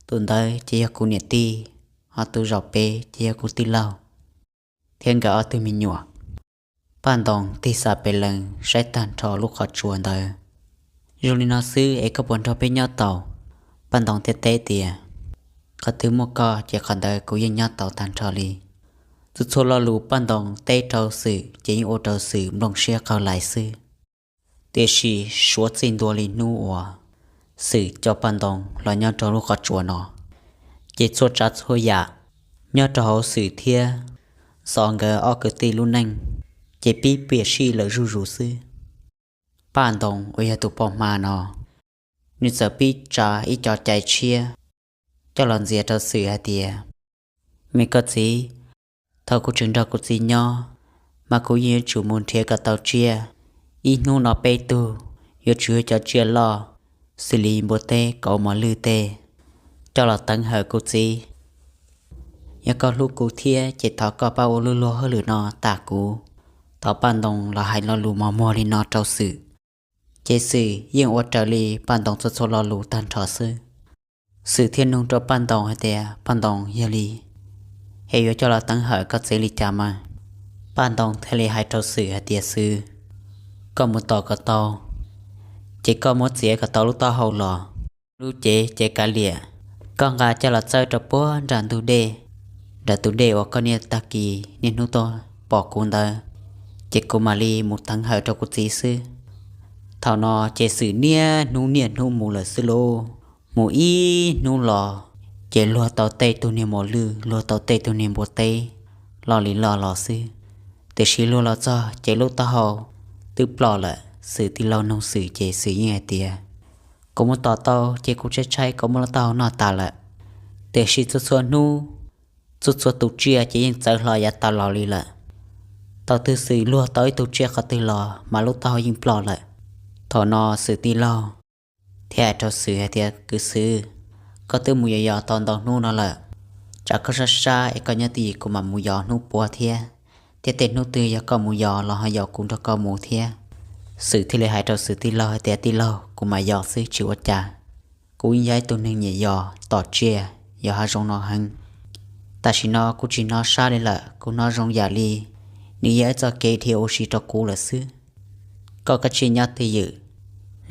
Tus ntawd ces yog kuv niam tij, ho tus zaum pem ces yog kuv tij laug thiab nkawd ob tug me nyuam. Paj Ntoo tig xa pes lees saib tag nrho lub qhov tsua ntawd. Zoo li no xwb es koj puas nrog peb nyob tau? Paj Ntoo thiaj teb tias, Qhov twg muaj koj ces qhov ntawd kuv yeej nyob tau tag nrho li. Txhua txhua lo lus Paj Ntoo teb rau Xwm ces yeej ua rau Xwm nplooj siab qaug lais xwb. Tiam sis suav txij ntua li hnub uas Xwm coj Paj Ntoo los nyob rau lub qhov tsua no, ces txhua tsav txhua yam nyob rau hauv Xwm thiab Xov nkawd ob kwv tij lub neej ces pib piam sij lawm zuj zus xwb. Paj Ntoo uas yog tus poj hma no, nws txawm pib tsa ib co cai tshiab coj los ntxias rau Xwm hais tias, Me koj txiv, thaum kuv tseem nrog kuv txiv nyob, mas kuv yeej yuav tsum mus nrhiav kom tau tsiaj. Ib hnub no peb tug yuav tsum yog cov tsiaj loj, xws li npua teb, kauv, mos lwj tej, coj los teev hawm kuv txiv. Yog koj hlub kuv thiab ces thov koj pab ua lub luag hauj lwm no tas kuv. Thaum Paj Ntoo los hais lo lus mos muag li no rau Xwm, ces Xwm yeej ua raws li Paj Ntoo txhua txhua lo lus tag nrho xwb. Xwm thiaj nug rau Paj Ntoo hais tias, Paj Ntoo, yog li es yuav coj los teev hawm koj txiv li cas mas? Paj Ntoo thiaj li hais rau Xwm hais tias, Xwm, koj mus tom kom tau, ces koj muab txiav kom tau lub taub hau los, lub cev ces kav liam, koj nqa coj los txawb rau puag nram ntug dej, nram tus dej uas koj niaj tag kis niaj hnub tuaj pom kuv ntawd, ces kuv mam li mus teev hawm rau kuv txiv xwb. Thaum no ces Xwm niaj hnub niaj hnub mus lawm xwb lauj. Mus ib hnub los, ces luag tau tej tug niag mos lwj, luag tau tej tug niag npua teb loj li loj los xwb. Tiam sis luag los txog ces lub taub hau twb ploj lawm. Xwm tij laug nug Xwm ces Xwm yeej hais tias, Kuv mus tom tau ces kuv tshaib tshaib kuv muab lub taub hau noj tas lawm. Tiam sis txhua txhua hnub, txhua txhua tus tsiaj ces yeej txawv hlo yav tas los li lawm. Thaum twg Xwm luag tau ib tug tsiaj qhov twg los mas lub taub hau yeej ploj lawm. Thaum no Xwm tij laug thiaj hais rau Xwm hais tias, Kwv Xwm, koj twb mus yos yos tau ntau hnub no lawm, tsam koj sab sab es koj nyob twj ywm kuv mam mus yos hnub puav thiab. Thiab tej hnub twg yog koj mus yos los ho yaum kuv nrog koj mus thiab. Xwm thiaj li hais rau Xwm tij laug hais tias, Tij laug, kuv mam yos xwb tsis ua cas. Kuv yeej yog ib tug neeg nyiam yos tom tsiaj, yos hav zoov no heev. Tam sim no kuv tsis hnov sab li lawm, kuv hnov zoo yam li nws yog ib txoj kev dhia ua si rau kuv lawm xwb. Koj kav tsij nyob twj ywm,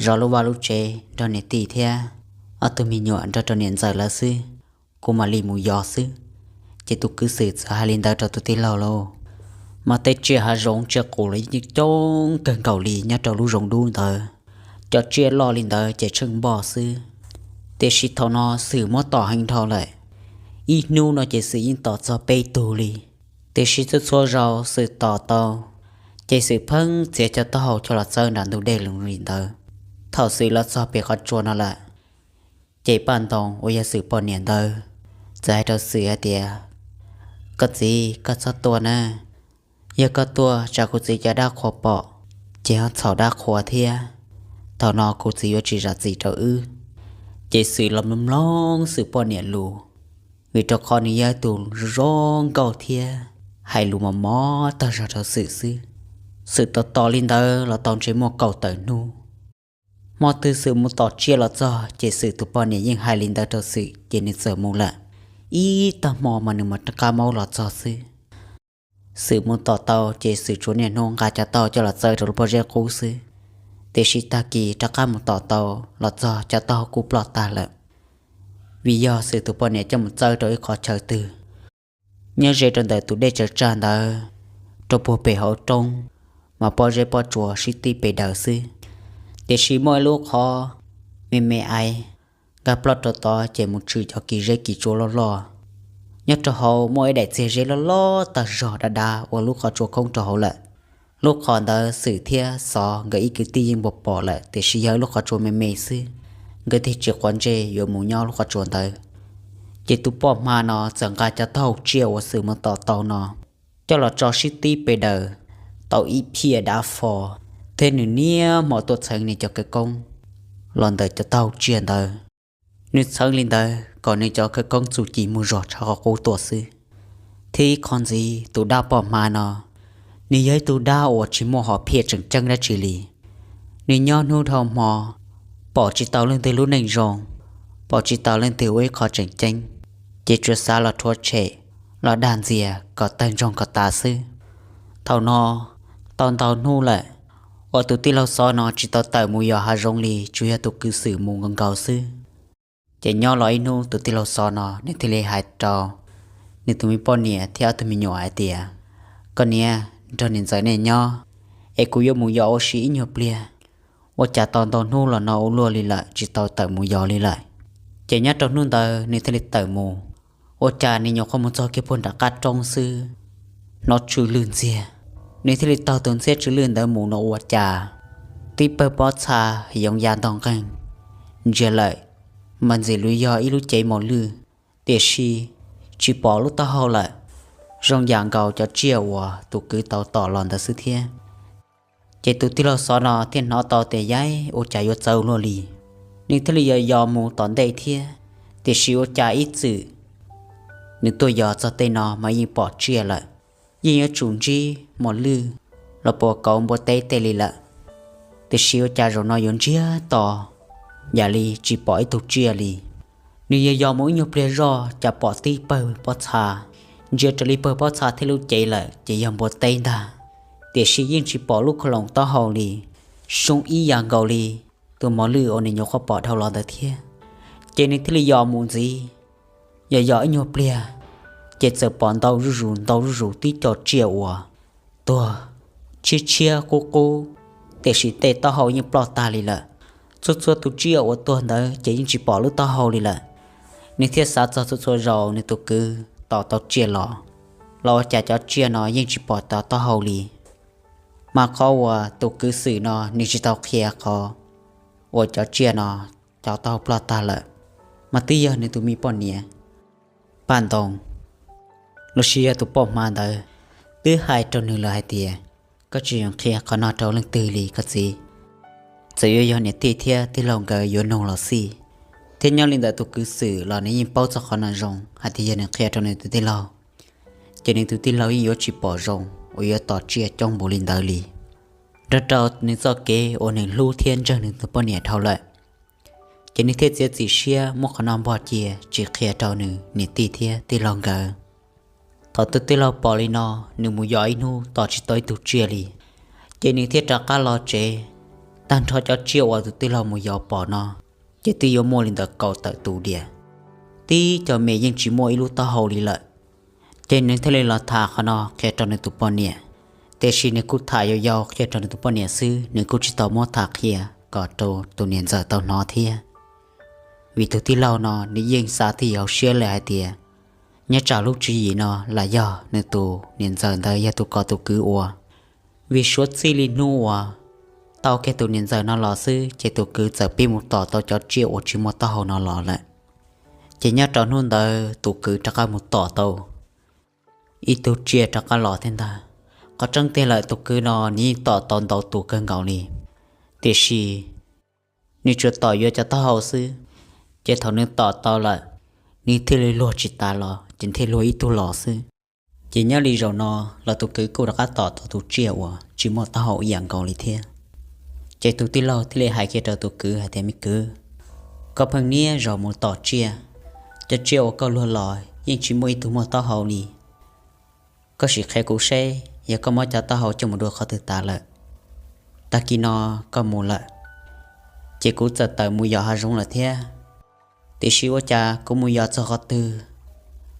zov lub vaj lub tsev nrog niam tij thiab ob tug me nyuam nrog rau niam ntxawm lawv xwb, kuv mam li mus yos xwb. Ces tus kwv Xwm txawm hais li ntawd rau tus tij laug lauj. Mas tej tsiaj hav zoov tsiaj qus los yeej coob kawg nkaus li nyob rau lub zoov dub ntawd. Cov tsiaj loj li ntawd ces tsheej npoj xwb. Tiam sis thaum no Xwm muab tom heev dhau lawm. Ib hnub no ces Xwm yeej tom txog peb tug li. Tiam sis txhua txhua zaus Xwm tom tau Ces Xwm pheej txiav cov taub hau coj los txawb nram ntug dej li ntawd. Thaum Xwm los txog pem qhov tsua no lawm, ces Paj Ntoo uas yog Xwm poj niam ntawd txawm hais rau Xwm hais tias, Koj txiv, koj txhob tuaj na. Yog koj tuaj tsam kuv txiv cov dab qhuas pom, ces ho txhaum dab qhuas thiab. Thaum no kuv txiv yuav tsis zam txim rau wb. Ces Xwm los mloog mloog Xwm poj niam lus, vim rau qhov nws yog ib tug zoo nkauj thiab hais lus mos mos tag zog rau Xwm xwb. Xwm tos tos li ntawd los tau ntshe muaj kaum tawm hnub. Hmo twg Xwm mus tom tsiaj los txog ces Xwm tus poj niam yeej hais li ntawd rau Xwm ces nws txawm mus lawm. Ib tag hmo mas nws mam rov qab maub los txog xwb. Xwm mus tom tau ces Xwm tsuas niaj hnub nqa cov taub hau coj los txawb rau lub pob zeb qub xwb. Tiam sis tag kis rov qab mus tom tau los txog cov taub hau kuj ploj tag lawm, vim yog Xwm tus poj niam coj mus txawb rau ib qhov chaw twg nyob ze rau ntawm tus dej tsaws tsag ntawd, rau puag pem hauv roob, mas pob zeb pob tsuas sib tib pes daws xwb. Tiam sis muaj ib lub qhov me me ais nkag ploj rau tod ces mus tshwm cov kis zeb kis tsua loj loj. Nyob rau hauv muaj ib daim txiag zeb loj loj tag zog dav dav ua lub qhov tsua khoob rau hauv lawm. Lub qhov ntawd Xwm thiab Xov nkawd ib kwv tij yeej npua pom lawm, tiam sis yog ib lub qhov tsua me me xwb, nkawd thiaj tsis quav ntsej yuav mus nyob lub qhov tsua ntawd. Ces tus poj hma no txawm nqa cov taub hau tsiaj uas Xwm mus tom tau no coj los tso sib tib pes daws tau ib phiaj dav fo, thiab nws niaj hmo tuaj txheev nws cov khawv koob los ntawm cov taub hau tsiaj ntawd. Nws txheev li ntawd kom nws cov khawv koob txuj ci muaj zog tshaj qhov qub tuaj xwb. Thiab ib qho ntxiv, tus dab poj hma no, nws yog ib tug dab uas tsis muaj hom phiaj tseem ceeb dab tsi li. Nws nyob hnub dhau hmo, pom tsis tau leej twg lub neej zoo, pom tsis tau leej twg ua ib qho tseem ceeb, ces tsuas xav los rhuav tshem, los dag ntxias kom tawg ntsoog kom tas xwb. Thaum no, tau ntau hnub lawm uas tus tij laug Xov no tsis tau tawm mus yos hav zoov li, tsuas yog tus kwv Xwm mus nkaus nkaus xwb. Ces nyob los ib hnub tus tij laug Xov no nws thiaj li hais rau nws tus me poj niam thiab ob tug me nyuam hais tias, Koj niam, nrog niam ntxawm nej nyob, es kuv yuav mus yos ua si ib nyuag pliag. Ua cas tau ntau hnub los no ua luaj li lawm tsis tau tawm mus yos li lawm. Ces nyob rau hnub ntawd nws thiaj li tawm mus. Ua cas nws nyuam qhuav mus txog kiag puag nram qab roob xwb, hnov tsw lwj ntxiag. Nws thiaj li taug tus ntxhiab tsw lwj ntawd mus no ua cas tib pawg pob txha yoov ya ntog nqeeg ntsia lawm, mas ntxim li yog ib lub cev mos lwj, tiam sis tsis pom lub taub hau lawm, zoo yam nkaus cov tsiaj uas tus kwv tau tom los ntawd xwb thiab. Ces tus tij laug Xov no thiaj hnov tau tias yaib ua cas yuav txawv luaj li. Nws thiaj li yos yos mus tom ntej thiab, tiam sis ua cas ib txwm nws tuaj yos txog tej no mas yeej pom tsiaj lawm, yeej yuav tsum ntsib mos lwj los puas kauv npua teb tej li lawm. Tiam sis ua cas zaum no yuav ntsiag to yam li tsis pom ib tug tsiaj li. Nws yos yos mus ib nyuag pliag zoj cas pom tib pawg pob txha, ntsia raws li pawg pob txha thiab lub cev lawm ces yog npua teb ntag, tiam sis yeej tsis pom lub khav loos taub hau li, zoo ib yam nkaus li tus mos lwj uas nws nyuam qhuav pom dhau los ntawd thiab. Ces nws thiaj li yos mus ntxiv, yos yos ib nyuag pliag, ces txawm pom ntau zuj zus ntau zuj zus tib co tsiaj uas tuag tshiab tshiab qub qub, tiam sis tej taub hau yeej ploj tag li lawm. Txhua txhua tus tsiaj uas tuag ntawd ces yeej tsis pom lub taub hau li lawm. Nws thiaj xav txog txhua txhua zaus nws tus kwv tom tau tsiaj los, los ua cas cov tsiaj no yeej tsis pom cov taub hau li. Mas qhov uas tus kwv Xwm no nws tsis tau qhia qhov uas cov tsiaj no cov taub hau ploj tag lawm, mas twb yog nws tus me poj niam Paj Ntoo, los sis yog tus poj hma ntawd twb hais rau nws lawm hais tias, Koj tsis yog qhia qhov no rau leej twg li koj txiv. Txawm yuav yog niam tij thiab tij laug nkawd yuav nug los xij. Thiab nyob li ntawm tus kwv Xwm los nws yeej paub txog qhov no zoo hais tias yog nws qhia rau nws tus tij laug, ces nws tus tij laug yeej yuav tsis pom zoo uas yuav tom tsiaj coob npaum li ntawd li. Nrog rau nws txoj kev uas nws hlub thiab ntseeg nws tus poj niam dhau lawm, ces nws thiaj txiav txim siab muab qhov no npog cia tsis qhia rau nws niam tij thiab tij laug nkawd. Thaum tus tij laug pom li no, nws mus yos ib hnub tom tsis tau ib tug tsiaj li, ces nws thiaj rov qab los tsev. Tag nrho cov tsiaj uas tus tij laug mus yos pom no, ces twb yuav muaj li ntawm kaum tawm tus diam, tib co me yeej tsis muaj ib lub taub hau li lawm. Ces nws thiaj li los tham qhov no qhia rau nws tus poj niam, tiam sis nws kuj tham yau yau qhia rau nws tus poj niam xwb, nws kuj tsis tau muab tham qhia kom rau tus niam ntxawm tau hnov thiab. Vim tus tij laug no nws yeej xav tij hauv siab lawm hais tias, nyob tsam lub tswv yim no los yog nws tus niam ntxawm ntawd yog tus kov tus kwv ua, Vim suav txij li hnub uas tau kiag tus niam ntxawm no los xwb ces tus kwv txawm pib mus tom tau cov tsiaj uas tsis muaj taub hau no los lawm. Ces nyob rau hnub ntawd tus kwv rov qab mus tom tau ib tug tsiaj rov qab los thiab ntag. Qhov tseeb tiag lawm tus kwv no nws yeej tom tau ntau tus kawg nkaus li, tiam sis nws tsuas tom yuav cov taub hau xwb. Ces thaum nws tom tau lawm, nws thiaj li luag tsis tas los ces thiaj luag ib tug los xwb. Ces nyob li zaum no los tus kwv kuj rov qab tom tau tus tsiaj uas tsis muaj taub hau ib yam nkaus li thiab. Ces tus tij laug thiaj li hais kiag rau tus kwv hais tias, me kwv, koj pheej niaj zaus mus tom tsiaj, cov tsiaj uas koj luag los yeej tsis muaj ib tug muaj taub hau li. Koj sim qhia kuv seb yog koj muab cov taub hau coj mus dua qhov twg tas lawm. Tag kis no koj mus lawm, ces kuv txawm tawm mus yos hav zoov lawm thiab. Tiam sis ua cas kuv mus yos txog qhov twg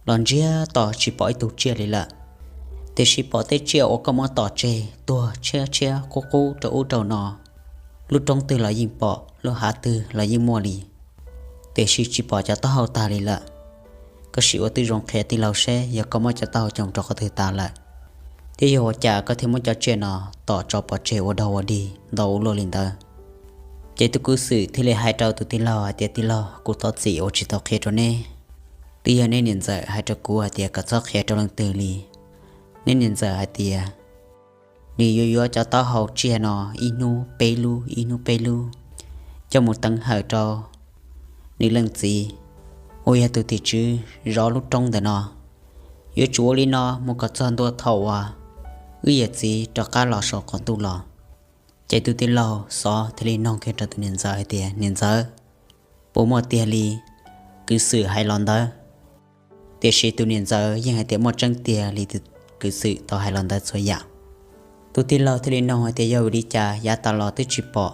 los ntsiag to tsis pom ib tug tsiaj li lawm. Tiam sis pom tej tsiaj uas koj muab tom tseg tuag tshiab tshiab qub qub rau ub rau no. Lub roob twg los yeej pom, lub hav twg los yeej muaj li, tiam sis tsis pom cov taub hau tag li lawm. Koj sim ua tib zoo qhia tij laug seb yog koj muab cov taub hau coj rau qhov twg tas lawm, thiab yog ua cas koj thiaj muab cov tsiaj no tom tso pov tseg ua dog ua dig ntau ua luaj li ntawd. Ces tus kwv Xwm thiaj li hais rau tus tij laug hais tias, tij laug, kuv thov txim uas tsis tau qhia rau neb. Twb yog neb niam ntxawm hais rau kuv hais tias kom txhob qhia rau leej twg li. Neb niam ntxawm hais tias nws yuav yuav cov taub hau tsiaj no ib hnub peb lub, ib hnub peb lub, coj mus teev hawm rau nws leej txiv uas yog tus tim tswv zov lub roob ntawm no. Yuav tsum ua li no mus kom txog ntua thaum uas wb yawm txiv rov qab los saum qaum ntuj los. Ces tus tij laug Xov thiaj li noog kiag rau tus niam ntxawm hais tias, niam ntxawm, puas muaj tiag li kwv Xwm hais los ntawd? Tiam sis tus niam ntxawm yeej hais tias muaj tseeb tiag li tus kwv Xwm tau hais los ntawd txhua yam. Tus tij laug thiaj li noog hais tias, yog vim li cas yav tas los twb tsis pom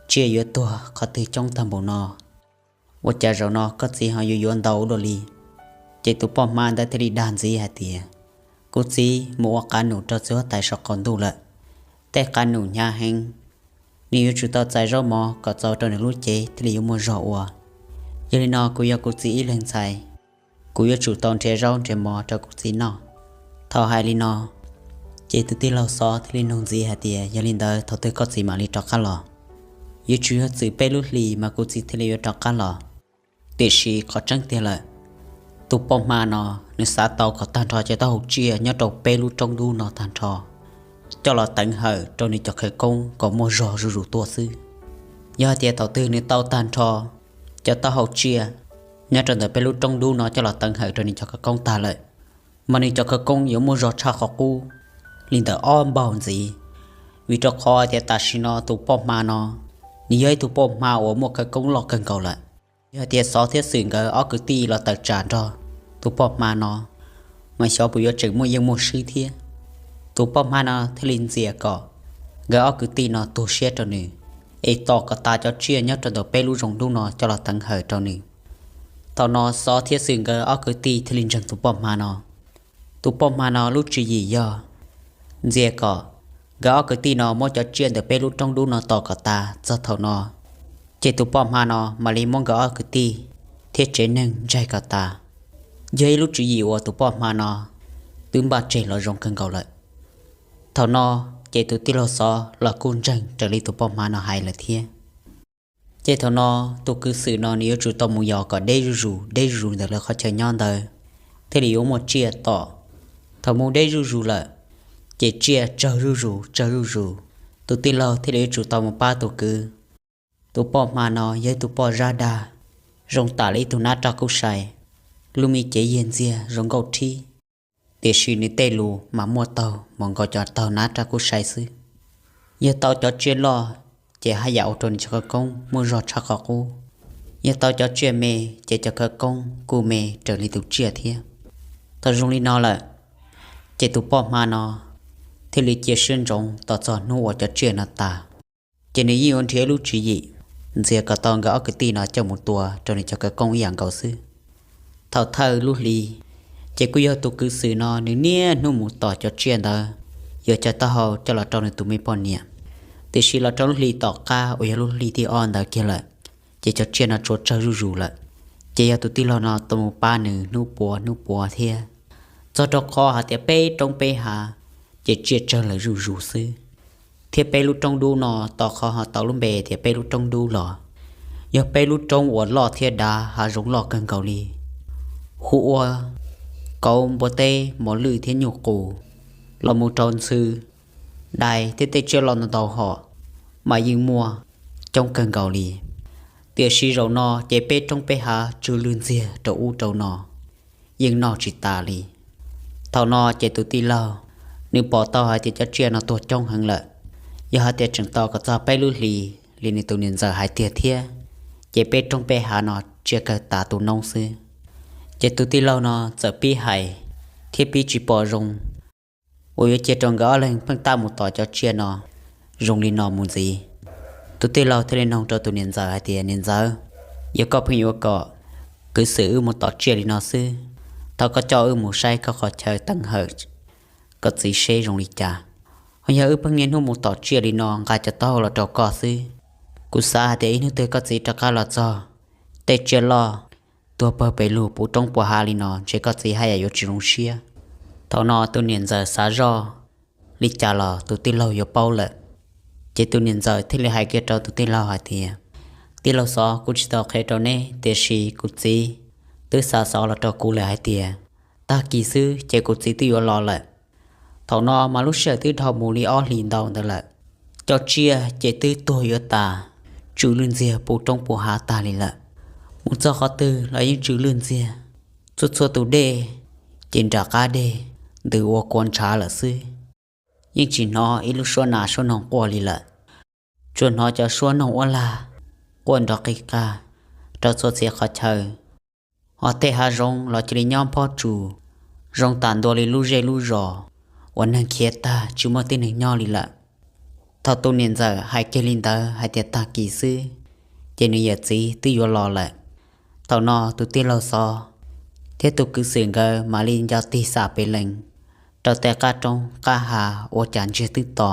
tsiaj yuav tuag qhov twg coob tag npaum no, ua cas zaum no koj txiv ho yuav yuav ntau ua luaj li? Ces tus poj hma ntawd thiaj li dag ntxiv hais tias, kuv txiv mus ua qav num rau txiv huab tais saum qaum ntuj lawm. Tej qav num hnyav heev, nws yuav tsum tau txais zaub mov kom txaus rau nws lub cev thiaj li yuav muaj zog ua. Yog li no kuv yog kuv txiv ib leeg ntxhais, kuv yuav tsum tau nrhiav zaub nrhiav mov rau kuv txiv noj. Thaum hais li no, ces tus tij laug Xov thiaj li nug ntxiv hais tias, yog li ntawd thaum twg koj txiv mam li rov qab los? Yuav tsum yog txwm peb lub hlis mas kuv txiv thiaj li yuav rov qab los. Tiam sis qhov tseeb tiag lawm, tus poj hma no nws xav tau kom tag nrho cov taub hau tsiaj nyob rau peb lub roob dub no tag nrho coj los teev hawm rau nws cov khawv koob kom muaj zog zuj zus tuaj xwb. Yog hais tias thaum twg nws tau tag nrho cov taub hau tsiaj nyob rau ntawm peb lub roob dub no coj los teev hawm rau nws cov khawv koob tag lawm, mas nws cov khawv koob yuav muaj zog tshaj qhov qub li ntawm ob npaug ntxiv. Vim rau qhov tias tam sim no tus poj hma no nws yog ib tug poj hma uas muaj khawv koob loj kawg nkaus lawm. Yog hais tias Xov thiab Xwm nkawd ob kwv tij los tawm tsam nrog tus poj hma no, mas xyov puas yuav tseem muaj yeej muaj swb thiab. Tus poj hma no thiaj li ntxias kom nkawd ob kwv tij no tu siab rau nws, es tos kom tas cov tsiaj nyob rau ntawm peb lub zoov dub no coj los teev hawm rau nws. Thaum no Xov thiab Xwm nkawd ob kwv tij thiaj li ntseeg tus poj hma no. Tus poj hma no lub tswv yim yog ntxias kom nkawd ob kwv tij no muab cov tsiaj ntawm peb lub roob dub no tos kom tas txog thaum no, ces tus poj hma no mam li muab nkawd ob kwv tij thiab tsev neeg ntsaig kom tas. Yog ib lub tswv yim uas tus poj hma no twb npaj tseg los zoo kawg nkaus lawm. Thaum no ces tus tij laug Xov los kuj ntseeg raws li tus poj hma no hais lawm thiab. Ces thaum no tus kwv Xwm no nws yuav tsum tau mus yos kom deb zuj zus, deb zuj zus ntawm lawv qhov chaw nyob ntawd thiaj li yuav muaj tsiaj tom. Thaum mus deb zuj zus lawm, ces tsiaj tsawg zuj zus, tsawg zuj zus, tus tij laug thiaj li yuav tsum tau mus pab tus kwv. Tus poj hma no yog ib tug poj zab dag, zoo tam li ib tug nab raj kub sai, lub me cev yiag ntxiag zoo nkauj rhib, tiam sis nws tej lus mas muaj taug npaum nkaus cov taug nab raj kub sai xwb. Yog tau cov tsiaj loj, ces haj yam ua rau nws cov khawv koob muaj zog tshaj qhov qub. Yog tau cov tsiaj me, ces cov khawv koob kuj me raws li tus tsiaj thiab. Thaum zoo li no lawm, ces tus poj hma no thiaj li cia siab ntsoov tos txog hnub uas cov tsiaj no tas, ces nws yeej yuav nrhiav lub tswv yim ntxias kom tau nkawd ob kwv tij no coj mus tua rau nws cov khawv koob ib yam nkaus xwb. Thaum thawj lub hli, ces kuj yog tus kwv Xwm no nws niaj hnub mus tom cov tsiaj ntawd, yuav cov taub hau coj los rau nws tus me poj niam. Tiam sis los rau lub hli tom qab uas yog lub hli thib ob ntawd kiag lawm, ces cov tsiaj no tsuas tsawg zuj zus lawm. Ces yog tus tij laug no tau mus pab nws hnub puav hnub puav thiab, txog rau qhov hais tias peb roob peb hav, ces tsiaj tsawg lawm zuj zus xwb. Thiab peb lub roob dub no, tos qhov ho tau lub npe tias peb lub roob dub los yog peb lub roob uas loj thiab dav, hav zoov loj kawg nkaus li, hu ua kauv, npua teb, mos lwj thiab nyuj qus, los mus rau ntxhw, dais thiab tej tsiaj loj ntau ntau hom mas yeej muaj coob kawg nkaus li. Tiam sis zaum no ces peb roob peb hav tsw lwj ntxiag rau ub rau no, yeej noj tsis tas li. Thaum no ces tus tij laug nws pom tau hais tias cov tsiaj no tuag coob heev lawm, yog hais tias tseem tos kom txog peb lub hlis li nws tus niam ntxawm hais tiag thiab, ces peb roob peb hav no tsiaj kawg tas tu noob xwb. Ces tus tij laug no txawm pib hais thiab pib tsis pom zoo uas yuav cia rau nkawd ob leeg pheej tab mus tom cov tsiaj no zoo li no mus ntxiv. Tus tij laug thiaj li nug rau tus niam ntxawm hais tias, Niam ntxawm, yog koj pheej yuav kom kwv xwm wb mus tom tsiaj li no xwb, thov koj coj wb mus saib koj qhov chaw teev hawm kom txiv seb zoo li cas. Ho yog wb pheej niaj hnub mus tom tsiaj li no nqa cov taub hau los rau koj xwb, kuv xav hais tias ib hnub twg koj txiv rov qab los txog, tej tsiaj loj tuag pawg pes lug puv roob puv hav li no ntshe koj txiv haj yam yuav tsis zoo siab. Thaum no tus niam ntxawm xav zoj li cas los tus tij laug yuav paub lawm, ces tus niam ntxawm thiaj li hais kiag rau tus tij laug hais tias, Tij laug Xov, kuv tsis tau qhia rau neb, tiam sis kuv txiv twb xa xov los rau kuv lawm hais tias tag kis xwb ces kuv txiv twb yuav los lawm. Thaum no mas lub sij hawm twb dhau mus li ob hlis ntau ntawd lawm, cov tsiaj ces twb tuag yuav tas, tsw lwj ntxiag puv roob puv hav tag li lawm. Mus txog qhov twg los yeej tsw lwj ntxiag, txhua txhua tus dej ces nram qab deg ntws ua kua ntshav lawm xwb. Yeej tsis hnov ib lub suab nas suab noog quaj li lawm, tsuas hnov cov suab noog uab lag quaj nrov qig qag rau txhua txhia qhov chaw. Ho tej hav zoov los cia li nyob nphob tsuas, zoo tam ntua li lub zej lub zos uas neeg khiav tag tsis muaj tib neeg nyob li lawm. Thaum tus niam ntxawm hais kiag li ntawd hais tias tag kis xwb ces nws yawm txiv twb yuav los lawm, thaum no tus tij laug Xov thiab tus kwv xwm nkawd mam li nco tig xam pem lees rau tej qab roob qab hav ua cas ntsiag twb to,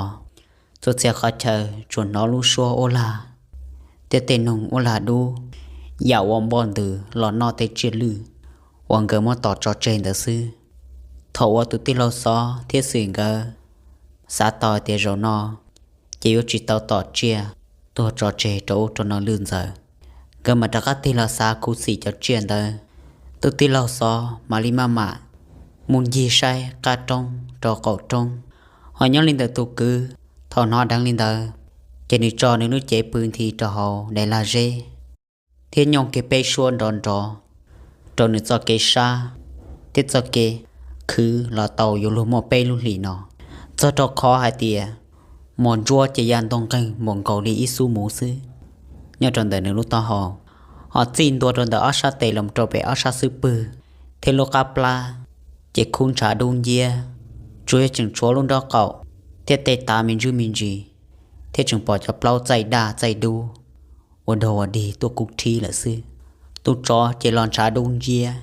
txhua txhia qhov chaw tsuas hnov lub suab uab lag thiab tej noog uab lag dub yam ua npoj ntws los noj tej tsiaj lwj uas nkawd muab tom tso tseg ntawd xwb. Thaum uas tus tij laug Xov thiab xwm nkawd xav tau tias zaum no ces yuav tsis tau tom tsiaj tuag tso tseg rau ub rau no lwj ntxawm, nkawd mam rov qab tig los xav khuv xim cov tsiaj ntawd. Tus tij laug Xov mam li maj mam mus ncig saib qab roob rau qaum roob. Ho nyob li ntawm tus kwv, thaum hnov dheev li ntawd ces nws tso nws lub cev pw nthi rau hauv daim lag zeb thiab nyooj kiag peb suab nrov nrov rau nws txoj kev sab thiab txoj kev khwv los tau yuav luag muaj peb lub hlis no. Txog rau qhov hais tias mos ntsuab ces ya ntog nqeeg npaum nkaus li ib xub muv xwb nyob rau ntawm nws lub taub hau, ho txij ntua rau ntawm ob sab tes los rau pem ob sab xub pwg thiab lub qab plab ces khub ntshav dub nciab, tsuas yog tseem tshuav lub nraub qaum thiab tej tav me ntsuj me ntsis, thiab tseem pom cov plaub txaij daj txaij dub ua dog ua dig tuaj kub rhib lawm xwb. Tus tsov ces los ntshav dub nciab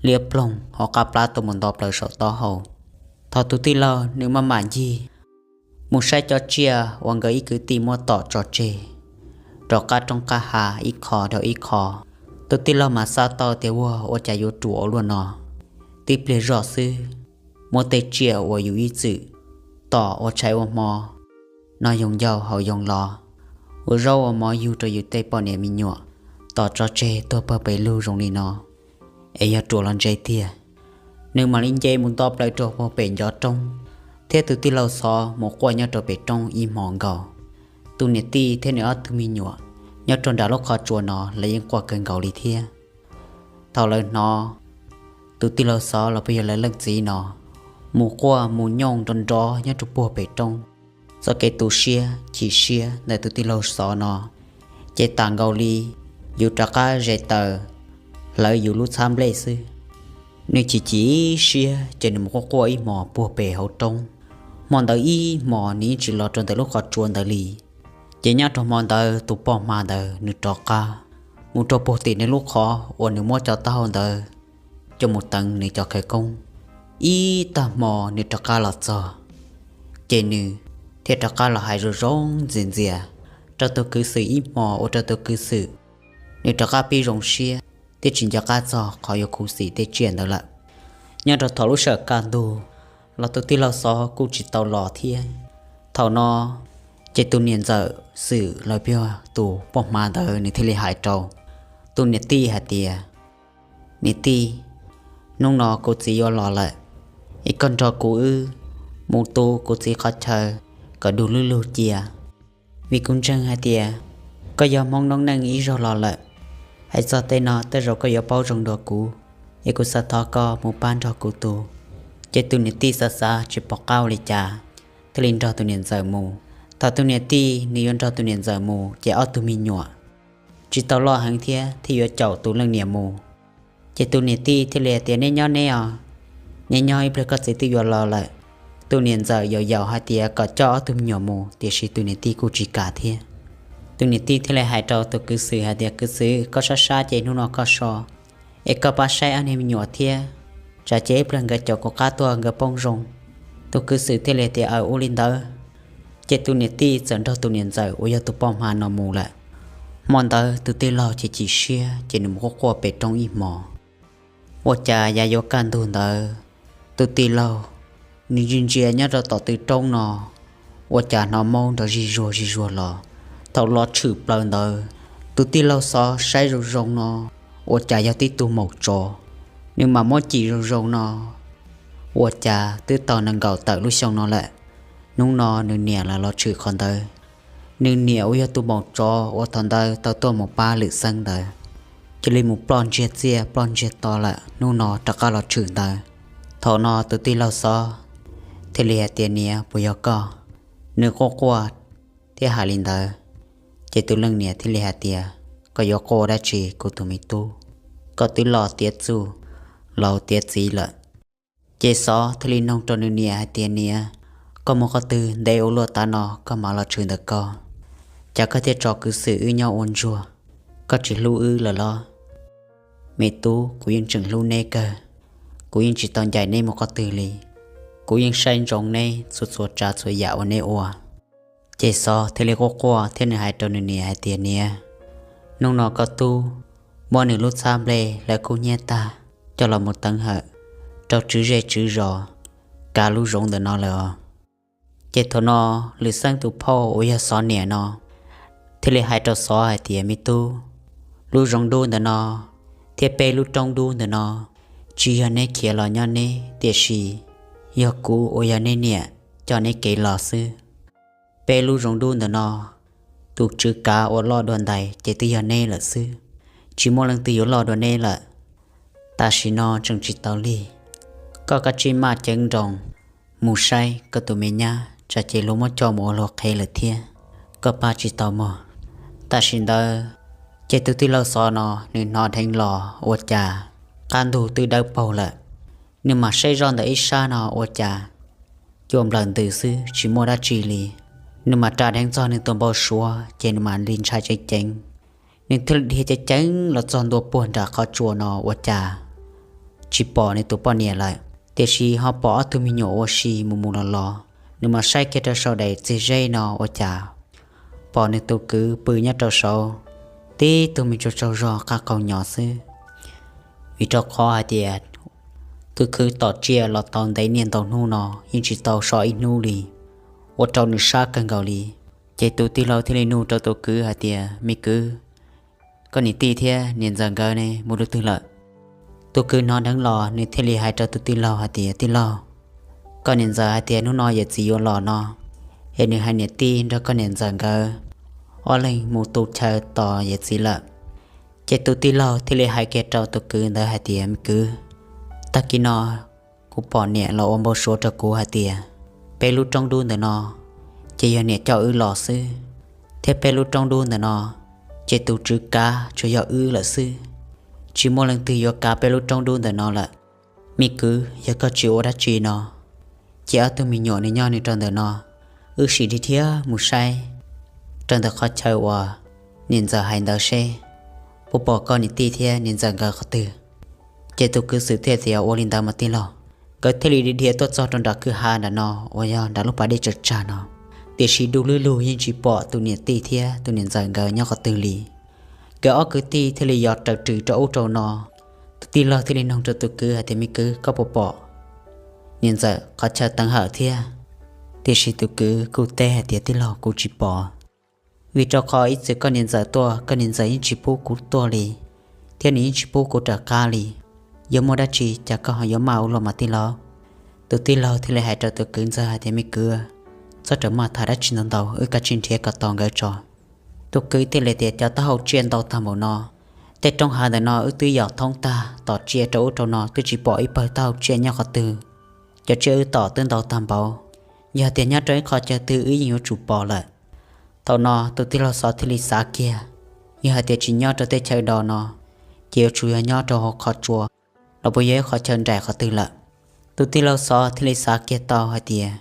liab ploog hauv qab plab tuaj mus nto plaws saum taub hau. Thaum tus tij laug nws maj mam ncig mus saib cov tsiaj uas nkawd ib kwv tij muab tom tso tseg rau qab roob qab hav ib qho rau ib qho, tus tij laug mas xav tau tias ua ua cas yuav ruam ua luaj no. Tib pliag zoj xwb, muab tej tsiaj uas yus ib txwm tom ua tshais ua hmo, noj yoog ncauj haus yoog los, ua zaub ua mov yug rau yus tej poj niam me nyuam tom tso tseg tuag pawg pes lug zoo li no, es yog ruam los ntse tiag. Nws mam li nce mus nto plaws rau puag pem ncov roob, thiab tus tij laug Xov mus quaj nyob rau pem roob ib hmos nkaus. Tus niam tij thiab nws ob tug me nyuam nyob rau nram lub qhov tsua no lawv yeej quaj kawg nkaus li thiab. Thaum lawv hnov tus tij laug Xov los puas yog lawv leej txiv no mus quaj mus nyooj nrov nrov nyob rau puag pem roob, txoj kev tu siab chim siab ntawm tus tij laug Xov no ces tas nkaus li yus rov qab ze taws hlawv yus lub txhab nplej xwb. Nws chim chim siab ces nws mus quaj quaj ib hmos puag pem hauv roob. Hmo ntawd ib hmos nws yeej tsis los rau ntawm lub qhov tsua ntawd li. Ces nyob rau hmo ntawd tus poj hma ntawd nws rov qab mus rau puag tim nws lub qhov uas nws muab cov taub hau ntawd coj mus teev nws cov khawv koob. Ib tag hmo nws rov qab los txog, ces nws thiaj rov qab los hais zoo zoo ntxias ntxias rau tus kwv xwm ib hmos ua rau tus kwv xwm nws rov qab pib zoo siab thiab tsis nco qab txog qhov yuav khuv xim tej tsiaj ntawd lawm. Nyob rau thaum lub sij hawm kaj ntug, los tus tij laug xov kuj tsis tau los thiab. Thaum no ces tus niam ntxawm Xwm los yog tus poj hma ntawd nws thiaj li hais rau tus niam tij hais tias, Niam tij, hnub no kuv txiv yuav los lawm, es koj nrog kuv wb mus tu kuv txiv qhov chaw kom du lug lug cia. Vim kuv ntseeg hais tias koj yog Hmoob noob neej ib zaug los lawm, hais txog tej no tej zaum koj yuav paub zoo dua kuv, es kuv xav thov koj mus pab nrog kuv tu. Ces tus niam tij xav xav tsis pom qab ua li cas, thiaj li nrog tus niam ntxawm mus. Thaum tus niam tij nws yuav nrog tus niam ntxawm mus ces ob tug me nyuam tsis tau loj heev thiab thiaj yuav caum tus leej niam mus. Ces tus niam tij thiaj li hais tias, Neb nyob neb os, neb nyob ib pliag koj txiv twb yuav los lawm. Tus niam ntxawm yaum yaum hais tias kom coj ob tug me nyuam mus, tiam sis tus niam tij kuj tsis kam thiab. Tus niam tij thiaj li hais rau tus kwv Xwm hais tias, Kwv Xwm, koj sab sab ces hnub no koj so, es koj pab saib ob niag me nyuam thiab, tsam ces ib pliag nkawd caum kuv qab tuaj nkawd poob zoo. Tus kwv Xwm thiaj li tias, Aws, ua li ntawd. Ces tus niam tij txawm nrog tus niam ntxawm uas yog tus poj hma no mus lawm. Hmo ntawd tus tij laug ces chim siab ces nws mus quaj quaj pem roob ib hmos. Ua cas yav yuav kaj ntug ntawd, tus tij laug nws ntsia ntsia nyob rau tom tw roob no, ua cas hnov maub nrov zig zuag zig zuag los. Thaum los tshwm plaws ntawd, tus tij laug xov saib zoo zoo no, ua cas yog tib tug maum tsov. Nws mam muab cim zoo zoo no, ua cas twb tau nees nkaum tawm lub xyoo no lawm. Hnub no nws niam los los tshwm qhov ntawd. Nws niam uas yog tus maum tsov uas thaum ntawd tau tuaj mus pab Lwm Xeeb ntawd, cia li mus ploj ntsiag txiaj ploj ntsiag to lawm, hnub no rov qab los tshwm ntawd. Thaum no tus tij laug xov thiaj li hais tias, Niam, puas yog koj? Nws quaj quaj thiab hais li ntawd, ces tus leej niam thiaj li hais tias, Koj yuav quaj dab tsi kuv tus me tub? Koj twb los tiav txuj, laus tiav txiv lawm. Ces xov thiaj li noog rau nws niam hais tias, Niam, koj mus qhov twg ntev ua luaj tav no koj mam los tshwm ntawm ko? Cas koj thiaj tso kwv Xwm wb nyob ua ntsuag? Koj tsis hlub wb lawm los? Me tub, kuv yeej tseem hlub neb kawg. Kuv yeej tsis tau ncaim neb mus qhov twg li. Kuv yeej saib ntsoov neb txhua txhua tsav txhua yam uas neb ua. Ces xov thiaj li quaj quaj thiab nws hais rau nws niam hais tias, Niam, hnub no koj tub muab nws lub txhab nplej hlawv kub hnyiab tag coj los mus teev hawm rau tswv zej tswv zos, kav lub zoov ntawm no lawm os. Ces thaum no Lwm Xeeb tus phauj uas yog xov niam no thiaj li hais rau xov hais tias, Me tub, lub zoov dub ntawm no thiab peb lub roob dub ntawm no tsis yog neb khiav los nyob neb, tiam sis yog kuv uas yog neb niam coj neb kev los xwb. Peb lub zoov dub ntawm no, tus tswv kav uas loj dua ntais ces twb yog neb lawm xwb, tsis muaj leej twg yuav loj dua neb lawm. Tam sim no tseem tsis tau lig, koj kav tsij maj ceev nroos mus saib koj tus me nyab, tsam ces luag muab coj mus ua luag qhev lawm thiab, koj pab tsis tau mog. Tam sim ntawd ces tus tij laug xov no nws hnov dheev los ua cas qab ntug twb dawb paug lawm. Nws mam saib zoj ntawm ib sab no ua cas cua nplawm ntws xwb tsis muaj dab tsi li. Nws mam ras dheev txog nws tus npau suav ces nws mam li ntshai ceev ceev. Nws thiaj li dhia ceev ceev los txog ntua puag nram qhov tsua no ua cas tsis pom nws tus poj niam lawm, tiam sis ho pom ob tug me nyuam ua si mus mus los los. Nws mam saib kiag rau saum daim txiag zeb no ua cas pom nws tus kwv pw nyob rau saud, tib tug me tsaug tsaug zog qab qaug nyo xwb. Vim rau qhov hais tias tus kwv tom tsiaj los tau ntev niaj ntau hnub no yeej tsis tau so ib hnub li, ua rau nws sab kawg nkaus li. Ces tus tij laug thiaj li nug rau tus kwv hais tias, Me kwv, koj niam tij thiab niam ntxawm nkawd ne mus rau twg lawm? Tus kwv hnov dheev los nws thiaj li hais rau tus tij laug hais tias, Tij laug, koj niam ntxawm hais tias hnub no yawm txiv yuav los no, es nws hais niam tij nrog koj niam ntxawm nkawd ob leeg mus tu chaw tos yawm txiv lawm. Ces tus tij laug thiaj li hais kiag rau tus kwv ntawd hais tias, Me kwv, tag kis no kuv pom niam los ua npau suav rau kuv hais tias peb lub roob dub ntawm no ces yog niam coj wb los xwb, thiab peb lub roob dub ntawm no ces tus tswv kav tsuas yog wb lawm xwb, tsis muaj leej twg yuav kav peb lub roob dub ntawm no lawm. Me kwv, yog koj tsis ua dab tsi no, ces ob tug me nyuam nws nyob nws rau ntawm no, wb sim dhia dhia mus saib rau ntawm qhov chaw uas niam ntxawm hais ntawd seb puas pom koj niam tij thiab niam ntxawm nkawd qhov twg. Ces tus kwv xwm thiaj tias, Ua li ntawd mas tij laug. Nkawd thiaj li dhia dhia tuaj txog rau nram kwj ha nram no uas yog nram lub pas dej tsawg tsag no, tiam sis du lwj lug yeej tsis pom tus niam tij thiab tus niam ntxawm nkawd nyob qhov twg li. Nkawd ob kwv tij thiaj li yos raws rws rau ub rau no. Tus tij laug thiaj li nug rau tus kwv hais tias, Me kwv, koj puas pom niam ntxawm qhov chaw teev hawm thiab. Tiam sis tus kwv kuj teb hais tias, tij laug, kuv tsis pom, vim rau qhov ib txwm koj niam ntxawm tuaj, koj niam ntxawm yeej tsis pub kuv tuaj li, thiab nws yeej tsis pub kuv rov qab li. Yuav muaj dab tsi cas koj ho yuav maj ua luaj mas tij laug? Tus tij laug thiaj li hais rau tus kwv ntxawg hais tias, me kwv, txhob rawm maj tham dab tsi ntau ntau, wb kav tsij nrhiav kom tau nkawd tso. Tus kwv thiaj li tias, cov taub hau tsiaj ntau tag npaum no, tej roob hav ntawm no wb twb yos thoob tag, tom tsiaj rau ub rau no twb tsis pom ib pawg taub hau tsiaj nyob qhov twg. Cov tsiaj wb tom twb ntau tag npaum, yog tias nyob rau ib qho chaw twg wb yeej yuav tsum pom lawm. Thaum no tus tij laug xov thiaj li xav kiag, yog hais tias tsis nyob rau tej chaw do no, ces yuav tsum yog nyob rau hauv qhov tsua los puas yog ib qhov chaw nraim qhov twg lawm. Tus tij laug xov thiaj li xav kiag tau hais tias,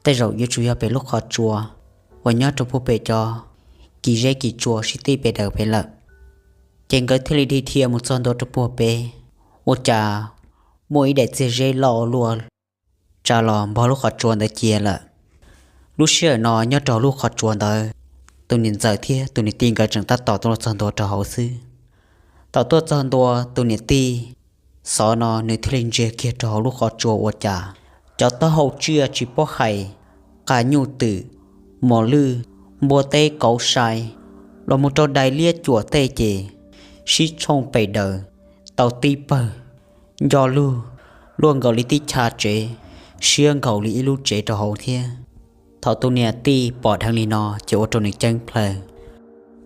tej zaum yuav tsum yog pem lub qhov tsua uas nyob rau puag pem cov kis zeb kis tsua sib tib pem daws pem lawm. Ces nkawd thiaj li dhia dhia mus txog ntua rau puag pem, ua cas muaj ib daim txiag zeb loj ua luaj tsa los npog lub qhov tsua ntawd cia lawm. Lub sij hawm no nyob rau lub qhov tsua ntawd, tus niam ntxawm thiab tus niam tij nkawd tseem tab tom tuaj txog ntua rau hauv xwb. Thaum tuaj txog ntua, tus niam tij xov no nws thiaj li ntsia kiag rau hauv lub qhov tsua ua cas cov taub hau tsiaj tsis paub hais, qas nyuj twm, mos lwj, npua teb kauv sai, los mus rau dais liab cuam tej ces sib tshooj pes daws tau tib pawg nco lug luaj nkaus li tib chav tsev, siab nkaus li ib lub tsev rau hauv thiab. Thaum tus niam tij pom dheev li no ces ua rau nws ceeb plaws.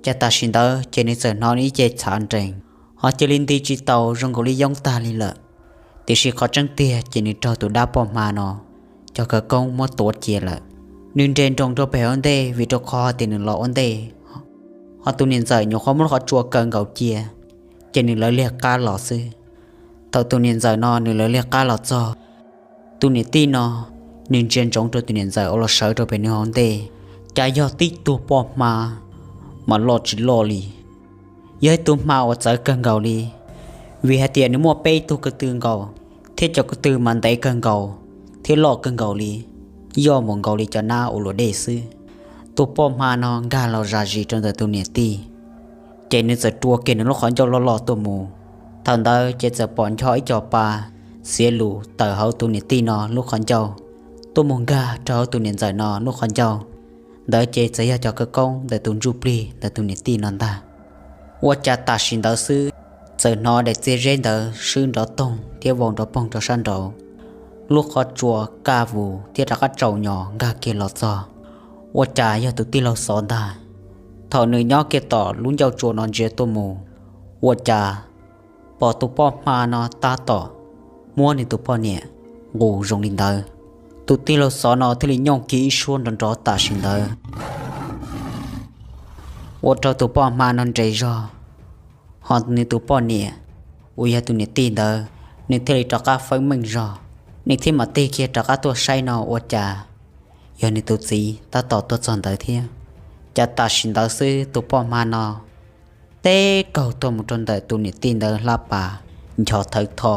Cas tam sim ntawd ces nws txawm hnov ib ce txhav nrees, ho cia li nti tsis taus zoo nkaus li yoob tag li lawm. Tiam sis qhov tseeb tiag ces nws raug tus dab poj hma no cov khawv koob muab tuav cia lawm. Nws nres nroos rau pem hauv ntej vim rau qhov tias nws los ua ntej, ho tus niam ntxawm nyuam qhuav muab lub qhov tsua kaw nkaus cia, ces nws lawv liag qab los xwb. Thaum tus niam ntxawm no nws lawv liag qab los txog, tus niam tij no nws ntsia ntsoov rau tus niam ntxawm uas los sawv rau pem nws hauv ntej, cas yog tib tug poj hma mas loj tsis loj li, yog ib tug hma uas txawv kawg nkaus li, vim hais tias nws muaj peb tug ko tw nkaus, thiab cov ko tw mas ntev kawg nkaus thiab loj kawg nkaus li, yoj mus nkaus li cov nab ua luam dej xwb. Tus poj hma no nkag los zam zis rau ntawm tus niam tij, ces nws txawm rua kiag nws lub qhov ncauj loj loj tuaj mus. Thaum ntawd ces txawm pom ncho ib co pa xiav lus tawm hauv tus niam tij no lub qhov ncauj tuaj mus nkag rau hauv tus niam ntxawm no lub qhov ncauj. Ntawd ces txawm yog cov khawv koob ntawm tus ntsuj plig ntawm tus niam tij no ntag. Ua cas tam sim ntawd xwb, txawm hnov daim txiag zeb ntawd swb nrov toog thiab vau nrov poog rau sab nraud. Lub qhov tsua kaj vus thiab rov qab tsaus nyos nkag kiag los txog, ua cas yog tus tij laug xov ntag. Thaum nws nyob kiag tom lub ncauj tsua no ntsia tuaj mus, ua cas pom tus poj hma no tab tom muab nws tus poj niam nqus zoo li ntawd. Tus tij laug xov no thiaj li nyooj kiag ib suab nrov nrov tam sim ntawd, ua rau tus poj hma no nres zog, ho nws tus poj niam uas yog tus niam tij ntawd, nws thiaj li rov qab feeb meej zog, nws thiaj mam tig kiag rov qab tuaj saib no ua cas yog nws tus txiv tab tom tuaj txog ntawd thiab. Cas tam sim ntawd xwb tus poj hma no teb kaug tuaj mus rau ntawm tus niam tij ntawd hlab pas, nchos thawv tho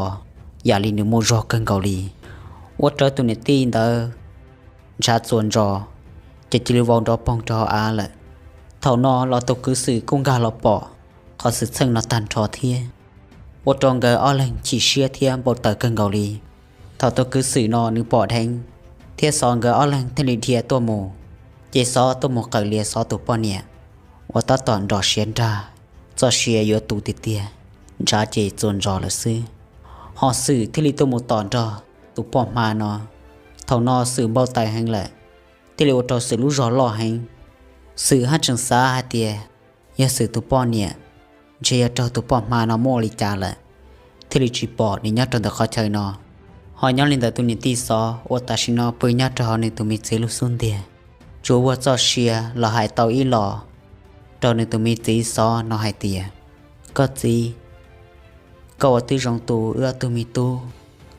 yam li nws muaj zog kawg nkaus li, ua rau tus niam tij ntawd ntshav txuas ntsos, ces cia li vau nrov poog rau hauv av lawm. Thaum no los tus kwv xwm kuj nkag los pom qhov xwm txheej no tag nrho thiab, ua rau nkawd ob leeg chim siab thiab npau taws kawg nkaus li. Thaum tus kwv xwm no nws pom dheev thiab xov nkawd ob leeg thiaj li dhia tuaj mus, ces xov tuaj mus qawm lias xov tus poj niam uas tab tom nrog siav nrag, txoj sia yuav tu tiag tiag, ntshav ces txuas ntsos lawm xwb. Ho xwm thiaj li tuaj mus tom nrog tus poj hma no. Thaum no xwm npau taws heev lawm, thiaj li ua rau xwm lub zog loj heev. Xwm haj tseem xav hais tias yog xwm tus poj niam ntshe yog raug tus poj hma no muab ua li cas lawm, thiaj li tsis pom nws nyob rau ntawm qhov chaw no. Ho nyob li ntawm tus niam tij xov uas tam sim no pw nyob rau hauv nws tus me txiv lub xub ntiag, tsuas ua txoj sia los hais tau ib los rau nws tus me txiv xov no hais tias, koj txiv, koj ua tib zoo tu wb ob tug me tub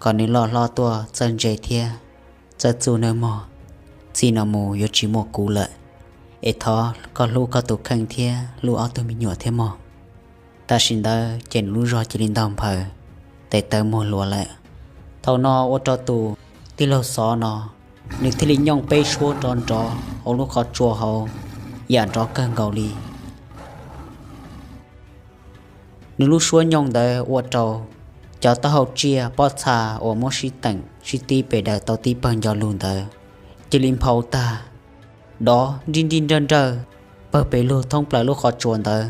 kom nws loj hlob tuaj txawj ntse thiab txawj txuj nawb mog. Txij no mus yuav tsis muaj kuv lawm, es thov koj hlub koj tus kheej thiab hlub ob tug me nyuam thiab mog. Tam sim ntawd ces nws lub zog cia li ntaug nphaws, tes taw muag hluas lawm. Thaum no ua rau tus tij laug xov no, nws thiaj li nyooj peb suab nrov nrov hauv lub qhov tsua hauv, yam nrov kawg nkaus li. Nws lub suab nyooj ntawd ua rau cov taub hau tsiaj pob txha uas muab sib teem sib tib pes daws tau tib pawg nco lug ntawd cia li nphau tag, dov nrij nrij nrawj nrawj pawg pes lug thoob plaws lub qhov tsua ntawd.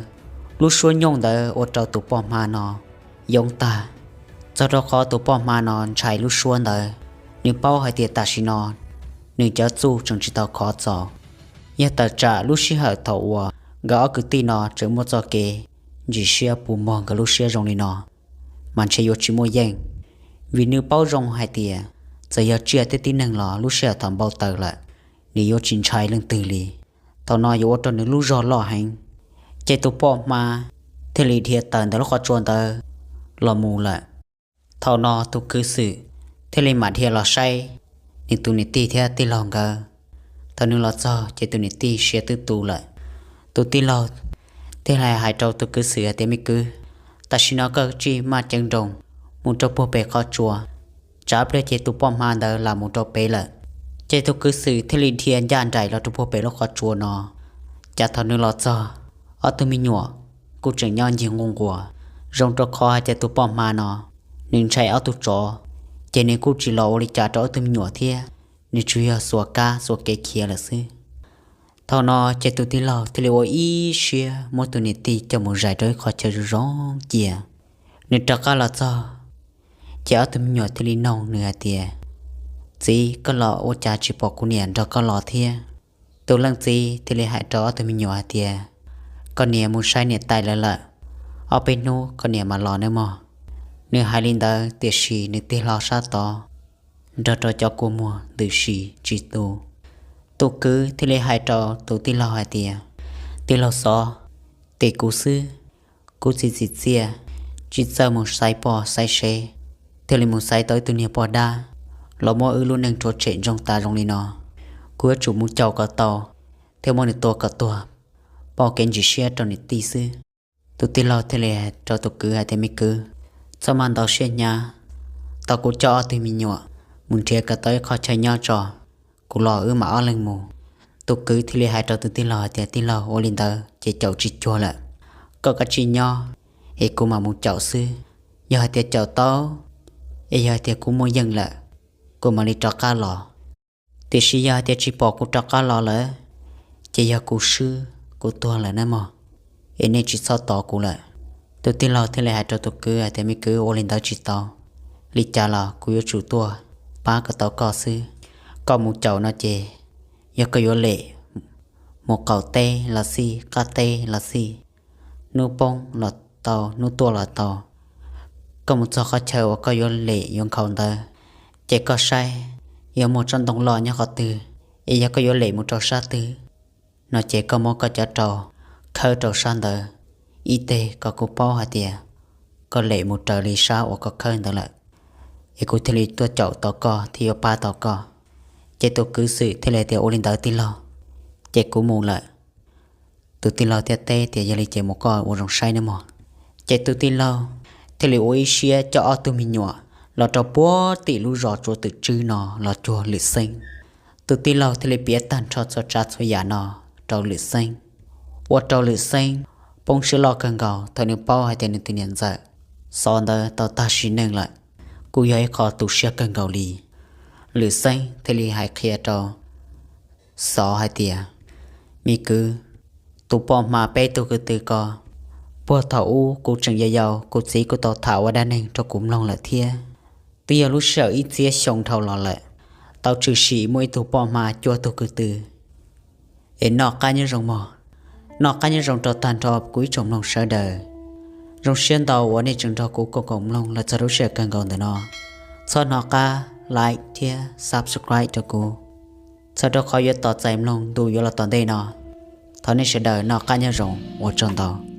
Lub suab nyooj ntawd ua rau tus poj hma no yoob tag, txog rau qhov tus poj hma no ntshai lub suab ntawd. Nws paub hais tias tam sim no nws cov txuj tseem tsis tau khov txaus. Yog tawm tsam lub sij hawm thaum uas nkawd ob kwv tij no tseem muaj txoj kev ntsis siab puv muag nkawd lub siab zoo li no, mas ntshe yuav tsis muaj yeej, vim nws paub zoo hais tias txawm yog tsiaj thiab tib neeg los lub sij hawm thaum npau taws lawm, nws yuav tsis ntshai leej twg li. Thaum no yuav ua rau nws lub zog loj heev. Ces tus poj hma thiaj li dhia tawm ntawm lub qhov tsua ntawd los mus lawm. Thaum no tus kwv xwm thiaj li mam dhia los saib nws tus niam tij thiab tij laug nkawd. Thaum nws los txog ces tus niam tij siav twb tu lawm. Tus tij laug thiaj li hais rau tus kwv xwm hais tias, Me kwv, tam sim no koj tsij maj ceev nroos mus rau puag pem qhov tsua, tsam pliag ces tus poj hma ntawd lam mus rau pem lawm. Ces tus kwv xwm thiaj li dhia ncaj nraim los rau puag pem lub qhov tsua no. Cas thaum nws los txog, ob tug me nyuam kuj tseem nyob ncig nquj nquas, zoo rau qhov hais tias tus poj hma no nws ntshai ob tug tsov, ces nws kuj tsis los ua li cas rau ob tug me nyuam thiab, nws tsuas yog xuas kab xuas kev khiav lawm xwb. Thaum no ces tus tij laug thiaj li ua ib siab muab tus niam tij coj mus zais rau ib qhov chaw zoo zoo cia. Nws rov qab los txog, ces ob tug me nyuam thiaj li noog nws hais tias, Txiv, koj los ua cas tsis pom kuv niam nrog koj los thiab? Tus leej txiv thiaj li hais rau ob tug me nyuam hais tias, Koj niam mus saib niam tais lawv lawm, ob peb hnub koj niam mam los nawb mog. Nws hais li ntawd tiam sis nws tig hlo sab tod nrog rau cov kua muag ntws si tsis tu. Tus kwv thiaj li hais rau tus tij laug hais tias, Tij laug Xov, tim kuv xwb, kuv txiv txiv txiaj, tsis txawj mus xaiv poj xaiv sev, thiaj li mus xaiv tau ib tug niag poj dab los muab wb lub neej rhuav tshem ntsoog tas zoo li no. Kuv yuav tsum mus caum kom tau thiab muab nws tua kom tuag, pauj kev ntsis siab rau niam tij xwb. Tus tij laug thiaj li hais rau tus kwv hais tias, Me kwv, txhob maj ntau siab hnyav, tau kuv coj ob tug me nyuam mus nrhiav kom tau ib qhov chaw nyob tso, kuv los wb mam ob leeg mus. Tus kwv thiaj li hais rau tus tij laug hais tias, Tij laug, ua li ntawd ces caum tsis cuag lawm. Koj kav tsij nyob es kuv mam mus caum xwb. Yog hais tias caum tau, es yog hais tias kuv muaj yeej lawm, kuv mam li rov qab los. Tiam sis yog hais tias tsis pom kuv rov qab los lawm, ces yog kuv swb, kuv tuag lawm nawb mog, es nej tsis txhob tos kuv lawm. Tus tij laug thiaj li hais rau tus kwv hais tias, Me kwv, ua li ntawd tsis tau. Li cas los kuv yuav tsum tuaj pab kom tau koj xwb. Koj mus caum no ces yog koj yuav lem mus qaum teb los xij, qab teb los xij, hnub poob los tau, hnub tuaj los tau. Koj mus txog qhov chaw uas koj yuav lem yuav nkhaus ntawd, ces koj saib yuav muaj tsob ntoo loj nyob qhov twg, es yog koj yuav lem mus rau sab twg no ces koj muab koj cov rau khawb rau sab ntawd ib teg kom kuv paub hais tias koj lem mus raws li sab uas koj khawb ntawd lawm, es kuv thiaj li tuaj caum tau koj thiab yuav pab tau koj. Ces tus kwv xwm thiaj li tias, Ua li ntawd tij laug, ces kuv mus lawm. Tus tij laug thiaj teb tias, Yog li ces mus koj ua zoo saib nawb mog. Ces tus tij laug thiaj li ua ib siab coj ob tug me nyuam los rau puag tim lub zos Tsuav Twm Tswb no los cuag Lwm Xeeb. Tus tij laug thiaj li piav tag nrho txhua tsav txhua yam no rau Lwm Xeeb, ua rau Lwm Xeeb poob siab loj kawg nkaus thaum nws paub hais tias nws tus niam ntxawm Xov ntawd tau tag sim neej lawm, kuj yog ib qho tu siab kawg nkaus li. Lwm Xeeb thiaj li hais qhia rau Xov hais tias, Me kwv, tus poj hma peb tug kwv tw ko, puag thaum ub kuv tseem yau yau kuv txiv kuj tau tham ua dab neeg rau kuv mloog lawm thiab. Twb yog lub sij hawm ib txhiab xyoo dhau los lawm, tau tshwm sim muaj ib tug poj hma cuaj tug kwv tw. Es noj qab nyob zoo mog, noj qab nyob zoo rau tag nrho kuv ib tsoom mloog sawv daws. Zoo siab ntau uas nej tseem nrog kuv koom koom mloog los txog lub sij hawm kawg nkaus ntawm no. Txhob hnov qab like thiab subscribe rau kuv, txhawm rau qhov yuav tos txais mloog ntu yuav los tom ntej no. Thov nej sawv daws noj qab nyob zoo, ua tsaug ntau.